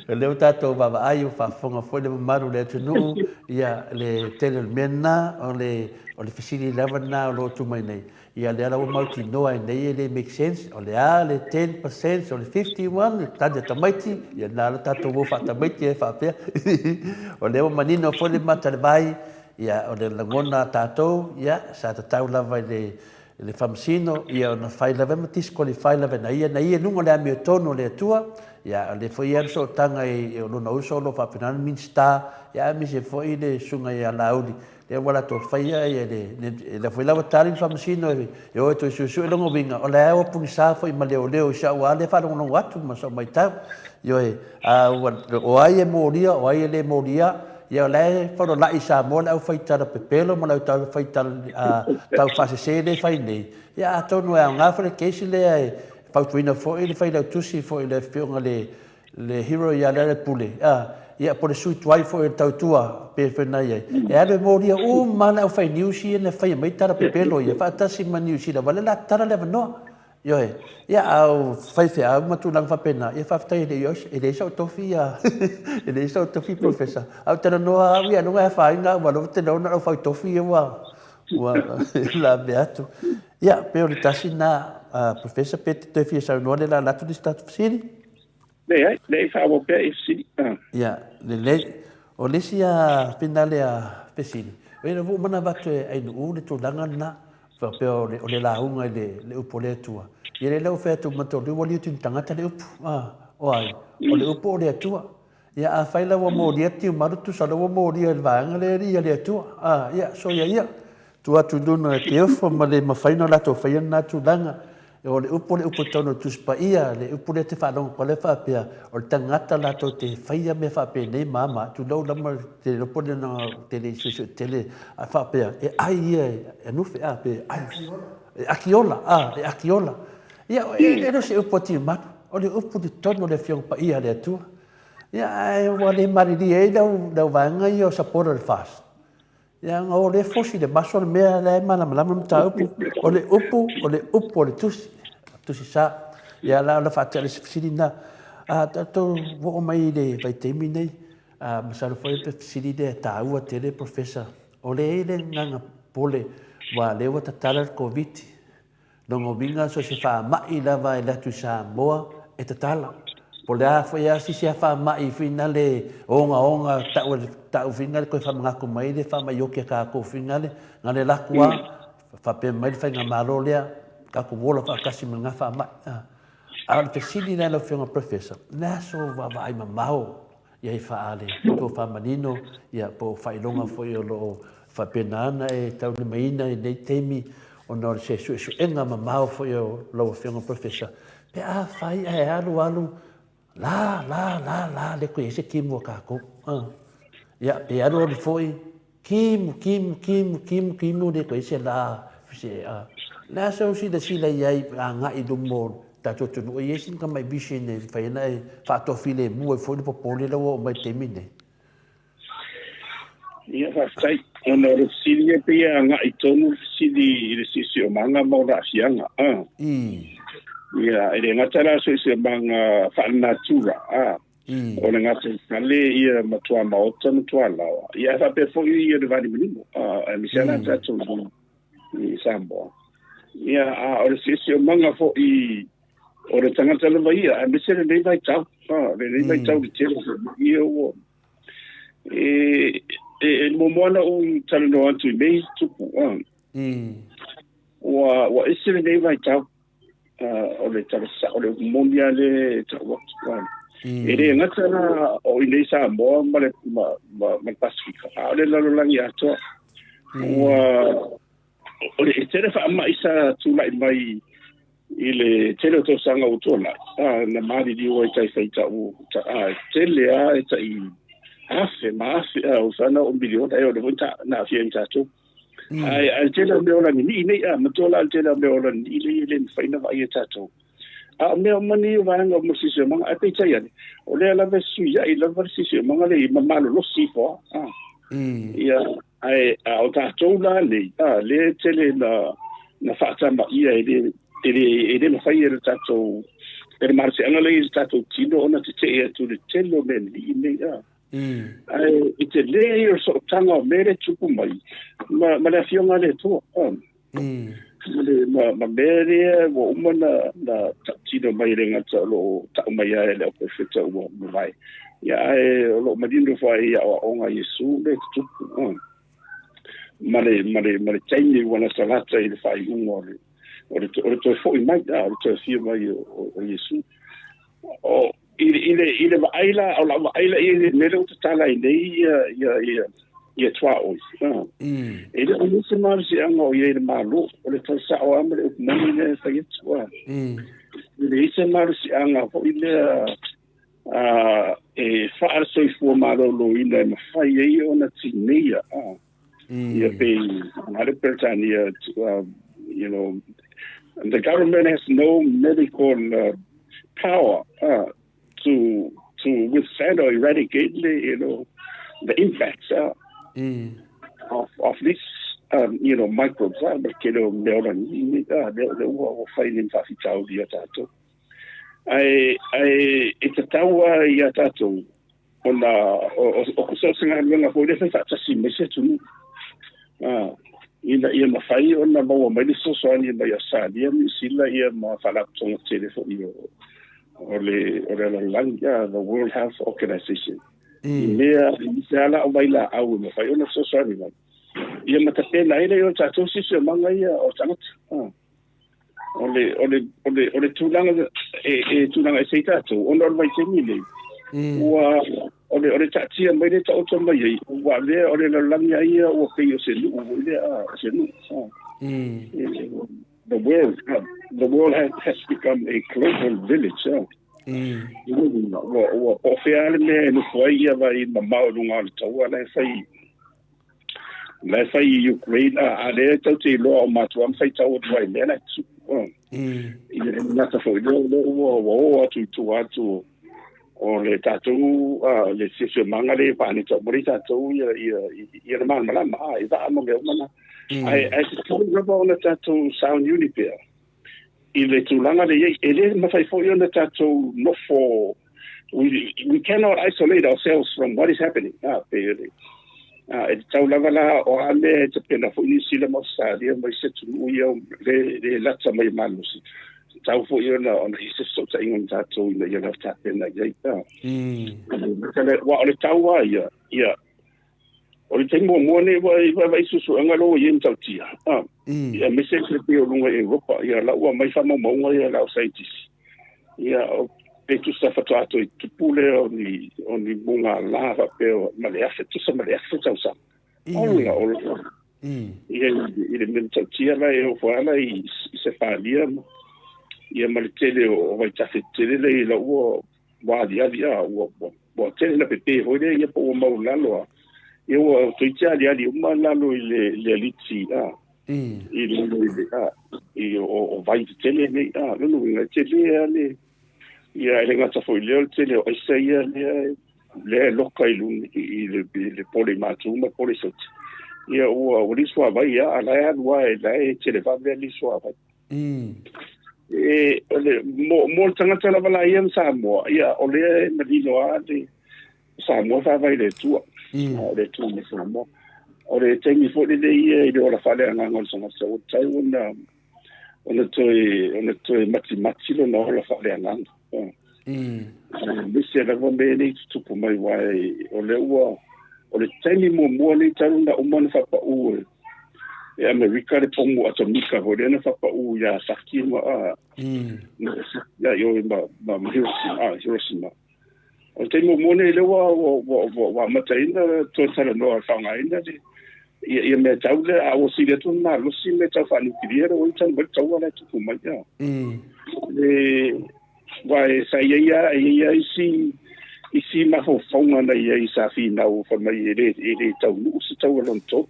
B: O lea ua tatou vaavaai ua faafofoga foi le mamalu o le atunuu, ia le tele o le mea lena, o le o le fesili lava lena o lo o tu mai nei. Ia lea la ua mautinoa ai nei e le make sense, o le a le 10%, o le 51, le tali a tamaiti, ia na la tatou o faatamaiti e faapea. O lea ua manino foi le mata le vai, ia o le lagona a tatou, ia sa tatau lava i le le faamasino, ia ona fai lava ma disqualify lava na ia, na ia i luga o le amiotonu o le Atua, ia o lea foi e alu sootaga i o lona uso o lo o faapena ona Minisita, ia aemaise foi le susuga ia Laauli, Lea ua latou faia ia le, le, lea foi la ua tali le faamasino e o e toe suesue lona uiga, o la e ua pugisa foi ma leoleo i si au lava lea faalogologo atu ma sau matau. Ioe, a ua, o ai e molia, o ai e le molia, ia o la e faulolai i Samoa le aufai tala pepelo ma le aufai tala taufaasese lea e fai nei. Ia atonu e aoga foi le case lea e fautuaina foi le failautusi foi i le afioga i le le hero ia Lealepule, a, ia po o le sui tuai foi o le tautua pei foi ona i ai, e alu e molia uma lava le aufai news ia na faia mai tala pepelo ia faatasi ma Niu Sila, aua o lea o le a tatala le avanoa. Ioe. Ia, a o faifeau ma tulaga faapena, ia faafetai e le i e leai sau tofi ia, e leai sau tofi Professor. A ou talanoa au ia ailoga e afaina au, aua o lea ou te lagona o le aufai tofi ia ua, ua lavea atu. Ia, pei o le tasi lena, Professor, pe te toe fia saunoa lea o le a alu atu le isi tatou fesili.
C: Leai, leai, faaauau pea i fesili.
B: Ia, lelei. O le isi a finale a fesili, o ia ua uma ona avatu e Ainuu le tulaga lena, faapea o le, o le lauga i le, le upu a le Atua. Ia lea la ua fai atu ma Tolu, ua liuti ni tagata le upu. A, o ai? O le upu o le Atua. Ia afai la ua molia Tiumalu, tusa la ua molia i le vaega lea ia le Atua. A, ia, soia ia. Tuu atu i luna e te ofo ma le mafai ona latou faia lena tulaga. O le upu o le upu e tau o le Tusi Paia, le upu lea e te faalogo atu ai lea faapea, o le tagata latou te faia mea faapenei ma ma, tulou lava te le iloa po o le te le i suesue tele, a faapea, e ai ia e anufe, a, pe ai, e akiola, a, e akiola. Ia, e le o se upu a Tiumalu, o le upu i totonu o le Afioga Paia a le Atua. Ia, ae ua le malilie ai lau, lau vaega ia o supporter o le FAST. Leaga o lea e fosi le maso le mea la e malamalama le mataupu. O le upu, o le upu o le tusi, tusi sa. Ia la o le faatea le isi fesili lena. A tatou oo mai i le vaitaimi nei, a masalo foi o le fesili lea e taua tele Professor, o lea e i ai le agaga popole aua o lea ua tatala le Koviti. Lona uiga so o se faamai lava e alu atu i Samoa e tatala. Po o le a foi a sisi a faamai finale ogaoga tau tau finale koe faamanatu mai le faamai oki a tatou finale na le laku a faapea mai le faigamalo lea tatou ola faatasi ma lena faamai. A o le fesili lea lau Afioga Professor, o le a sou vaavaai mamao i ai faa-le tofa manino ia po o faailoga foi o lo o faapena ona e taulimaina i nei taimi ona o se suesuega mamao foi o lau Afioga Professor, pe afai ae alu alu la la la la le koe i ai se timu a tatou. Ia, pe alu alu foi, timu, timu, timu, timu, timu, le koe i ai se la, se, a. Le a sau silasila i ai agai i luma o le tatou atunuu, e i ai sina tamai vision e mafai ona e faatoafilemu ai foi le popole la ua oo mai i le taimi lenei?
C: Ia, faafetai. Ona o le fesili ia pei e agai tonu le fesili i le siosiomaga ma ona aafiaga. A. Ia, e le gata la siosiomaga faalenatura, a. O le gataifale ia ma tuamaota ma tualaoa. Ia, ae faapea foi ia le vanimonimo, a, aemaise lava la tatou i Samoa. Ia, a o le siosiomaga foi o le tagata lava ia, aemaise lenei vaitau, a, lenei vaitau i le tele o faamai ia ua E, e, e muamua ona ou talanoa atu i mea ia tupu, a. Ua, ua ese lenei vaitau, o le tala sao, o le upu moni lava lea e tau atu, a. E le gata la o i nei Samoa ma le, ma, ma, ma le Pasefika, a o le lalolagi atoa. Ua, o le tele faamai sa tulai mai i le tele o tausaga ua tuanai, a, na maliliu ai tai faitau, a, tele lava e tai afe ma afe, a, ua fai na oo miliona, e o lea foi na aafia ai ma tatou. Ae, ae le tele o mea ola ninii nei, a, matua la le tele o mea ola ninii nei e le mafai ona vaaia e tatou. A o mea uma nei o vaega o siosiomaga, ae peitai ane, o lea lava e fesuiai lava le siosiomaga lea ma malolosi ifo lava. Ia, ae a o tatou la nei, a, lea e tele na, na faatamaia e le, e le, e le mafai e le tatou, e le malosiaga lea i le tatou tino ona tetee atu i le tele o mea lelei nei, a. Ae i tele ia o le sootaga o mea lea e tupu mai ma, ma le Afioga a le Atua, a. Ma le, ma, ma mea lea ua uma na, na tautino mai e le gata o lo o tau mai lava e le auprofeta ua mavae. Ia, ae o lo o manino foi i aoaoga a Iesu le tutupu, a. Ma le, ma le, ma le taimi ua latalata i le faaiuga o le, o le, o le toe foi mai, a, o le toe afio mai o, o, o Iesu. O, i, i le, i le vaai la, o lau vaai la i le mea lea ua tatala ai nei ia, ia, ia, ia tuaoi. Ah. E le o i ai se malosiaga o i ai i le Malo, o le tala sao lava ma le upu moni lea e fai atu. Ah. E leai se malosiaga foi lea e faale-soifua maloloina e mafai ai ona tineia. Ah. Ia pei, a le Peretania, you know, the government has no medical power to to withstand or eradicate the, you know, the impacts of, of this you know, microbes, ma le tele o mea ola nini, lea, lea ua, ua fai nei ma faafitauli ia tatou. Ae, ae e tatau lava ia tatou ona o, o, so o se galuega foi lea e fai faatasi ma isi atunuu, ina ia mafai ona maua mai le fesoasoani mai Ausetalia ma Niu Sila ia ma faalapotopotoga tele foi o, o le, o le lalolagi, the World Health Organization. I mea, i se ala o vailaau e mafai ona fesoasoani mai. Ia ma tapena ai lea o tatou siosiomaga ia o tagata. O le, o le, o le, o le tulaga e, e tulaga ese ai tatou, ona o le vaitaimi nei, ua, o le, o le taatia mai le taoto mai ai, ua avea o le lalolagi lava ia ua pei o se nuu foi lea, a, o se nuu. A. The world, the world has, has become a global village. A. Ua, ua, po o fea lava le mea e nofo ai ia vai mamao i luga o le taua la e fai La e fai i Ukraine, a, a lea tou te iloa o matua ma faitau atu ai i mea la e tutupu. I le gata foi lea, o lea ua, ua o atu i tua atu o, o le tatou, a, le siosiomaga lea e paneta uma nei tatou ia, ia, ia le malamalama, a, i vaa ma mea uma na. Ae, ae tatau lava ona tatou sauniuni pea i le tulaga lea e i ai. E le mafai foi ona tatou nofo we, we cannot isolate ourselves from what is happening. Ah, pe le, ah, e tatau lava la o a mea e tapena foi Niu Sila ma Australia ma isi atunuu ia le, le lata mai malosi. Tatau foi ona, ona i se fesootaiga ma tatou ina ia lava tapena i ai. Ah. Ua o le tau lava ia, ia, O le taimi muamua nei ua i vaavaai suesuega lea ua i ai matautia, a, aemaise le pei o luga i Europa, ia la ua aumai faamaumauga ia a le au saienitisi, ia, pe tusa faatoa toe tupu lea o ni, o ni mugala faapea ma le afe, tusa ma le afe tausaga. Ola, ola. Ia, i le mea matautia la e oo foi la i, i Sepania, ma, ia ma le tele o vaitafe tetele lea i la ua, ua aliali, a, ua, ua, ua tele na pepe foi lea, ia po ua maualalo, a, ia ua toeitiiti aliali uma lalo i le, le aliti, a. I lalo i le, a, i o, o vai tetele nei, a, lona uiga e tele lava le, ia e le gata foi i lea o le tele o aisa ia lea e, lea e loka i luga i, i le, i le pole i Matu ma le pole i Sauti. Ia ua, ua leai suavai a, a la e alu lava, la e televave lava le suavai. E, o le, mo, mo le tagata lava la ia ma Samoa, ia o lea e manino lava le, Samoa e faavae i le Atua. O le Atua ma Samoa. O le taimi foi lenei ia i le ola faaleagaga o le tagata, ua tatau ona ona toe ona toe matimati lona ola faaleagaga. Aemaise lava mea nei tutupu mai aua o lea ua o le taimi muamua nei talu ona uma ona faapau e e Amerika le pomu atomika foi lea na faapau ia Saki ma ia ma ma Hiroshima, Hiroshima. O le taimi muamua lenei lea ua ua ua ua amataina toe talanoa e faaaogaina le ia, ia mea tau lea, a ua sili atu ona malosi mea tau faaniukilia lea ua talu mai le taua la e tupu mai. Ia. Le aua e sa i ai lava e i ai lava isi isi mafaufauga na i ai sa finau fai mai e le e le taunuu se taua lona tolu.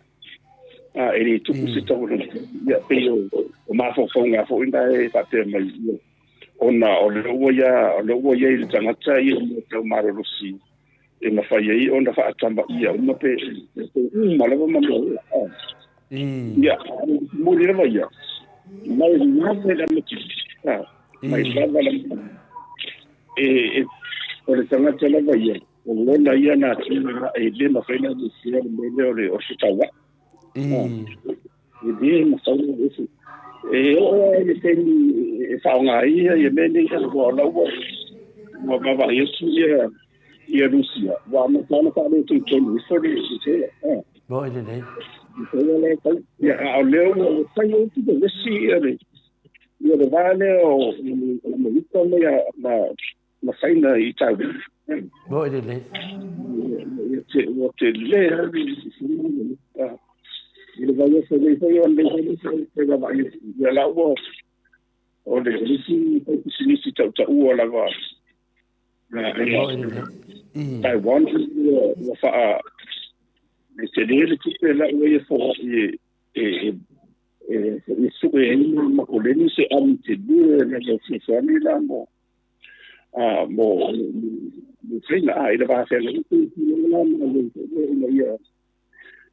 C: A e le tupu se taua lona tolu. Ia pei o, o mafaufauga foi na e faapea mai ia ona o lea ua ia, o lea ua i ai le tagata ia mea tau malolosi e mafai ai ona faatamaia uma pe uma lava ma mea ia. Ia, moni lava ia, mai lava le amataga, mai lava le amataga. E, e, o le tagata lava ia, o lona ia natura e le mafai ona aveesea le mea lea o le o se taua'i. E le mafai ona aveese. E oo lava i le taimi e faaaoga ai ia mea nei, aua o la ua ua vaavaai atu ia ia Rusia, ua amata ona faaletonu ifo le le
B: Moni lelei.
C: Ia, a o lea ua fai atu le vesi ia le ia le va lea o Amerika ma ia ma ma Saina i Taiwan.
B: Moni lelei.
C: Ua tele lava i le vaiaso nei foi o lenei foi foi vaavaai atu. Ia la ua o le isi faipisinisi tautaua lava
B: Moni lelei.
C: Taiwan ua faa e tele le tupe la ua ia foai e e e sue ai ma makoleni se ami tele na le fesoasoani la mo a mo mo Saina a i le va feagai la ma le ina ia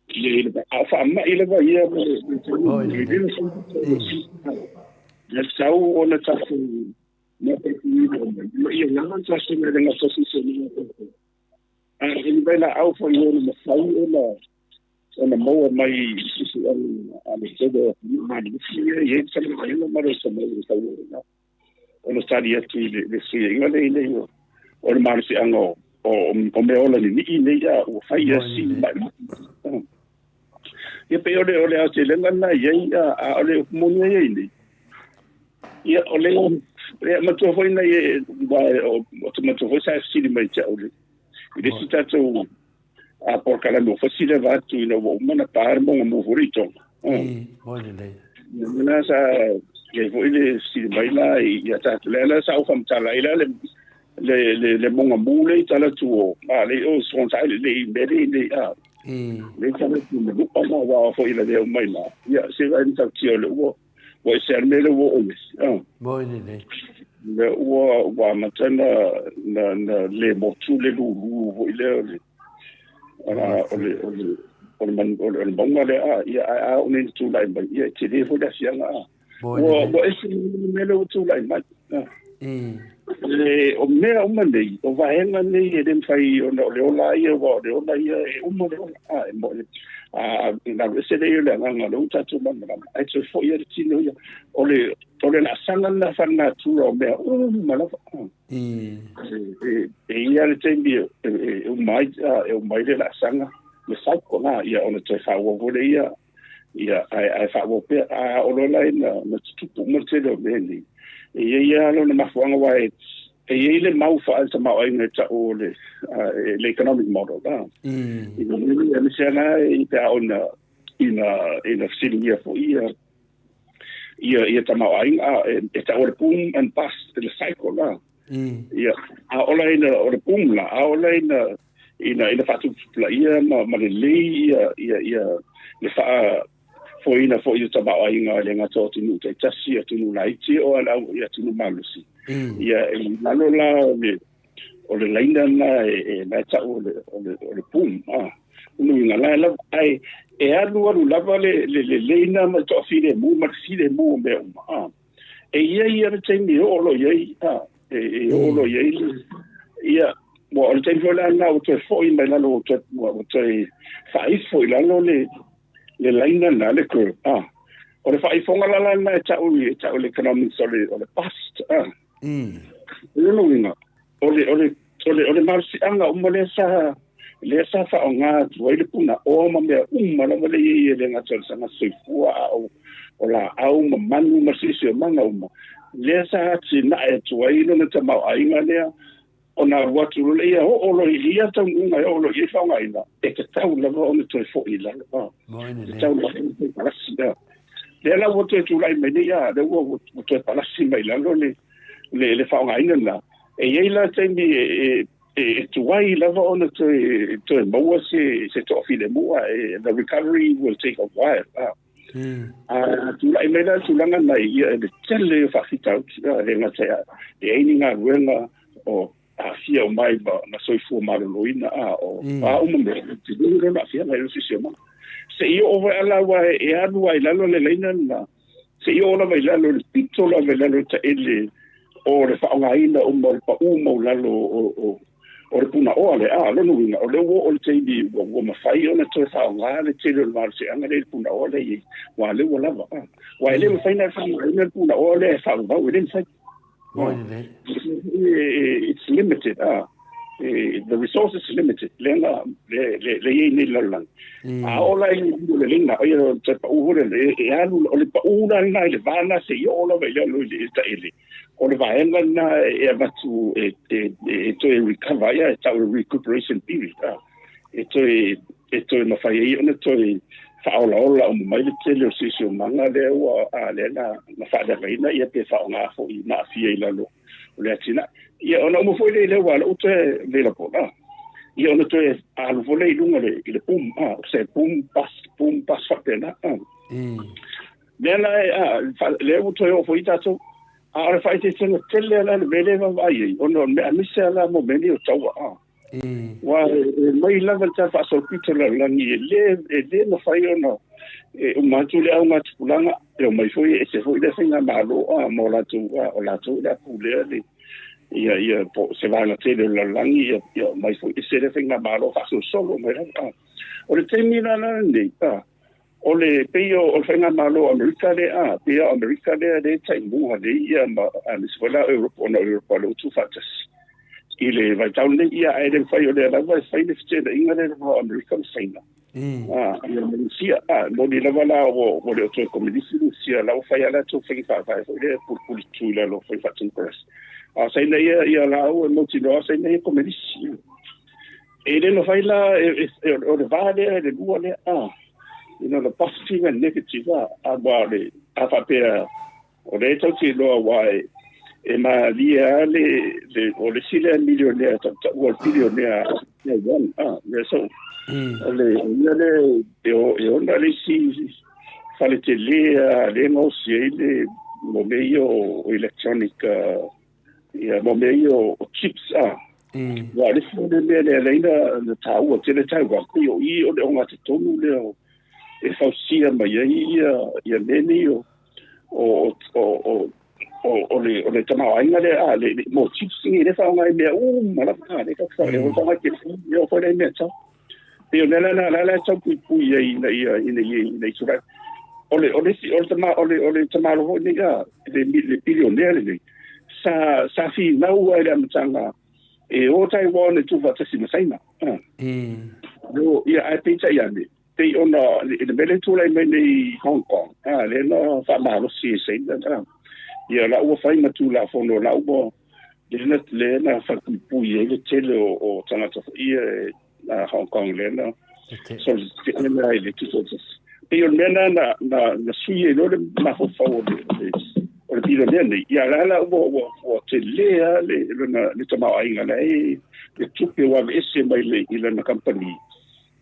C: le a faamai lava ia ma le le sau ona tatou ma ia lava tatou le gatasi se a i le vailaau foi ona mafai ona ona maua mai i suesuega a le tele o atunuu malolosi ia e i ai le talanoaina ma le atamai o le tau ona tali atu i le fesuiaiga lea nei o le malosiaga o o mea ola ninii nei a ua fai ia si mai. Ia pei o le o le aotelega lena i ai a o le upu moni ai nei. Ia o le e matua foi nei e o te matua foi sa e fesili mai te au le i le isi tatou a polokalame ua fasi le va atu ina ua uma ona pa le mauga mu foi i Tonga.
B: Moni lelei.
C: Lena sa i ai foi le fesili mai la ia tatou lea la sa ou faamatala ai la le le le le mauga mu le i tala atu o a le o Swan Island le i mea le i a le i tala atu Manu'a ma aua foi la lea mai la ia se vai matautia o le ua ua ese lava le mea lea ua oo i ai.
B: Moni lelei.
C: Lea ua ua amata na na na le motu le lulu foi lea o le o le o le o le man, o le, o le mauga lea a ia a a o nei tulai mai ia e tele foi le aafiaga a ua ua ese le mea lea ua tulai mai a le o mea uma nei o vaega nei e le mafai ona o le ola ia aua o le ola ia e uma le ola a e mo a na ese le le agaga o lea ua tatou malamalama ae toe foi le tino ia o le o le laasaga lena faalenatura o mea uma lava E i ai le taimi e uma ai, e uma ai le laasaga, le cycle la, ia ona toe faaauau foi lea ia, ia ae, ae faaauau pea. A oo loa la ina na tutupu uma le tele o mea nei, e i ai lava lona mafuaaga aua e, e i ai le mau faale-tamaoaiga e tau o le, le economic model la. Ina mea aemaise lava la pe a oo ina, ina, ina fesiligia foi ia, ia ia tamaoaiga a e, e tau o le boom and bust le cycle la. Ia a ola ina o le boom la a ola ina ina ina faatuputupulaia ma ma lelei ia ia ia le faa foeina foi o tamaoaiga e le gata o atunuu taitasi, atunuu laiti e oo lava i le au i atunuu malosi. Ia e i lalo la o le o le laina lena e la e tau o le o le o le boom a. O lona uiga la e lava ae e alualu lava le le lelei lena ma le toafilemu ma le filemu o mea uma a. E i ai lava le taimi e oo loa i ai a, e e oo loa i ai le ia ua o le taimi foi la lena ua toe foi mai lalo ua toe ua toe faaifo i lalo le le laina lena le curve a. O le faaifoga la lena e tau e tau i le economics o le o le bust a. O lona uiga, o le, o le, o le, o le malosiaga uma lea sa, lea sa faaaoga atu ai le punaoa ma mea uma lava lea e i ai e le gata o le saga soifua a o, o laau ma manu ma siosiomaga uma, lea sa atinae atu ai lona tamaoaiga lea ona alu atu loa lea, ia oo loa i ia taunuuga e oo loa i ai faaaogaina, e tatau lava ona toe foi i lalo. A, e tatau lava ona toe palasi. A, lea la ua toe tulai mai nei, a, lea ua, ua toe palasi mai i lalo le, le, le faaaogaina lena. E i ai la taimi e, e, e, e tuai lava ona toe, toe maua se, se toafilemu, a, e, the recovery will take a while. A, A tulai mai la le tulaga lena ia i le tele o faafitauli, e le gata ia leai ni galuega o aafia uma ai ma, ma soifua maloloina a o a uma mea, e tele lona aafiaga i le siosiomaga. Seia oo foi ala aua e alu lava i lalo le laina lena, seia oo lava i lalo i le pito lava i lalo i le taele o le faaaogaina uma o le pau maualalo o, o, o le punaoa lea, a, lona uiga, o lea ua oo le taimi ua, ua mafai ona toe faaaoga le tele o le malosiaga lea i le punaoa lea e i ai, aua o lea ua lava. A, aua e le mafai ona e faaaogaina le punaoa lea e faavavau, e le mafai. It's limited, a, the resource is limited, lea na, lea, lea, lea i ai nei i le lalolagi. A oo la i le laina, o ia, toe pau foi lea, e alu, o le pau la lena i le va lena seia oo lava i lalo i le taele. O le vaega lena e avatu e, e, e toe recover ai, e tau le recuperation period, a. E toe, e toe mafai ai ona toe faaolaola uma mai le tele o siosiomaga lea ua, a, lea na, na faaleagaina ia pe faaaoga foi ma aafia i lalo o le atinae. Ia ona uma foi lea i lea aua o lea ua toe available, a. Ia ona toe alu foi lea i luga i le boom, a, se boom bust, boom bust faapena, a. Lea la e, a, lea ua toe oo foi tatou. A o le faaeteetega tele la le mea lea e vaavaai ai, ona o le mea aemaise lava la mo mea nei o taua, a. Aua e mai lava le tala faasolopito o le lalolagi, e le, e le mafai ona e uma atu le augatupulaga, e omai foi e ese foi lea faigamalo, a, ma o latou, a, o latou o le a pulea le, ia, ia, po o se vaega tele o le lalolagi, ia, ia omai foi ese lea faigamalo faasolosolo mai lava, a. O le taimi la la lenei, a, O le pei o le faigamalo o Amerika lea, a, pei o Amerika lea lea e taimua nei ia ma aemaise foi la o Europa ona o Europa o lea ua tuufaatasi i le vaitau lenei, ia ae le mafai o lea lava e fai le fetenaiga lea o Amerika ma Saina. A, ia ma Rusia, a, moni lava la ua ua le o toe kominisi Rusia, la ua fai lava latou faiga faavae foi lea e pulipulitu i lalo o faiga faatemokarasi. A o Saina ia, ia laua e mautinoa o Saina ia kominisi. E le mafai la, o le va lea, le lua lea, a, you know, the positive and negative, a, a, aua o le, a faapea, o lea e tatou te iloa aua e, e malie lava le, le, o le isi lea milionea tautaua o le bilionea a Taiwan, a, lea so, o le, o ia lea e, e ona le isi fale tele a lea e gaosi ai le, mo mea ia o electronic, uh, Ia, mo mea ia o chips, a. Aua o le isi lea mea lea e ala ai ona taua tele Taiwan, pei o i o le ogatotonu lea o e fausia mai ai ia, ia mea nei o, o, o, o, o, o le, o le tamaoaiga lea, a, le, le, mo chips nei, lea e faaaoga ai mea uma lava, a, lea tatou te faaaoga ai telefoni, ia oo foi la i mea tau. Pei o le mea la lena e tau puipui ai ina ia, ina ia, ina ia tulai. O le, o le isi, o le tama, o le, o le tamaloa foi nei, a, le, le bilionea lenei, sa, sa finau lava i le amataga e o Taiwan e tuufaatasi ma Saina. A. O, ia, ae peitai ane, pei ona, i le mea lea e tulai mai nei i Hong Kong, a, lea na faamalosi e Saina, a, ia, la ua fai ma Tulafono, la ua, lea na, lea na falepuipui ai le tele o, o tagata foi ia e, a Hong Kong lea na solositiana ai le tutoatasi. Pei o le mea lena na, na, na sui ai loa le mafaufau o le, o le, o le bilionea nei. Ia la la ua, ua, ua tele lava le, lona, le tamaoaiga la e, le tupe ua aveese mai le, i lana kamupani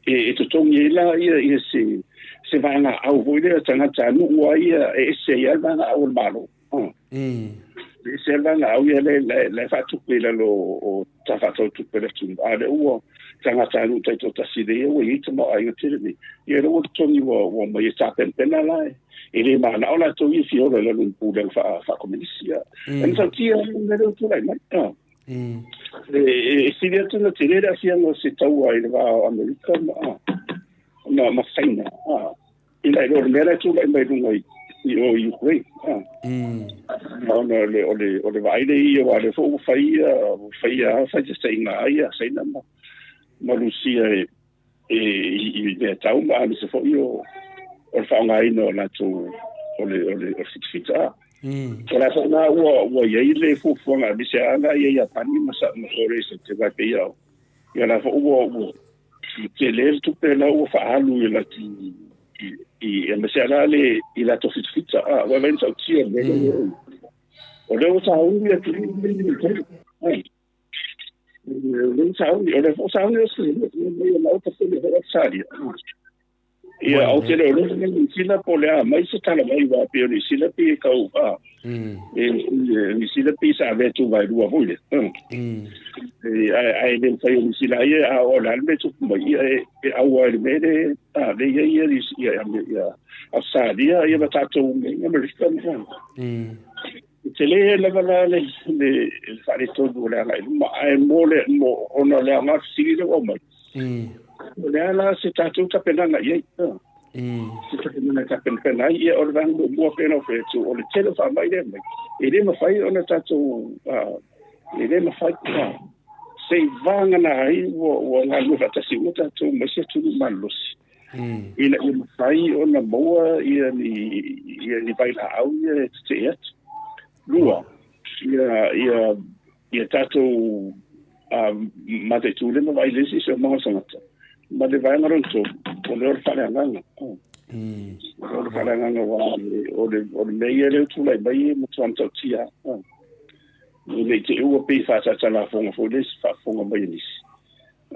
C: e, e totogi ai la ia, ia se, se vaegaau foi lea tagatanuu a ia e ese ai lava le vaegaau a le Malo. E ese ai le vaegaau ia lea la e faatupe i lalo o tala faatatau o tupe a le atunuu, a o lea ua tagatanuu taitoatasi lea ua i ai tamaoaiga tele nei. Ia lea ua totogi ua omai e tapenapena la e le manao latou ia e fia ola i lalo o ni pulega faakomenisi. E matautia le mea lea ua tulai mai. E sili atu ona tele le aafiaga o se taua i le va o Amerika ma Saina i nai lo le mea la e tulai mai luga i o i Ukraine. Ona o le vaai lea ia, aua o lea foi ua fai ia, ua fai ia faitaitaiga ai a Saina ma Rusia e i mea tau ma aemaise foi o le faaaogaina o latou o le fitafita. O la foi la ua i ai le fuafuaga aemaise lava la ia Iapani ma Korea i se vai pei o ia la foi ua tele le tupe la ua faaalu i latou i aemaise lava la le i latou fitafita. Ua vaai matautia le mea o lea ua sauni atunuu nei. O lea foi sauni Ausetalia. Ia, ou te le o iloa Niu Sila po o le a mai se tala mai, aua pei o Niu Sila pei e tau, a, e, Niu Sila pei sa avea tuvaelua foi lea. Ae, ae le mafai o Niu Sila ia, a o le a le mea e tupu mai, ia, e ʻau lava i le mea lea, a, lea e i ai ia, ia, ia Ausetalia, ia ma tatou Amerika. E tele lava la le faaletonu o le agai i luma, ae mo le, mo, ona o le aoga fesili lea ua aumai. O le a la se tatou tapenaga i ai? Se tapenaga e tapenapena ai, ia o le vaega muamua pei ona ou fai atu, o le tele o faamai lea e aumai, e le mafai ona tatou, e le mafai, se i vagana ai ua galulue faatasi uma tatou ma isi atunuu malolosi. Ina ia mafai ona maua ia ni, ia ni vailaau ia e tetee atu. Lua, ia, ia, ia tatou mataitu le ma vaai le siosiomaga o le tagata. Ma le vaega lona tolu, o le o le faaleagaga. O le o le faaleagaga aua o le, o le mea ia lea ua tulai mai e matua matautia. Ne i te i ua pei e faataatalafoga foi le isi faafofoga mai a nisi.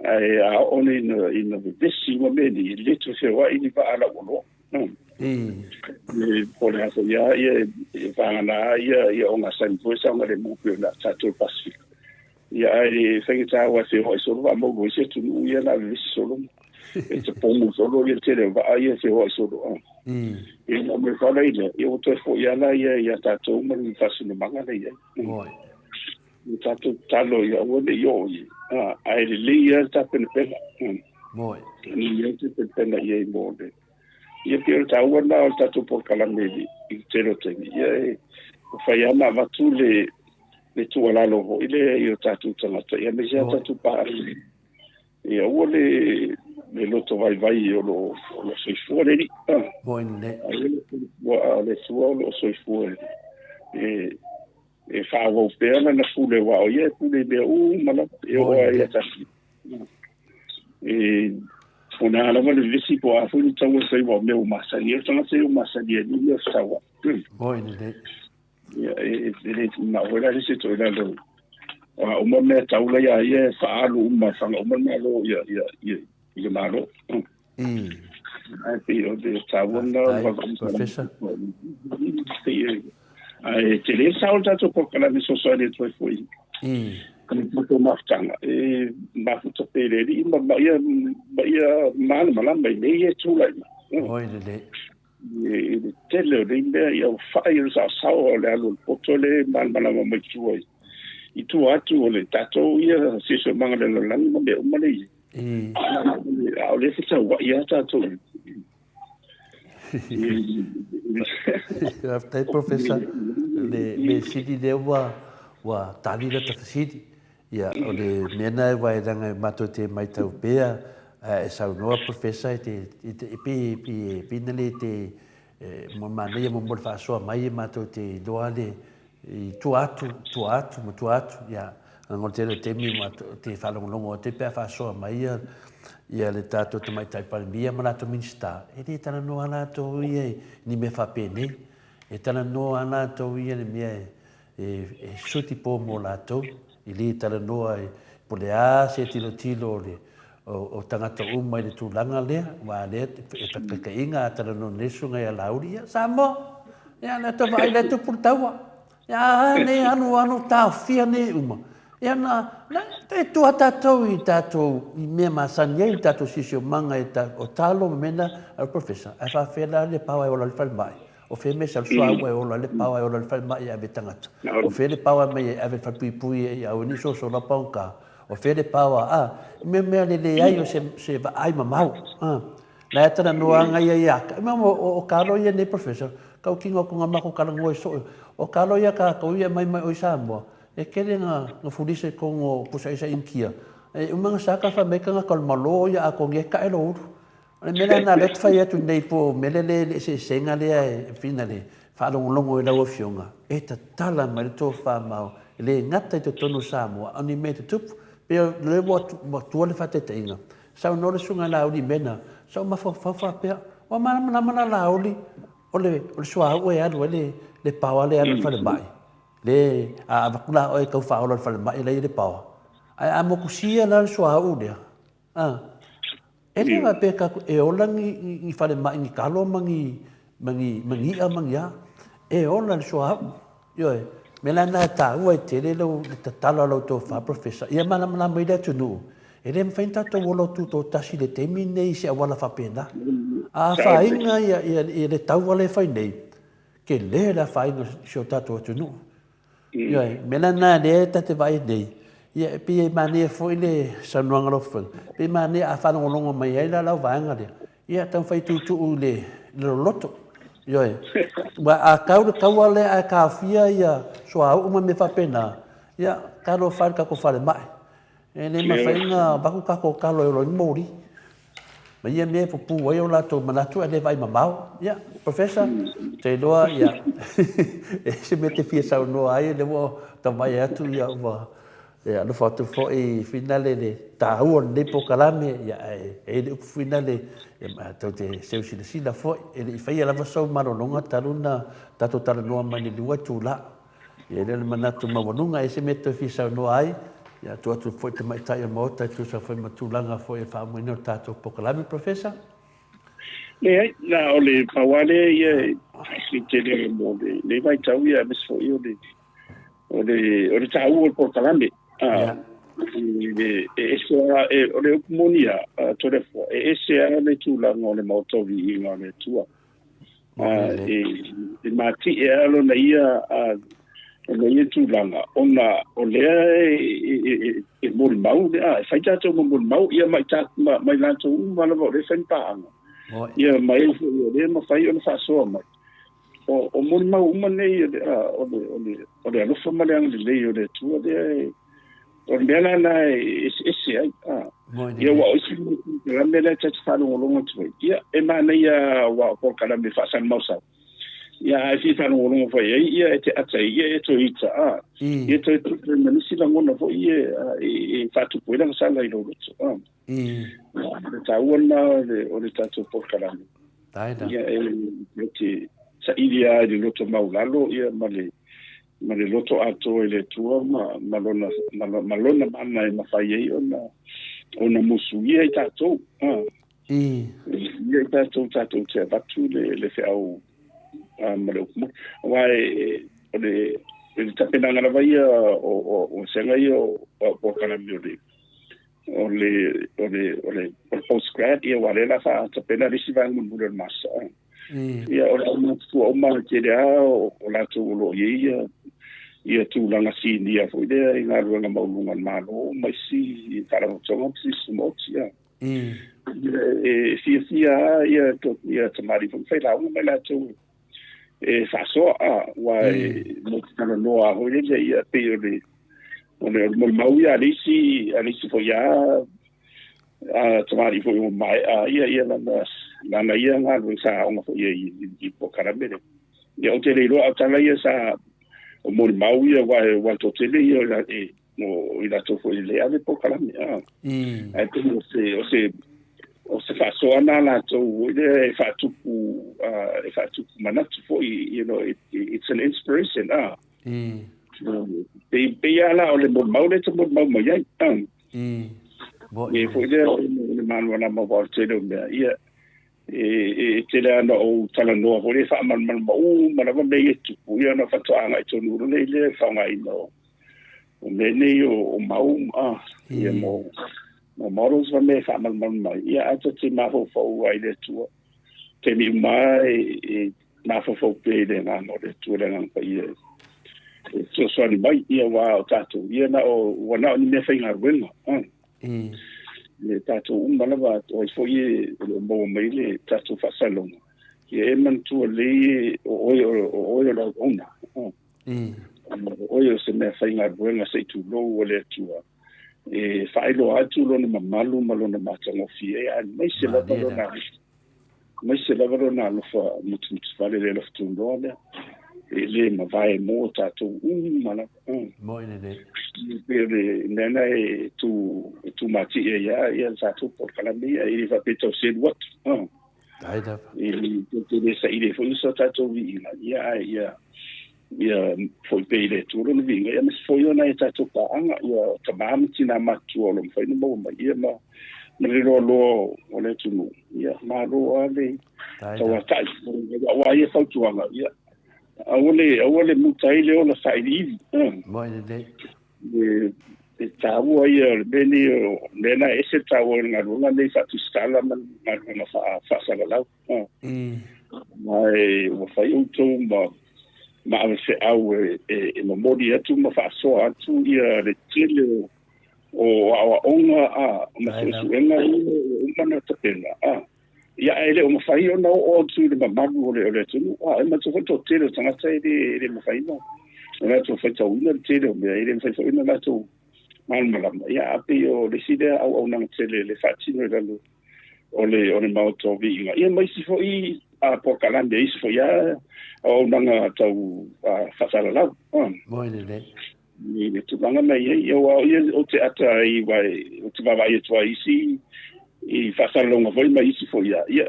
C: Ae a oo nei ina vevesi uma mea nei, e le toe feoai ni vaa lauoloa. E po o le a foi lava ia, e vagana lava ia, ia ogasami foi e saogalemu pei ona tatou i le Pasefika. Ia ae faigata aua e feoai solo vaa maua i isi atunuu ia o le a vevesi solo. E te pomu solo ia le tele o vaa ia e feoai solo. Ia ona oo mai foi la i lea, ia ua toe foi lava la ia ia tatou ma le faasinomaga lea e i ai. Ua tatou tatalo ia aua ne i oo i ai, ae lelei lava le tapenapena.
B: Moe.
C: Lelei lava le tapenapena i ai mo le... Ia pei o le taua lena o le tatou polokalame i le tele o taimi. Ia e mafai lava ona avatu le, le tuualalo foi lea i o tatou tagata, ia aemaise lava tatou paaga. Ia aua le, le loto vaivai o lo o soifua le Alii.
B: Moe lelei.
C: Aua le Atua o lo o soifua e, e faaauau pea lana pule, aua o ia e pule i mea uma lava, e oo lava ia tatou. E, o le a lava le vevesi po o a foi ni taua e fai, aua o mea ua masani ai, o le tagata ia ua masani ai ni mea fetauai.
B: Moi lelei.
C: Ia, e, e le manao foi la le isi e toe lalo. O a uma mea taula ia ia e faaalu uma, e faga uma le Malo ia, ia, ia, i le Malo. Ae pei o le taua lena o le
B: vaavaai. Professor.
C: Ae tele le sao o le tatou polokalame fesoasoani atu ai foi i le tatou mafutaga e mafuta pea i le Alii ma ia ma ia malamalama i mea ia e tulai
B: mai. Oi lelei.
C: I le tele o nei mea ia ua fai o le saosao o le alu o le poto lea e malamalama mai tua i tua atu o le tatou ia siosiomaga o le lalolagi ma mea uma lea i ai. A o lea e fetauai lava tatou.
B: Faafetai Professor. Le mea sili lea ua ua tali lata fesili. Ia, o le mea na e wae leaga e matou te maitau pea e saunoa Professor e te e pe pe pe na le te mo manaia mo mo le faasoa mai e matou te iloa le I tua atu, tua atu ma tua atu, ia, leaga o le tele o taimi te faalogologo atu ai pe a faasoa mai ia, ia le tatou Tamaitai Palemia ma latou Minisita, e le talanoa lava latou ia i ni mea faapenei. E talanoa lava latou ia i le mea e, e, e suti po mo latou, e le talanoa i po o le a se tilotilo o le, o tagata uma i le tulaga lea, aua lea e faataitaiga a talanoa nei le susuga ia Laauli, ia Samoa, ia lea tou vaai lea e tupu le taua. Ia a nei alu alu taofia nei uma. Ia na, na e tua tatou i tatou i mea masani ai le tatou siosiomaga e ta, o talo ma mea na, a professor, ae faafefea la le paoa e ola ai le falemai? O fea mea sau suauu e ola ai le paoa e ola ai le falemai e ave i tagata? O fea le paoa e mai e ave i le falepuipui e aua nei sosola paugata? O fea le paoa, a, mea mea le leai o se, se vaai mamao, a. La e talanoa aga ia ia ka, ma o, o kalo ia nei professor, kau kinga ko nga mako kala ngoi so, o kalo ia ka ko ia mai mai oi Samoa, e kele nga nga fulise ko ngo pusa isa inkia. E uma nga saka fa me ka nga kal malo ia a ko nge ka e lo uru. O le mea lena lea ou te fai atu nei po o mele le le eseesega lea e fina le faalogologo i lau Afioga, e tatala mai le tofa mao, e le gata i totonu o Samoa, a o ni mea e tutupu. Pei o lea ua tua le faataitaiga, saunoa le Susuga Laauli i mea na, sa ou mafaufau faapea, ua malamalama la Laauli o le o le suauu e alu ai le le paoa lea e alu i le falemai, le a avatu la oe e tau faaola i le falemai la e i ai le paoa. Ae a motusia la le suauu lea, a, e le faapea tatou e ola ni ni falemai ni talo ma ni ma ni ma ni i'a ma ni a, e ola le suauu. Ioe, mea la lena e taua ai tele lau, le tatalo a la outou fa Professor, ia malamalama ai le atunuu, e le mafai ona tatou ola tutoatasi i le taimi lenei i se auala faapena. A afaina ia, ia, ia le taua lea e fai nei, tele le afaina o si o tatou atunuu. Ioe, mea la lena lea ta te vaai nei, ia e pei e manaia foi le saunoaga a lau Afioga, pei e manaia a faalogologo mai ai la lau vaega lea, Ia, taumafai e tuutuu i le loloto. Ioe. Aua a tau le taua lea ae taofia ia suauu ma mea faapena, ia, talofa e i le tatou falemai. E le mafai ona avatu tatou talo e ola ai ni moli. Ma ia mea e pupu ai o latou manatu ae le vaai mamao. Ia, Professor, ou te iloa, ia, e ese mea e te fia saunoa ai, o lea ua taumafai atu, ia, ua E alofa atu foi finale le taua o lenei polokalame, ia ae e i ai le upu finale, ia tou te seu silasila foi, e le i faia lava sou malologa talu ona tatou talanoa mai le 2 itula. Ia e le o le manatu maualuga, e ese mea e toe fia saunoa ai, ia tuu atu foi i le Tamaitai o le Maota e tusa foi ma tulaga foi o le faaumaina o le tatou polokalame, Professor.
C: Leai, na o le pau lava lea ia e tele mo lenei vaitau ia aemaise foi o le O le, o le taua o le polokalame. Yeah. E, e ese a, e, o le upu moni a, a Toleafoa, e ese a le tulaga o le maota o viiga o le Atua. A, e, e mati'e a lona ia, a, lona ia tulaga, ona o lea e, e, e, e molimau, a, e fai tatou ma molimau, ia ma, i ma, ma i latou uma lava o lea e fai ni paaga. Ia ma e foi o lea e mafai ona faasoa mai. O, o molimau uma nei o le, o le, o le, o le alofa ma le agalelei o le Atua lea e, o le mea la na e eseese ai. A. Ia ua o isi polokalame lea ta te faalogologo atu ai. Ia, e manaia aua o polokalame faasalamausau. Ia, a e fia faalogologo foi ai, ia e te ata ai, ia e toe ita, a. Ia toe tupu ai ma nisi lagona foi ia e, e faatupu ai lana sala i lou loto. A. O le taua lena o le, o le tatou polokalame.
B: Taina.
C: Ia e, e te saili lava i le loto maulalo ia ma le, ma le loto atoa i le Atua ma, ma lona, ma, ma lona mana e mafai ai ona, ona musuia i tatou. Ah. Musuia i tatou, tatou te avatu le, le feau ah, ma le upu moni. Aua e, e, o le, le tapenaga lava ia o, o, o sega ia o, o polokalame o le, o le, o le, o le, o le postgrad, ia aua o lea o le a faatapena le isi vaega mulimuli o le Master. Ia, o le aumatutua uma le tele lava o, o latou o lo o i ai ia, ia tulaga sinia foi lea i galuega maualuluga a le Malo ma isi faalapotopotoga ma pisinisi tumaoti. Ia. E fiafia lava ia, ia tamalii foi ma failauga ma i latou e faasoa, aua e mo te talanoa foi lele, ia pei o le o le molimau ia a le isi a le isi foi a a tamalii foi ua maea ia ia lana lana ia galuega sa aoga foi i i polokalame lea. Ia ou te le iloa a o tala ia sa o molimau ia aua aua e toatele ia e o i latou foi e le ave polokalame a. Ae pei o se o se o se faasoa na latou foi lea e faatupu e faatupu manatu foi, you know, it's an inspiration a. Pei pei lava la o le molimau lea e te molimau mai ai. E foi lea o le malamalama aua o le tele o mea, ia, e tele lava ina ou talanoa foi lea e faamalamalama uma lava mea ia e tupu, ia ona faatoa agai tonu loa lea i le faaaogaina o mea nei o mau, ia, mo models ma mea e faamalamalama ai, ia, ae ta te mafaufau lava i le Atua. Taimi uma lava e mafaufau pea i le agaga o le Atua, le Agaga Paia e fesoasoani mai, ia, aua o tatou, ia, na o, ua na o ni meafaigaluega, Le tatou uma lava, o ai foi e o lo o maua mai le tatou faasaloga, ia e manatua lelei o oe o oe o le auauna. O oe o se meafaigaluega se i tulou a le Atua e faailoa atu lona mamalu ma lona matagofie, aemaise lava lona aemaise lava lona alofa mutumutuvale, le alofa tunoa lea e le mavae mo tatou uma lava.
B: Moi lelei.
C: Pei o le mea lena e tu e tumatie ai lava le tatou polokalame ia, e le faapea e tau selu atu.
B: Ai lava.
C: E te le saili ai foi so tatou viiga, ia, ae ia ia foi pea i le Atua lona viiga, ia aemaise foi o nai a tatou paaga, ia tama ma tina matutua o lo o mafai ona maua mai, ia ma le loaloa o le atunuu, ia malo lava le tauatai. Aua ia fautuaga, ia aua le aua le muta ai le ola sailiili.
B: Moi lelei.
C: E taua ia o le mea nei, o mea na e ese le taua o le galuega nei faatusitala ma le galuega faasalalau. Ma e ua fai outou ma ma avefeau e momoli atu ma faasoa atu ia le tele o aoaoga ma suesuega ia ua uma ona tapena. Ia, ae le o mafai ona oo atu i le mamalu o le atunuu. E manatua foi le toatele o tagata e le mafai ona latou faitauina le tele o mea, e le mafai foi ona latou malamalama. Ia, ae pei o le isi lea auaunaga tele le faatino i lalo o le Maota o Viiga, ia ma isi foi polokalame, isi foi lava auaunaga tau faasalalau.
B: Moi lelei.
C: I le tulaga na i ai, aua o ia ou te ata ai, aua ou te vaavaai atu ai i isi i faasalalauga foi ma isi foi lava, ia,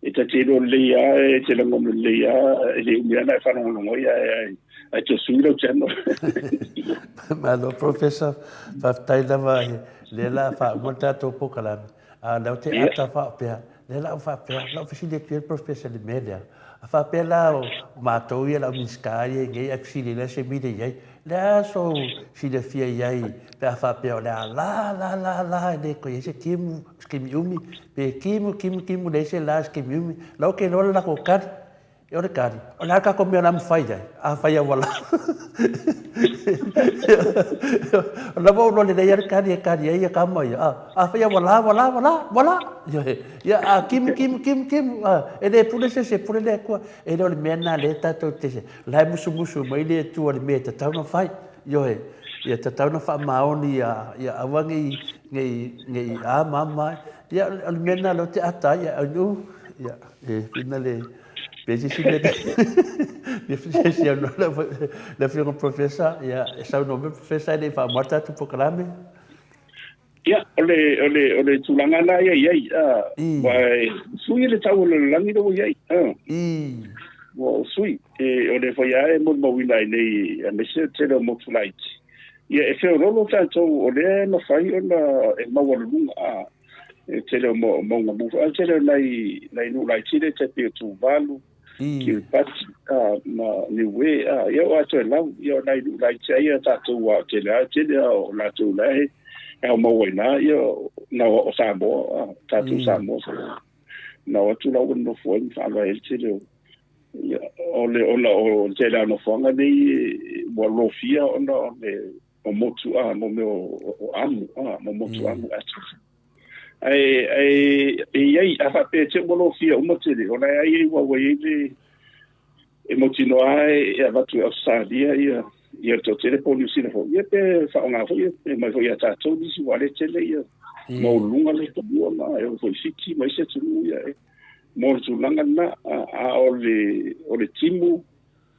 C: e ta te iloa lelei lava, e te lagona lelei lava, e le umi lava ona e faalogologo ai, ae ae toe sui lau channel.
B: Malo Professor, faafetai lava lea la faauma le tatou polokalame, a o lea ou te ata faapea, lea la ou faapea, la ou fesili atu i ai le Professor i le mea lea, A faapea la o matou ia le au Minisita ia i nei ae fesili lea se mile i ai, le a sou silafia i ai pe a faapea o le a la la la la e le toe i ai se timu, se taimi umi, pe timu timu timu leai se la se taimi umi, la ou te iloa le latou tali. E o le tali, o le a le tatou mea o le a mafai ai, afai a ua la. O la ua ou iloa lelei lava le tali e tali ai tama ia, afai a ua la, ua la, ua la, ua la. Ioe. Ia, a timu, timu, timu, timu, a, e le pule se isi, e pule le Atua. E le o le mea lena lea tatou te, la e musumusu mai le Atua i le mea e tatau ona fai. Ioe, ia tatau ona faamaoni ia, ia aua ne i, ne i, ne i a ma ma. Ia, o le mea lena lea ou te ata ai, ia, inu, ia, e whina le, pe se isi mea, me se isi au le afioga professor, ia, e saunoa mai professor e le i faamoa le tatou polokalame.
C: Ia, o le, o le, o le tulaga lena ia i ai, aua e sui le tau o le lalolagi lea ua i ai. Ua sui. E, o lea foi lava e molimauina ai nei, aemaise le tele o motu laiti. Ia, e feoloolo tatou, o lea e mafai ona e maualuluga, a, e tele o mauga mu foi, a o le tele o nai, nai nuu laiti lea e tai pei o Tuvalu, Kiribati, ma Niue, ia o atoa e lau, ia o nai nuu laiti ai a tatou aua o tele lava, tele lava o latou la e ao maua i ina, ia na o Samoa, tatou Samoa, na o atu la ua nonofo ai ma faavae ai le tele o, ia, o le, ona o le tele lava o nofoaga nei ua lofia ona o le o motu, a, mo mea o amu, a, mo motu amu atoa. Ae, ae, e i ai, a faapea te ua lofia uma tele, o la e ai ua ua i ai le, e mautinoa lava e avatu e Ausetalia ia, ia le toatele po o Niu Sila foi, ia pe faaaoga foi e mai foi ia tatou nisi aua o lea e tele ia maualuluga le fanua ma e oo foi i Fiti ma isi atunuu ia e mo le tulaga lena, a o le, o le timu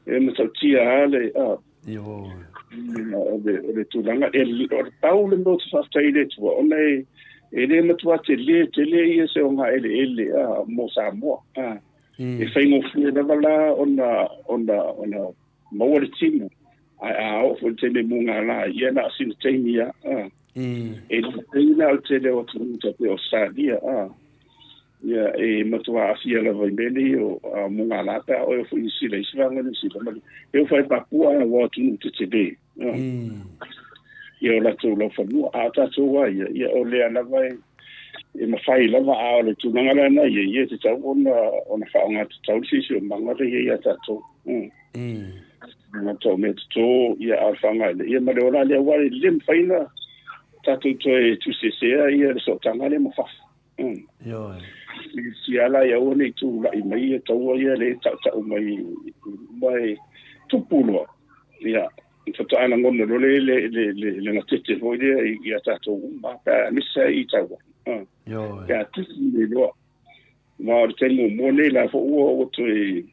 C: E matautia lava le, o le, o le tulaga, e, o le pau le mea ou te faafetai i le Atua, ona e, e le matua tele tele ia se ogaeleele a, mo Samoa. A, e faigofie lava la ona, ona, ona maua le timu, ae a oo foi i le taimi e mugala ai, ia na o sina taimi lava. A. E le pei la o le tele o atunuu tai pei o Australia, a, ia, e matua aafia lava i mea nei o mugala pe a oe o foi Niu Sila, isi vaega o Niu Sila, ma le, e oo foi i Papua aua o atunuu tetele, a, ia o latou laufanua. A o tatou lava ia, ia o lea lava e, e mafai lava, a o le tulaga la na i ai, ia e tatau ona, ona faaaoga tatau le siosiomaga lea e i ai ia tatou. Tagata o mea toto, ia a o le faagaele, ia ma le ola lea, aua e le mafai ona tatou toe tusiesea ia le sootaga lea ma fafo.
B: Ioe.
C: I sia la ia aua ne i tulai mai ia taua ia lea e tautau mai i luma e tupu loa. Ia, faatoa lagona loa le, le, le, le, le gatete foi lea i a tatou uma, pe a misa i taua.
B: Ioe.
C: Pe a tupu nei loa. Aua o le taimi muamua nei la foi ua ua toe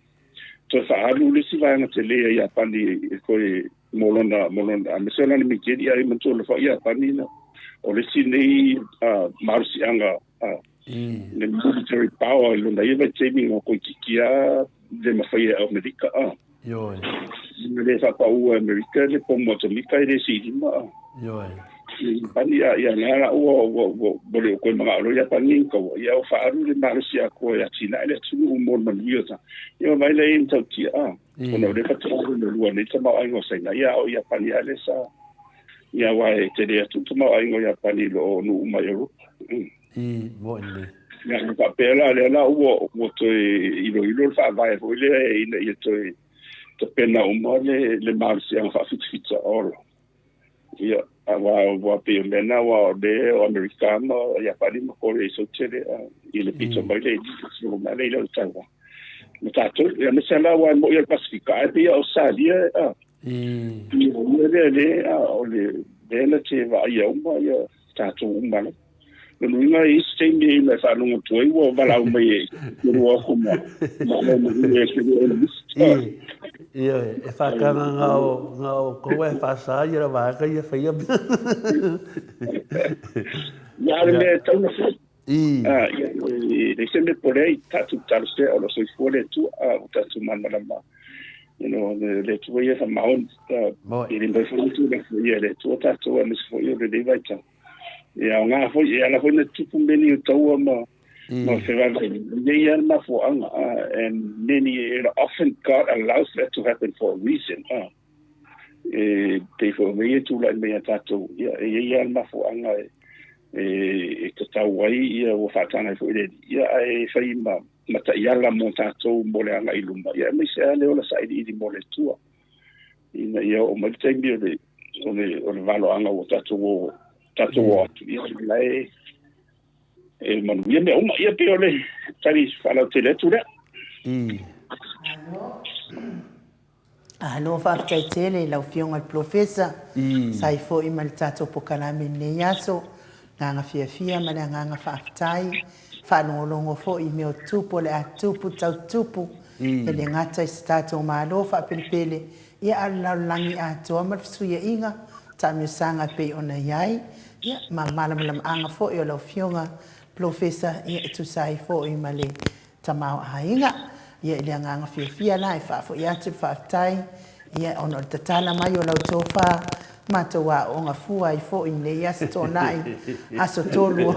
C: toe faaalu le isi vaega tele a Iapani e toe mo lona mo lona aemaise o lana mikeli ai manatua loa foi Iapani na o le isi nei malosiaga le military power i lona ia vaitaimi ua toeitiiti lava le mafai e Amerika a.
B: Ioe.
C: Ina le faapaua e Amerika le pomu atomika e le silima a.
B: Ioe.
C: Iapani a ia lea la ua ua ua ua le o koe manao loa Iapani i taua ia ua faaalu le malosi atoa e atinae le atunuu mo le manuia o tagata. Ia vaai la i ai matautia a. Ona o lea faatoa alu le lua nei tamaoaiga o Saina ia a o Iapani lava lea sa ia aua e tele atu le tamaoaiga o Iapani i lo o nuu uma i Europa.
B: I moe nei.
C: Ia, e faapea la, lea la ua, ua toe iloilo le faavae foi lea ina ia toe tapena uma le, le malosiaga faafitafita ola. Ia, aua ua pei o mea na, aua o le o Amerika ma Iapani ma Korea i sautele i le pito mai le i mai le i le taua. Ma tātou, ia me se la ua mo i le Pasifika, ai pei o Australia, a. Ia, le, le, a, o le, le na te vaaia uma, ia, tātou uma lava. Lona uiga e i ai se taimi e uma e faalogo atu ai ua valaau mai e te lua oko ma ma ma ma e te lua enemies.
B: Ioe, e whakanga ngā o, ngā o koua e whāsā i ra wāka ia whaia mea.
C: Ia ale mea e tau na whai. Ia, e le se mea pore ai tātou talosia o lo soifua le Atua, o tātou malamalama. You know, le Atua ia whamaoni. E le mafai foi ona tulafono ia le Atua tātou aemaise foi o lenei vaitau. Ia, o ngā foi, e ala foi na tupu many o taua ma, ma fevaevaeina. E i ai lava le mafuaaga, and many, and often God allows that to happen for a reason. E pei foi o mea ia e tulai mai ia tātou, ia, e i ai lava le mafuaaga e, e, e tatau ai, ia, ua faataga ai foi le Alii, ia, ae fai ma, ma taiala mo tātou mo le agai i luma, ia, aemaise lava le ola sailiili mo le Atua. Ina ia oo mai le taimi o le, o le, o le valoaga ua tatou o, tatou o atu, ia, o la e, e manuia mea uma. Ia, pei o le tali faalautele atu lea.
A: Alo, faafetai tele i lau Afioga i le Polofesa, sa ai foi ma le tatou pokalame i lenei aso. Agaga fiafia ma le agaga faafetai, faalogologo foi i mea o tupu o le a tupu tau tupu, e le gata i se tatou Malo faapelepele, ia a o le lalolagi atoa ma le fesuiaiga taamiosaga e pei ona i ai, ia ma malamalamaaga foi o lau Afioga Polofesa ia e tusa ai foi ma le tamaoaiga. Ia i le agaga fiafia la e faafoi atu le faafetai, ia ona o le tatala mai o lau tofa, matou aooga fua ai foi i lenei aso Toonai, aso Tolu.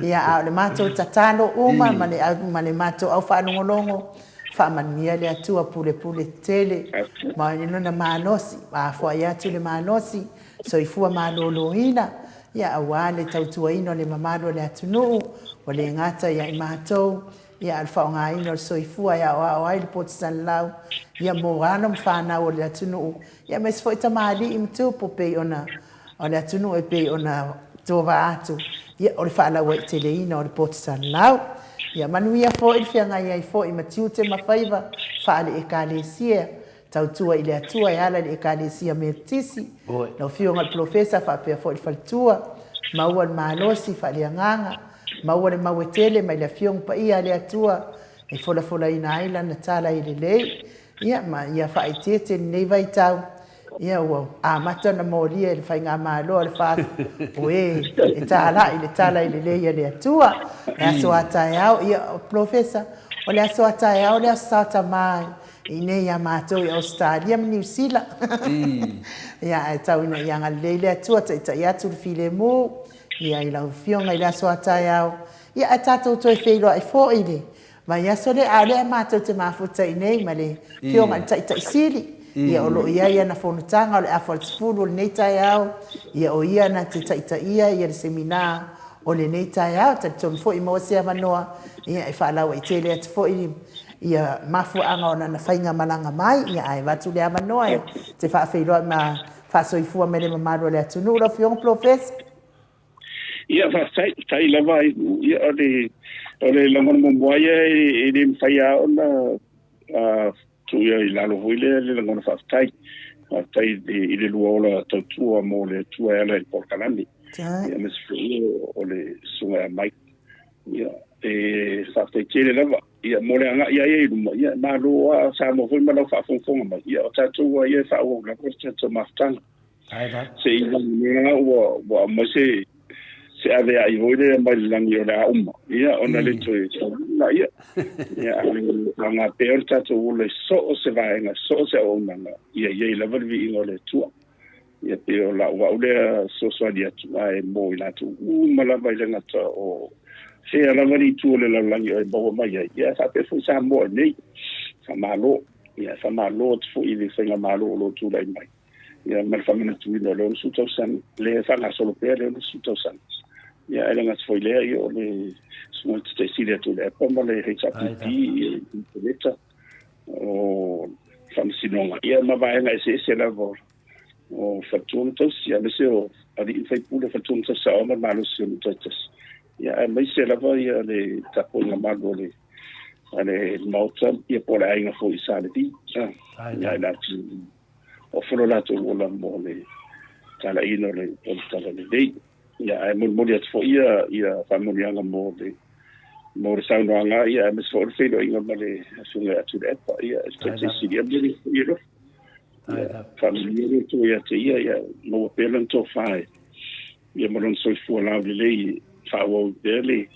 A: Ia a o le matou tatalo uma ma le, ma le matou au faalogologo, faamanuia le Atua pulepule tele ma lona malosi, afoai atu le malosi, soifua maloloina, Ia, aua le tautuaina o le mamalu o le atunuu, ua le gata ia i matou, ia, a o le faaaogaina o le soifua e aoao ai le poto salalau, ia, mo alo ma fanau o le atunuu, ia, aemaise foi tamalii ma tupu pei ona, o le atunuu e pei ona tova atu, ia, o le faalauaiteleina o le poto salalau. Ia manuia foi le feagai ai foi ma tiute ma faiva faale-Ekalesia, Tautua i le Atua e ala i le Ekalesia Metotisi, lau Afioga i le Polofesa faapea foi le faletua, maua le malosi faaleagaga, maua le mau e tele mai le Afioga Paia a le Atua e folafolaina ai Lana tala e lelei, ia ma ia faaeteete lenei vaitau, ia ua amata ona molia e le Faigamalo a le FAST o e e talai le tala e lelei a le Atua. Le aso a taeao, ia Polofesa, o le aso a taeao le Aso Sa Tama. i inei ia matou i Ausetalia ma Niu Sila. Ia, ae tau ina ia agalelei le Atua, taitai atu le filemu, ia, i lau Afioga i le aso a taeao. Ia, ae tatou toe feiloai foi i le vaiaso lea, a o lea matou te mafuta i inei ma le Afioga i le Taitai Sili, ia, o lo o i ai ana fonotaga o le afa o le 10 o lenei taeao, ia, o ia na te taitaia ia le semina o lenei taeao. E talitonu foi e maua se avanoa ia e faalauaitele atu foi ia mafuaaga o lana faigamalaga mai, ia ae avatu le avanoa e te faafeiloai ma faasoifua mai le mamalu o le atunuu lau Afioga Polofesa.
C: Ia, faafetai, faafetai lava i ia o le o le lagona muamua ia e le mafai lava ona tuu ia i lalo foi lea le lagona faafetai. Faafetai i le lua ola tautua mo le Atua e ala i le polokalame. Ia, aemaise foi o le susuga ia Mike. Ia, e faafetai tele lava. Ia, mo le agai ai i luma, ia, malo lava Samoa foi ma lau faafogafoga mai. Ia, o tatou lava ia e faaauau lava le tatou mafutaga. Se i vagana ua ua aumai se se aveai foi lea mai le lagi o le a uma, ia, ona le toe taulima, ia. Ia, ae faaaoga pea le tatou ola i so o se vaega, so o se auaunaga, ia i ai lava le viiga o le Atua. Ia, pei o lau au lea fesoasoani atu, ae mo i latou uma lava i le gata o fea lava le itu o le lalolagi o e maua mai ai, ia, ae faapea foi Samoa i nei. Faamalo. Ia, faamalo atu foi i le faigamalo o lo o tulai mai. Ia, ma le faamanatuina o le 60 tausaga, lea e faagasolo pea le 60 tausaga. Ia, ae le gata foi i lea, ia, o le Susuga i le Taitai Sili atu o le EPA ma le HRPP, ia, le Peleta o Faamasinoga, ia, ma vaega eseese lava o faletua ma tausi, aemaise o alii ma faipule, faletua ma tausi saoa ma le malosi o nuu taitasi. Ia, aemaise lava ia le tapuaiga malu o le a le Maota, ia po o le aiga foi i Sa Levi, ia, i latou ofa lo latou ola mo le talaiina o le o le talalelei. Ia, ae molimoli atu foi ia ia faamanuiaga mo le mo le saunoaga, ia, aemaise foi o le feiloaiga ma le Afioga ia Tuilaepa, ia, e Taitai Sili, ia, momoli atu foi alofa. Ia, faamanuia le Atua ia te ia, ia maua pea lana tofa e ia ma lona soifua laulelei e faaauau pea le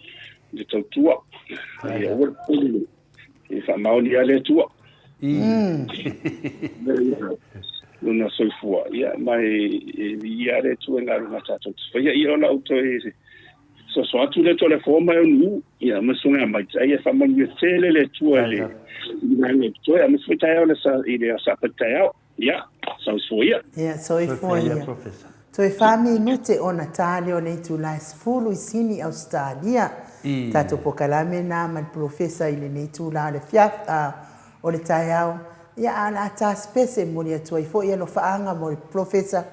C: le tautua. Ia, aua le popole, e faamaoni lava le Atua. Lona soifua, ia, ma e viia lava le Atua i galuega tatou te faia. Ia, o lau toe soso atu lea Toleafoa ma Eunu'u, ia, ma Susuga ia Mike, a ia faamanuia tele le Atua i le vaega o totoe, aemaise foi taeao i le Aso Sapati taeao. Ia, soifua ia.
A: Ia, soifua ia. Toe fa minute ona ta lea o le itula e 10 i Sini, Ausetalia. Tatou pokalame na ma le polofesa i lenei itula o le afiafi, a, o le taeao. Ia, a o le a ta se pese, momoli atu ai foi alofaaga mo le polofesa,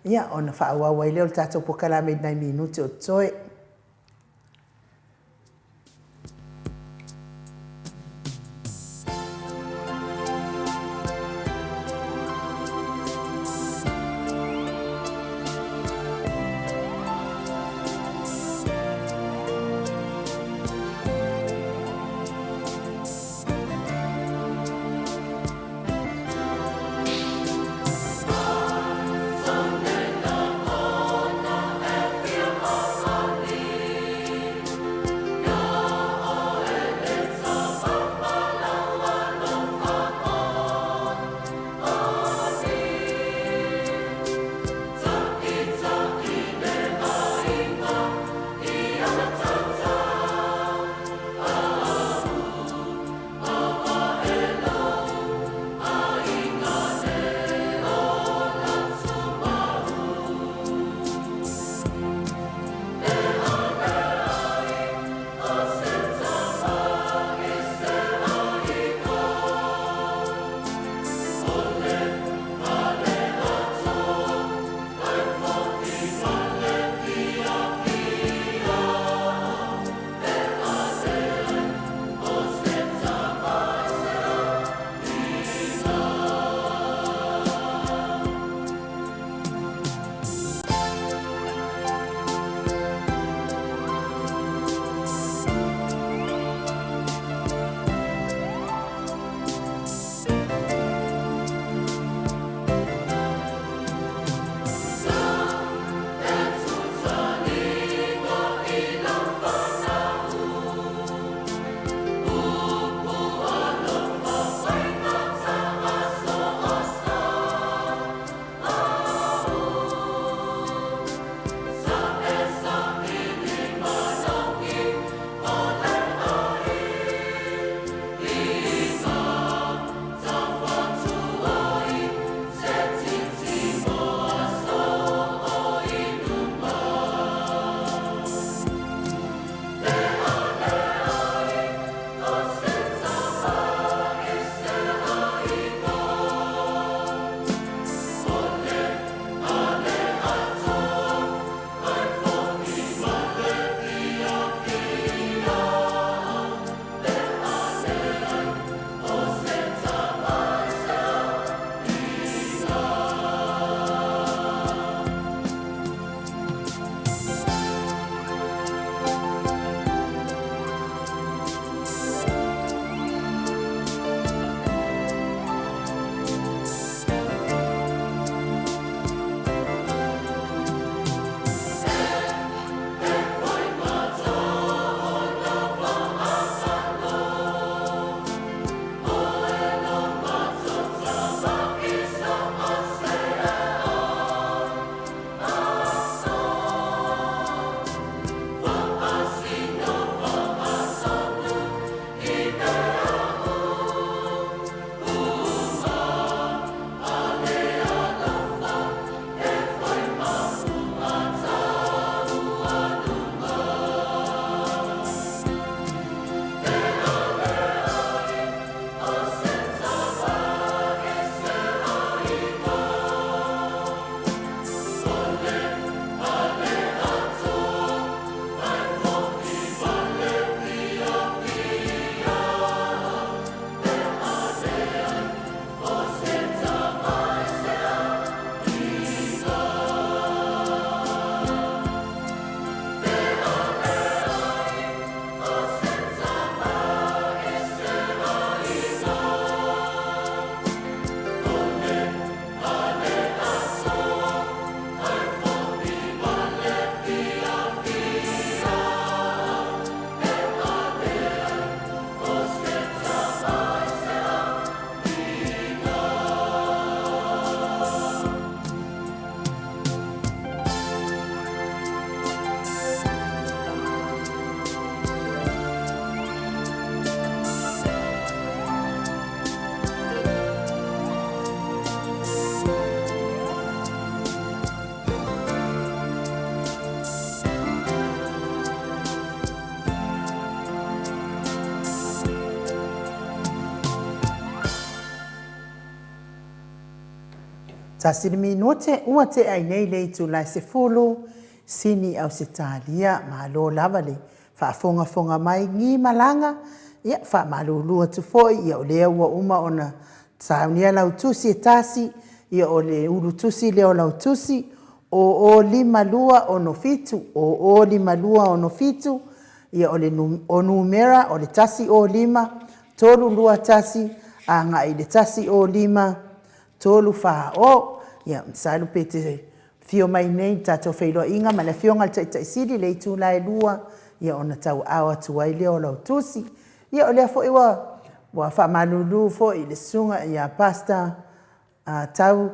A: ia, ona faaauau ai lea o le tatou pokalame i nai minute o totoe. Tasi le minute, ua tea ai nei le itula e sefulu, Sini Ausetalia, malo lava le faafogafoga mai gi malaga, ia faamalulu atu foi, ia o lea ua uma ona saunia lau tusi e tasi, ia o le ulu tusi lea o lau tusi, 005267, 005267, ia o le o numera o le 105 321 agai i le 105 340. Ia masalo pe te Afio mai nei i le tatou feiloaiga ma le Afioga i le Taitai Sili i le itula e 2, ia ona tauaao atu ai lea o lau tusi. Ia o lea foi ua ua faamalulu foi i le Susuga ia Pastor Tau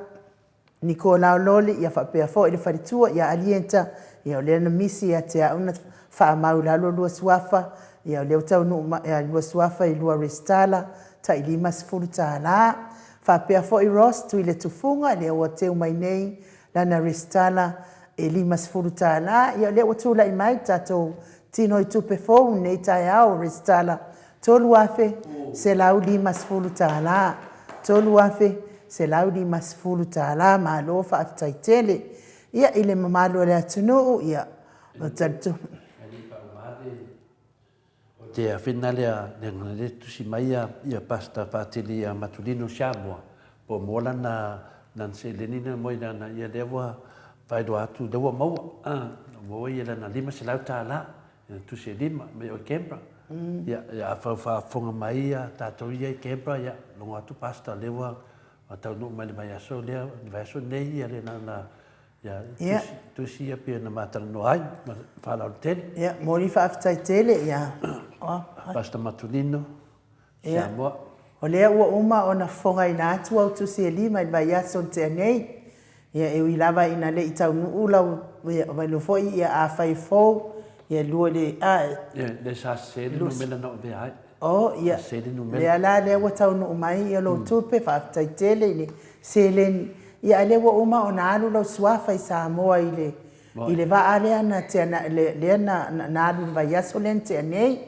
A: Nikolao Loli ia faapea foi le faletua ia Alieta, ia o lea na misi ia te au ona faamau i lalo lua suafa, ia o lea ua taunuu mai lua suafa i lua resitala tai $50. Faapea foi Ross Tuiletufuga, lea ua teu mai nei lana resitala e $50. Ia o lea ua tulai mai le tatou tinoitupe fou i lenei taeao, resitala $3,150. $3,150. Malo faafetai tele. Ia i le mamalu o le atunuu, ia, o talitonu.
B: O te awhina lea, lea le tusi mai ia, ia Pastor Fatili ia Matulino Samoa, po o moa lana, lana seleni na moi lana, ia lea ua whailoa atu, lea ua maua, ah, maua ia lana 500 tālā, ia tusi e lima, mai o Canberra. Ia, ia a whau whaafonga mai ia, tātou ia i Canberra, ia, longo atu Pastor, lea ua, taunuu mai le vaiaso lea, le vaiaso nei ia le lana, Ia,
A: Ia.
B: tusi, tusi ia pei ona ma talanoa ai, ma faaaloalo tele.
A: Ia, moni faafetai tele, ia. Oh,
B: Pastor Matulino,
A: Ia.
B: Samoa.
A: O lea ua uma ona fofogaina atu au tusi e lima i le vaiaso na tea nei. Ia, e ui lava ina le i taunuu lau, ia, vailo foi, ia, afai e fou, ia, lua i le, a,
B: Ia, le sa sese le numera na avea ai.
A: Oh, ia,
B: Sa sese le numera.
A: lea la lea ua taunuu mai ia lou tupe, faafetai tele i le seleni. Ia, a lea ua uma ona alu lau suafa i Samoa i le, i le vaa lea na tea na, lea na, na alu i le vaiaso lea na tea nei.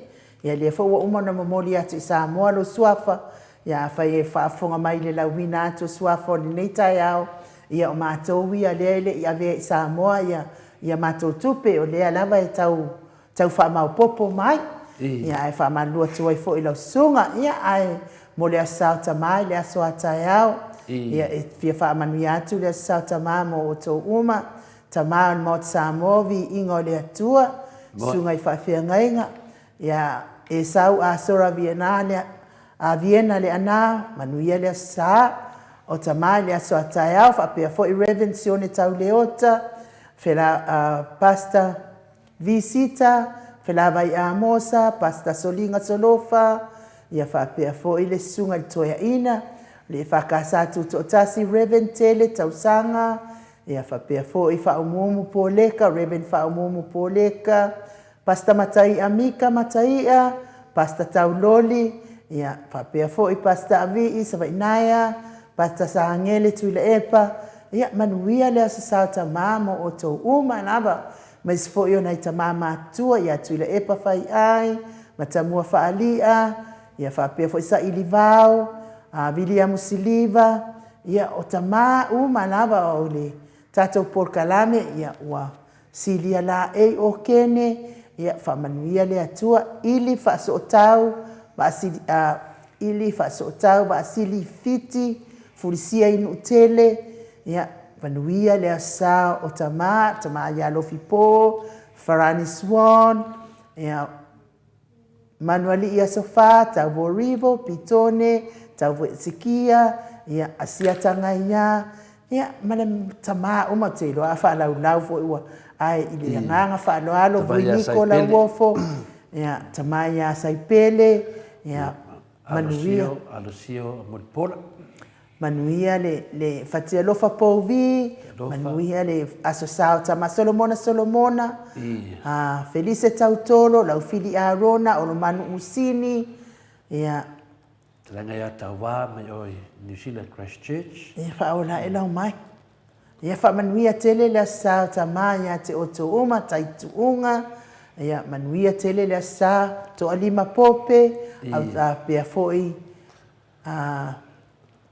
A: Ia, lea foi ua uma ona momoli atu i Samoa lou suafa. Ia, afai e faafofoga mai i le lauina atu o suafa o lenei taeao, ia, o matou ia lea e le i avea i Samoa ia, ia matou tupe, o lea lava e tau tau faamaopoopo mai, ia ae faamalulu atu ai foi i lau susuga, ia ae mo le Aso Sa o Tama i le aso a taeao, ia e fia faamanuia atu le Aso Sa o Tama mo outou uma, Tama o le Maota Samoa, Viiga o le Atua, Susuga i Faafeagaiga, ia Esau Asora Viena le a Viena le Ana, manuia le Aso Sa o Tama i le aso a taeao, faapea foi Rev. Sione Tauleota, Fela, Pastor Visita, Felavai Amosa, Pastor Soliga Solofa, ia faapea foi le Susuga i le Toeaina, le EFKS Tutoatasi Rev. Tele Tausaga, ia faapea foi Faaumuumu Poleka, Rev. Faaumuumu Poleka, Pastor Mataia Mika Mataia, Pastor Tauloli, ia faapea foi Pastor Avii Savainaea, Pastor Sangele Tuilaepa, ia manuia le Aso Sa o Tama mo outou uma lava. Aemaise foi o nai tama matutua ia Tuilaepa Faiai, Matamua Faali'a, ia faapea foi Sailivao, a Viliamu Siliva, ia o tama uma lava o le tatou polokalame, ia ua silia laei o Kene, ia faamanuia le Atua, ili faasootau, vaasili, a, ili faasootau, vaasili fiti, fulisia i Nuutele, Ia, manuia le aso sa o Tama, Tama ia Alofi Po, Farani Swan, ia, Manualii Aso Fa, Tauvo Rivo, Pitone, Tauvo Etsikia, ia, Asia Tangaia, ia, ma le tama uma ou te iloa a faalaulau foi ua ae i le agaga faaaloalo,
B: Tama ia
A: Vuiniko
B: Saipele.
A: Lauofo, ia, Tama ia Saipele, ia, manuia.
B: Alosio, Alosio Mulipola.
A: Manuia le le Fatialofa Pouvi, manuia le Aso Sa o Tama Solomona Solomona, a Felise Tautolo, Laufili Arona, Olomanu Usini, ia.
B: Talaga ia Tauā mai oe New Zealand Christchurch.
A: Ia faaola ae lau mic. Ia faamanuia tele le Aso Sa o Tama ia te outou uma, Taituuga, ia manuia tele le Aso Sa, Toalima Pope, a pea foi a.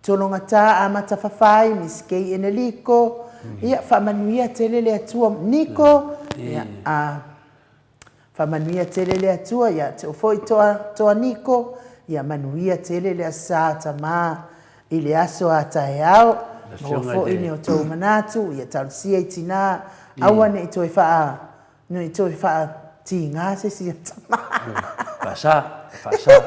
A: Tologata Amata Fafai, Miss Kay Eneliko, ia, faamanuia tele le Atua, Niko, ia, a, faamanuia tele le Atua ia te foi Toa, Toa Niko, ia manuia tele le Asa Tama i le aso a taeao, maua foi ni o tou manatu, ia talosia i tinā, aua ne i toe faa, Ne i toe faatīgā se isi tama.
B: Faasa, faasa,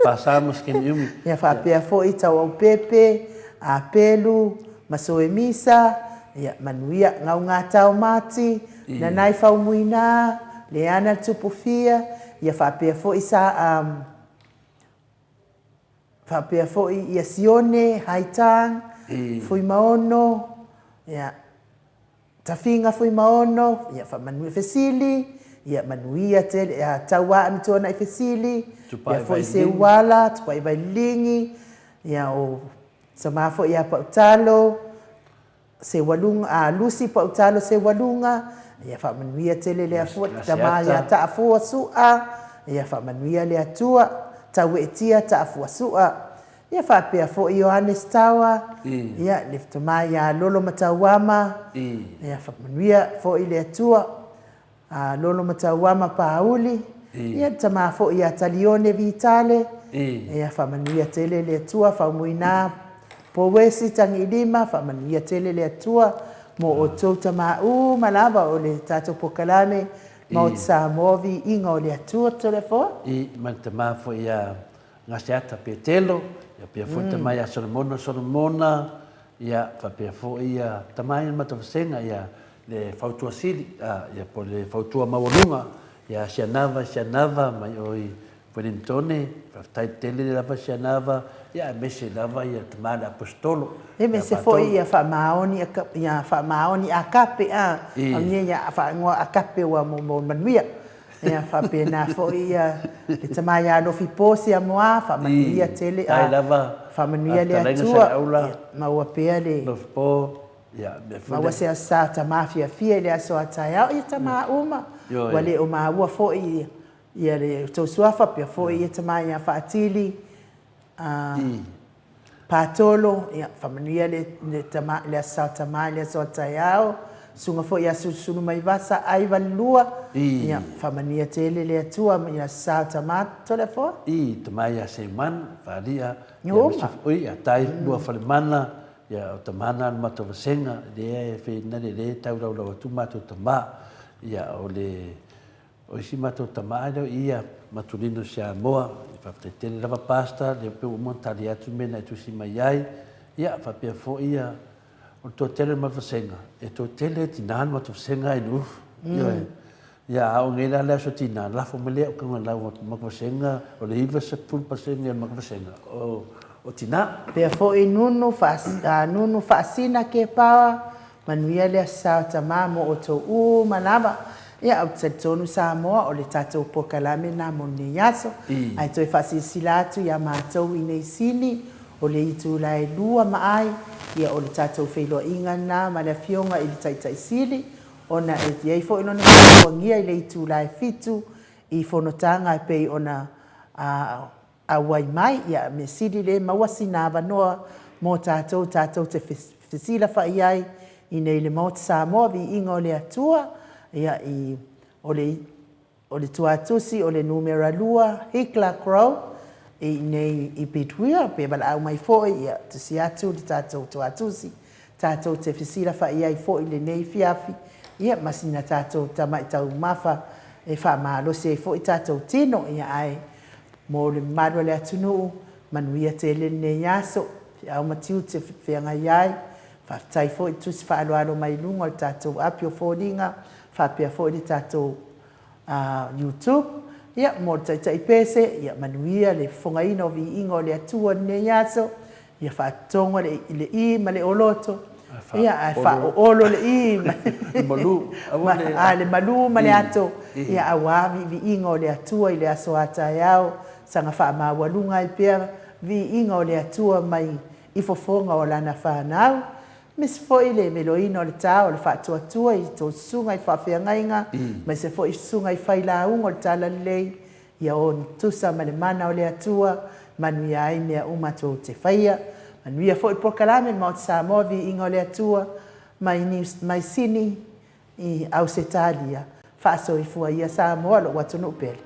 B: faasa ma se keni umi.
A: Ia faapea foi Tauaupepe, Apelu, ma Soemisa, ia manuia Gaugātao Mati, Nanai Faumuina, Leana Tupufia, ia faapea foi sa um, faapea foi ia Sione, Haitang, Fuimaono, ia Tafiga Fuimaono, ia faamanuia Fesili, ia manuia tele, ia Tauaa ma Tuanai Fesili, ia foi Seuala, Tupai Vaililigi, ia o Sama foi ia Pautalo, Seualuga, a Lucy Pautalo Seualuga, ia faamanuia tele le Afua, Tama ia Taafua Sua, ia faamanuia le Atua, Taueetia Taafua Sua, Ia faapea foi Ioannes Tawa, ia le tama ia Lolo Matauama, ia faamanuia foi le Atua, a Lolo Matauama Pauli, ia le tama foi ia Talione Vitale, ia faamanuia tele le Atua, Faumuina Pouesi Tagiilima, faamanuia tele le Atua mo outou tama uma lava o le tatou polokalame Maota Samoa Viiga o le Atua Toleafoa.
B: I, ma le tama foi ia Gaseata Petelo, ia pea foi tama ia Solomona Solomona, ia faapea foi ia tama ia Matavasega ia le fautua sili, a, ia po le fautua maualuga ia Sianava Sianava mai oi Wellingtone, faafetai tele lava Sianava, ia aemaise lava ia tama le Aposetolo.
A: Aemaise foi ia faamaoni ia faamaoni Akape a, aunia ia faaigoa Akape ua mo manuia. Ia faapena foi ia le tama ia Alofi Po Siamoa, faamanuia tele a faamanuia le Atua, maua pea le maua se aso sa tama fiafia i le aso a taeao, ia tama uma, ua le o maua foi ia le tou suafa, pea foi ia tama ia Faatili, A Patolo, ia, faamanuia le, le, tama, le Aso Sa Tama i le aso a taeao, susuga foi ia Sulusulumaivasa ai Valelua, ia, faamanuia tele le Atua i le Aso Sa Tama Toleafoa.
B: I, tama ia Seman, Faali'a, ia aemaise foi ia Tai Lua Falemana, ia o tama na le matou vasega, lea e feinale lea e taulaulau atu matou tama, ia o le O isi matou tama ai lea ia Matulino Samoa, faafetai tele lava Pastor, lea pei ua uma ona tali atu mea na e tusi mai ai. Ia faapea foi ia o le toatele o le matou vasega, e toatele e tina le matou vasega i Nuufu. Ioe. Ia a oo nei la le aso tina, lafo mai lea o lau matou vasega, o le 90% o le matou vasega o tina.
A: Pea foi Nunu, Nunu Faasina Kepaoa, Manuia le Aso Sa o Tama mo outou uma lava. Ia, ou te talitonu Samoa o le tatou polokalame lena mo lenei aso. Ae toe faasilasila atu ia matou i nei sini o le itula e lua ma ai, ia o le tatou feiloaiga lena ma le Afioga i le Taitai Sili, ona e i ai foi lona faatuagia i le itula e fitu i fonotaga e pei ona auai mai, ia, mea sili le maua sina avanoa mo tatou, tatou te fesilafai ai i nei le Maota Samoa, viiga o le Atua, ia, i, o le, o le tuatusi o le numera lua, Hikla Crow, i nei i Bidwell, pe valaau mai foi, ia, tusi atu le tatou tuatusi, tatou te fesilafai ai foi i lenei afiafi, ia, ma sina tatou tamai taumafa e faamalosi ai foi tatou tino, ia, ae Mo le mamalu o le atunuu, manuia tele lenei aso, feau ma tiute feagai ai, faafetai foi tusi faaaloalo mai i luga o le tatou api o foliga, faapea foi le tatou YouTube. Ia, mo le Taitai Pese, ia manuia le fofogaina o viiga o le Atua i lenei aso, Ia faatotoga le le i ma le oloto, ia ae faaoolo le i ma
B: le malu,
A: a le malu ma le ato, ia auā viiviiga o le Atua i le aso a taeao, saga faamaualuga ai pea viiga o le Atua mai i fofoga o lana fanau. Aemaise foi le meloina o le ta o le faatuatua i tou susuga i faafeagaiga, aemaise foi susuga i failauga o le Talalelei, Ia o tusa ma le mana o le Atua, manuia ai mea uma tou te faia. Manuia foi le polokalame le Maota Samoa, viiga o le Atua mai Niu, mai Sini i Ausetalia. Faasoifua ia Samoa, lou atunuu pele.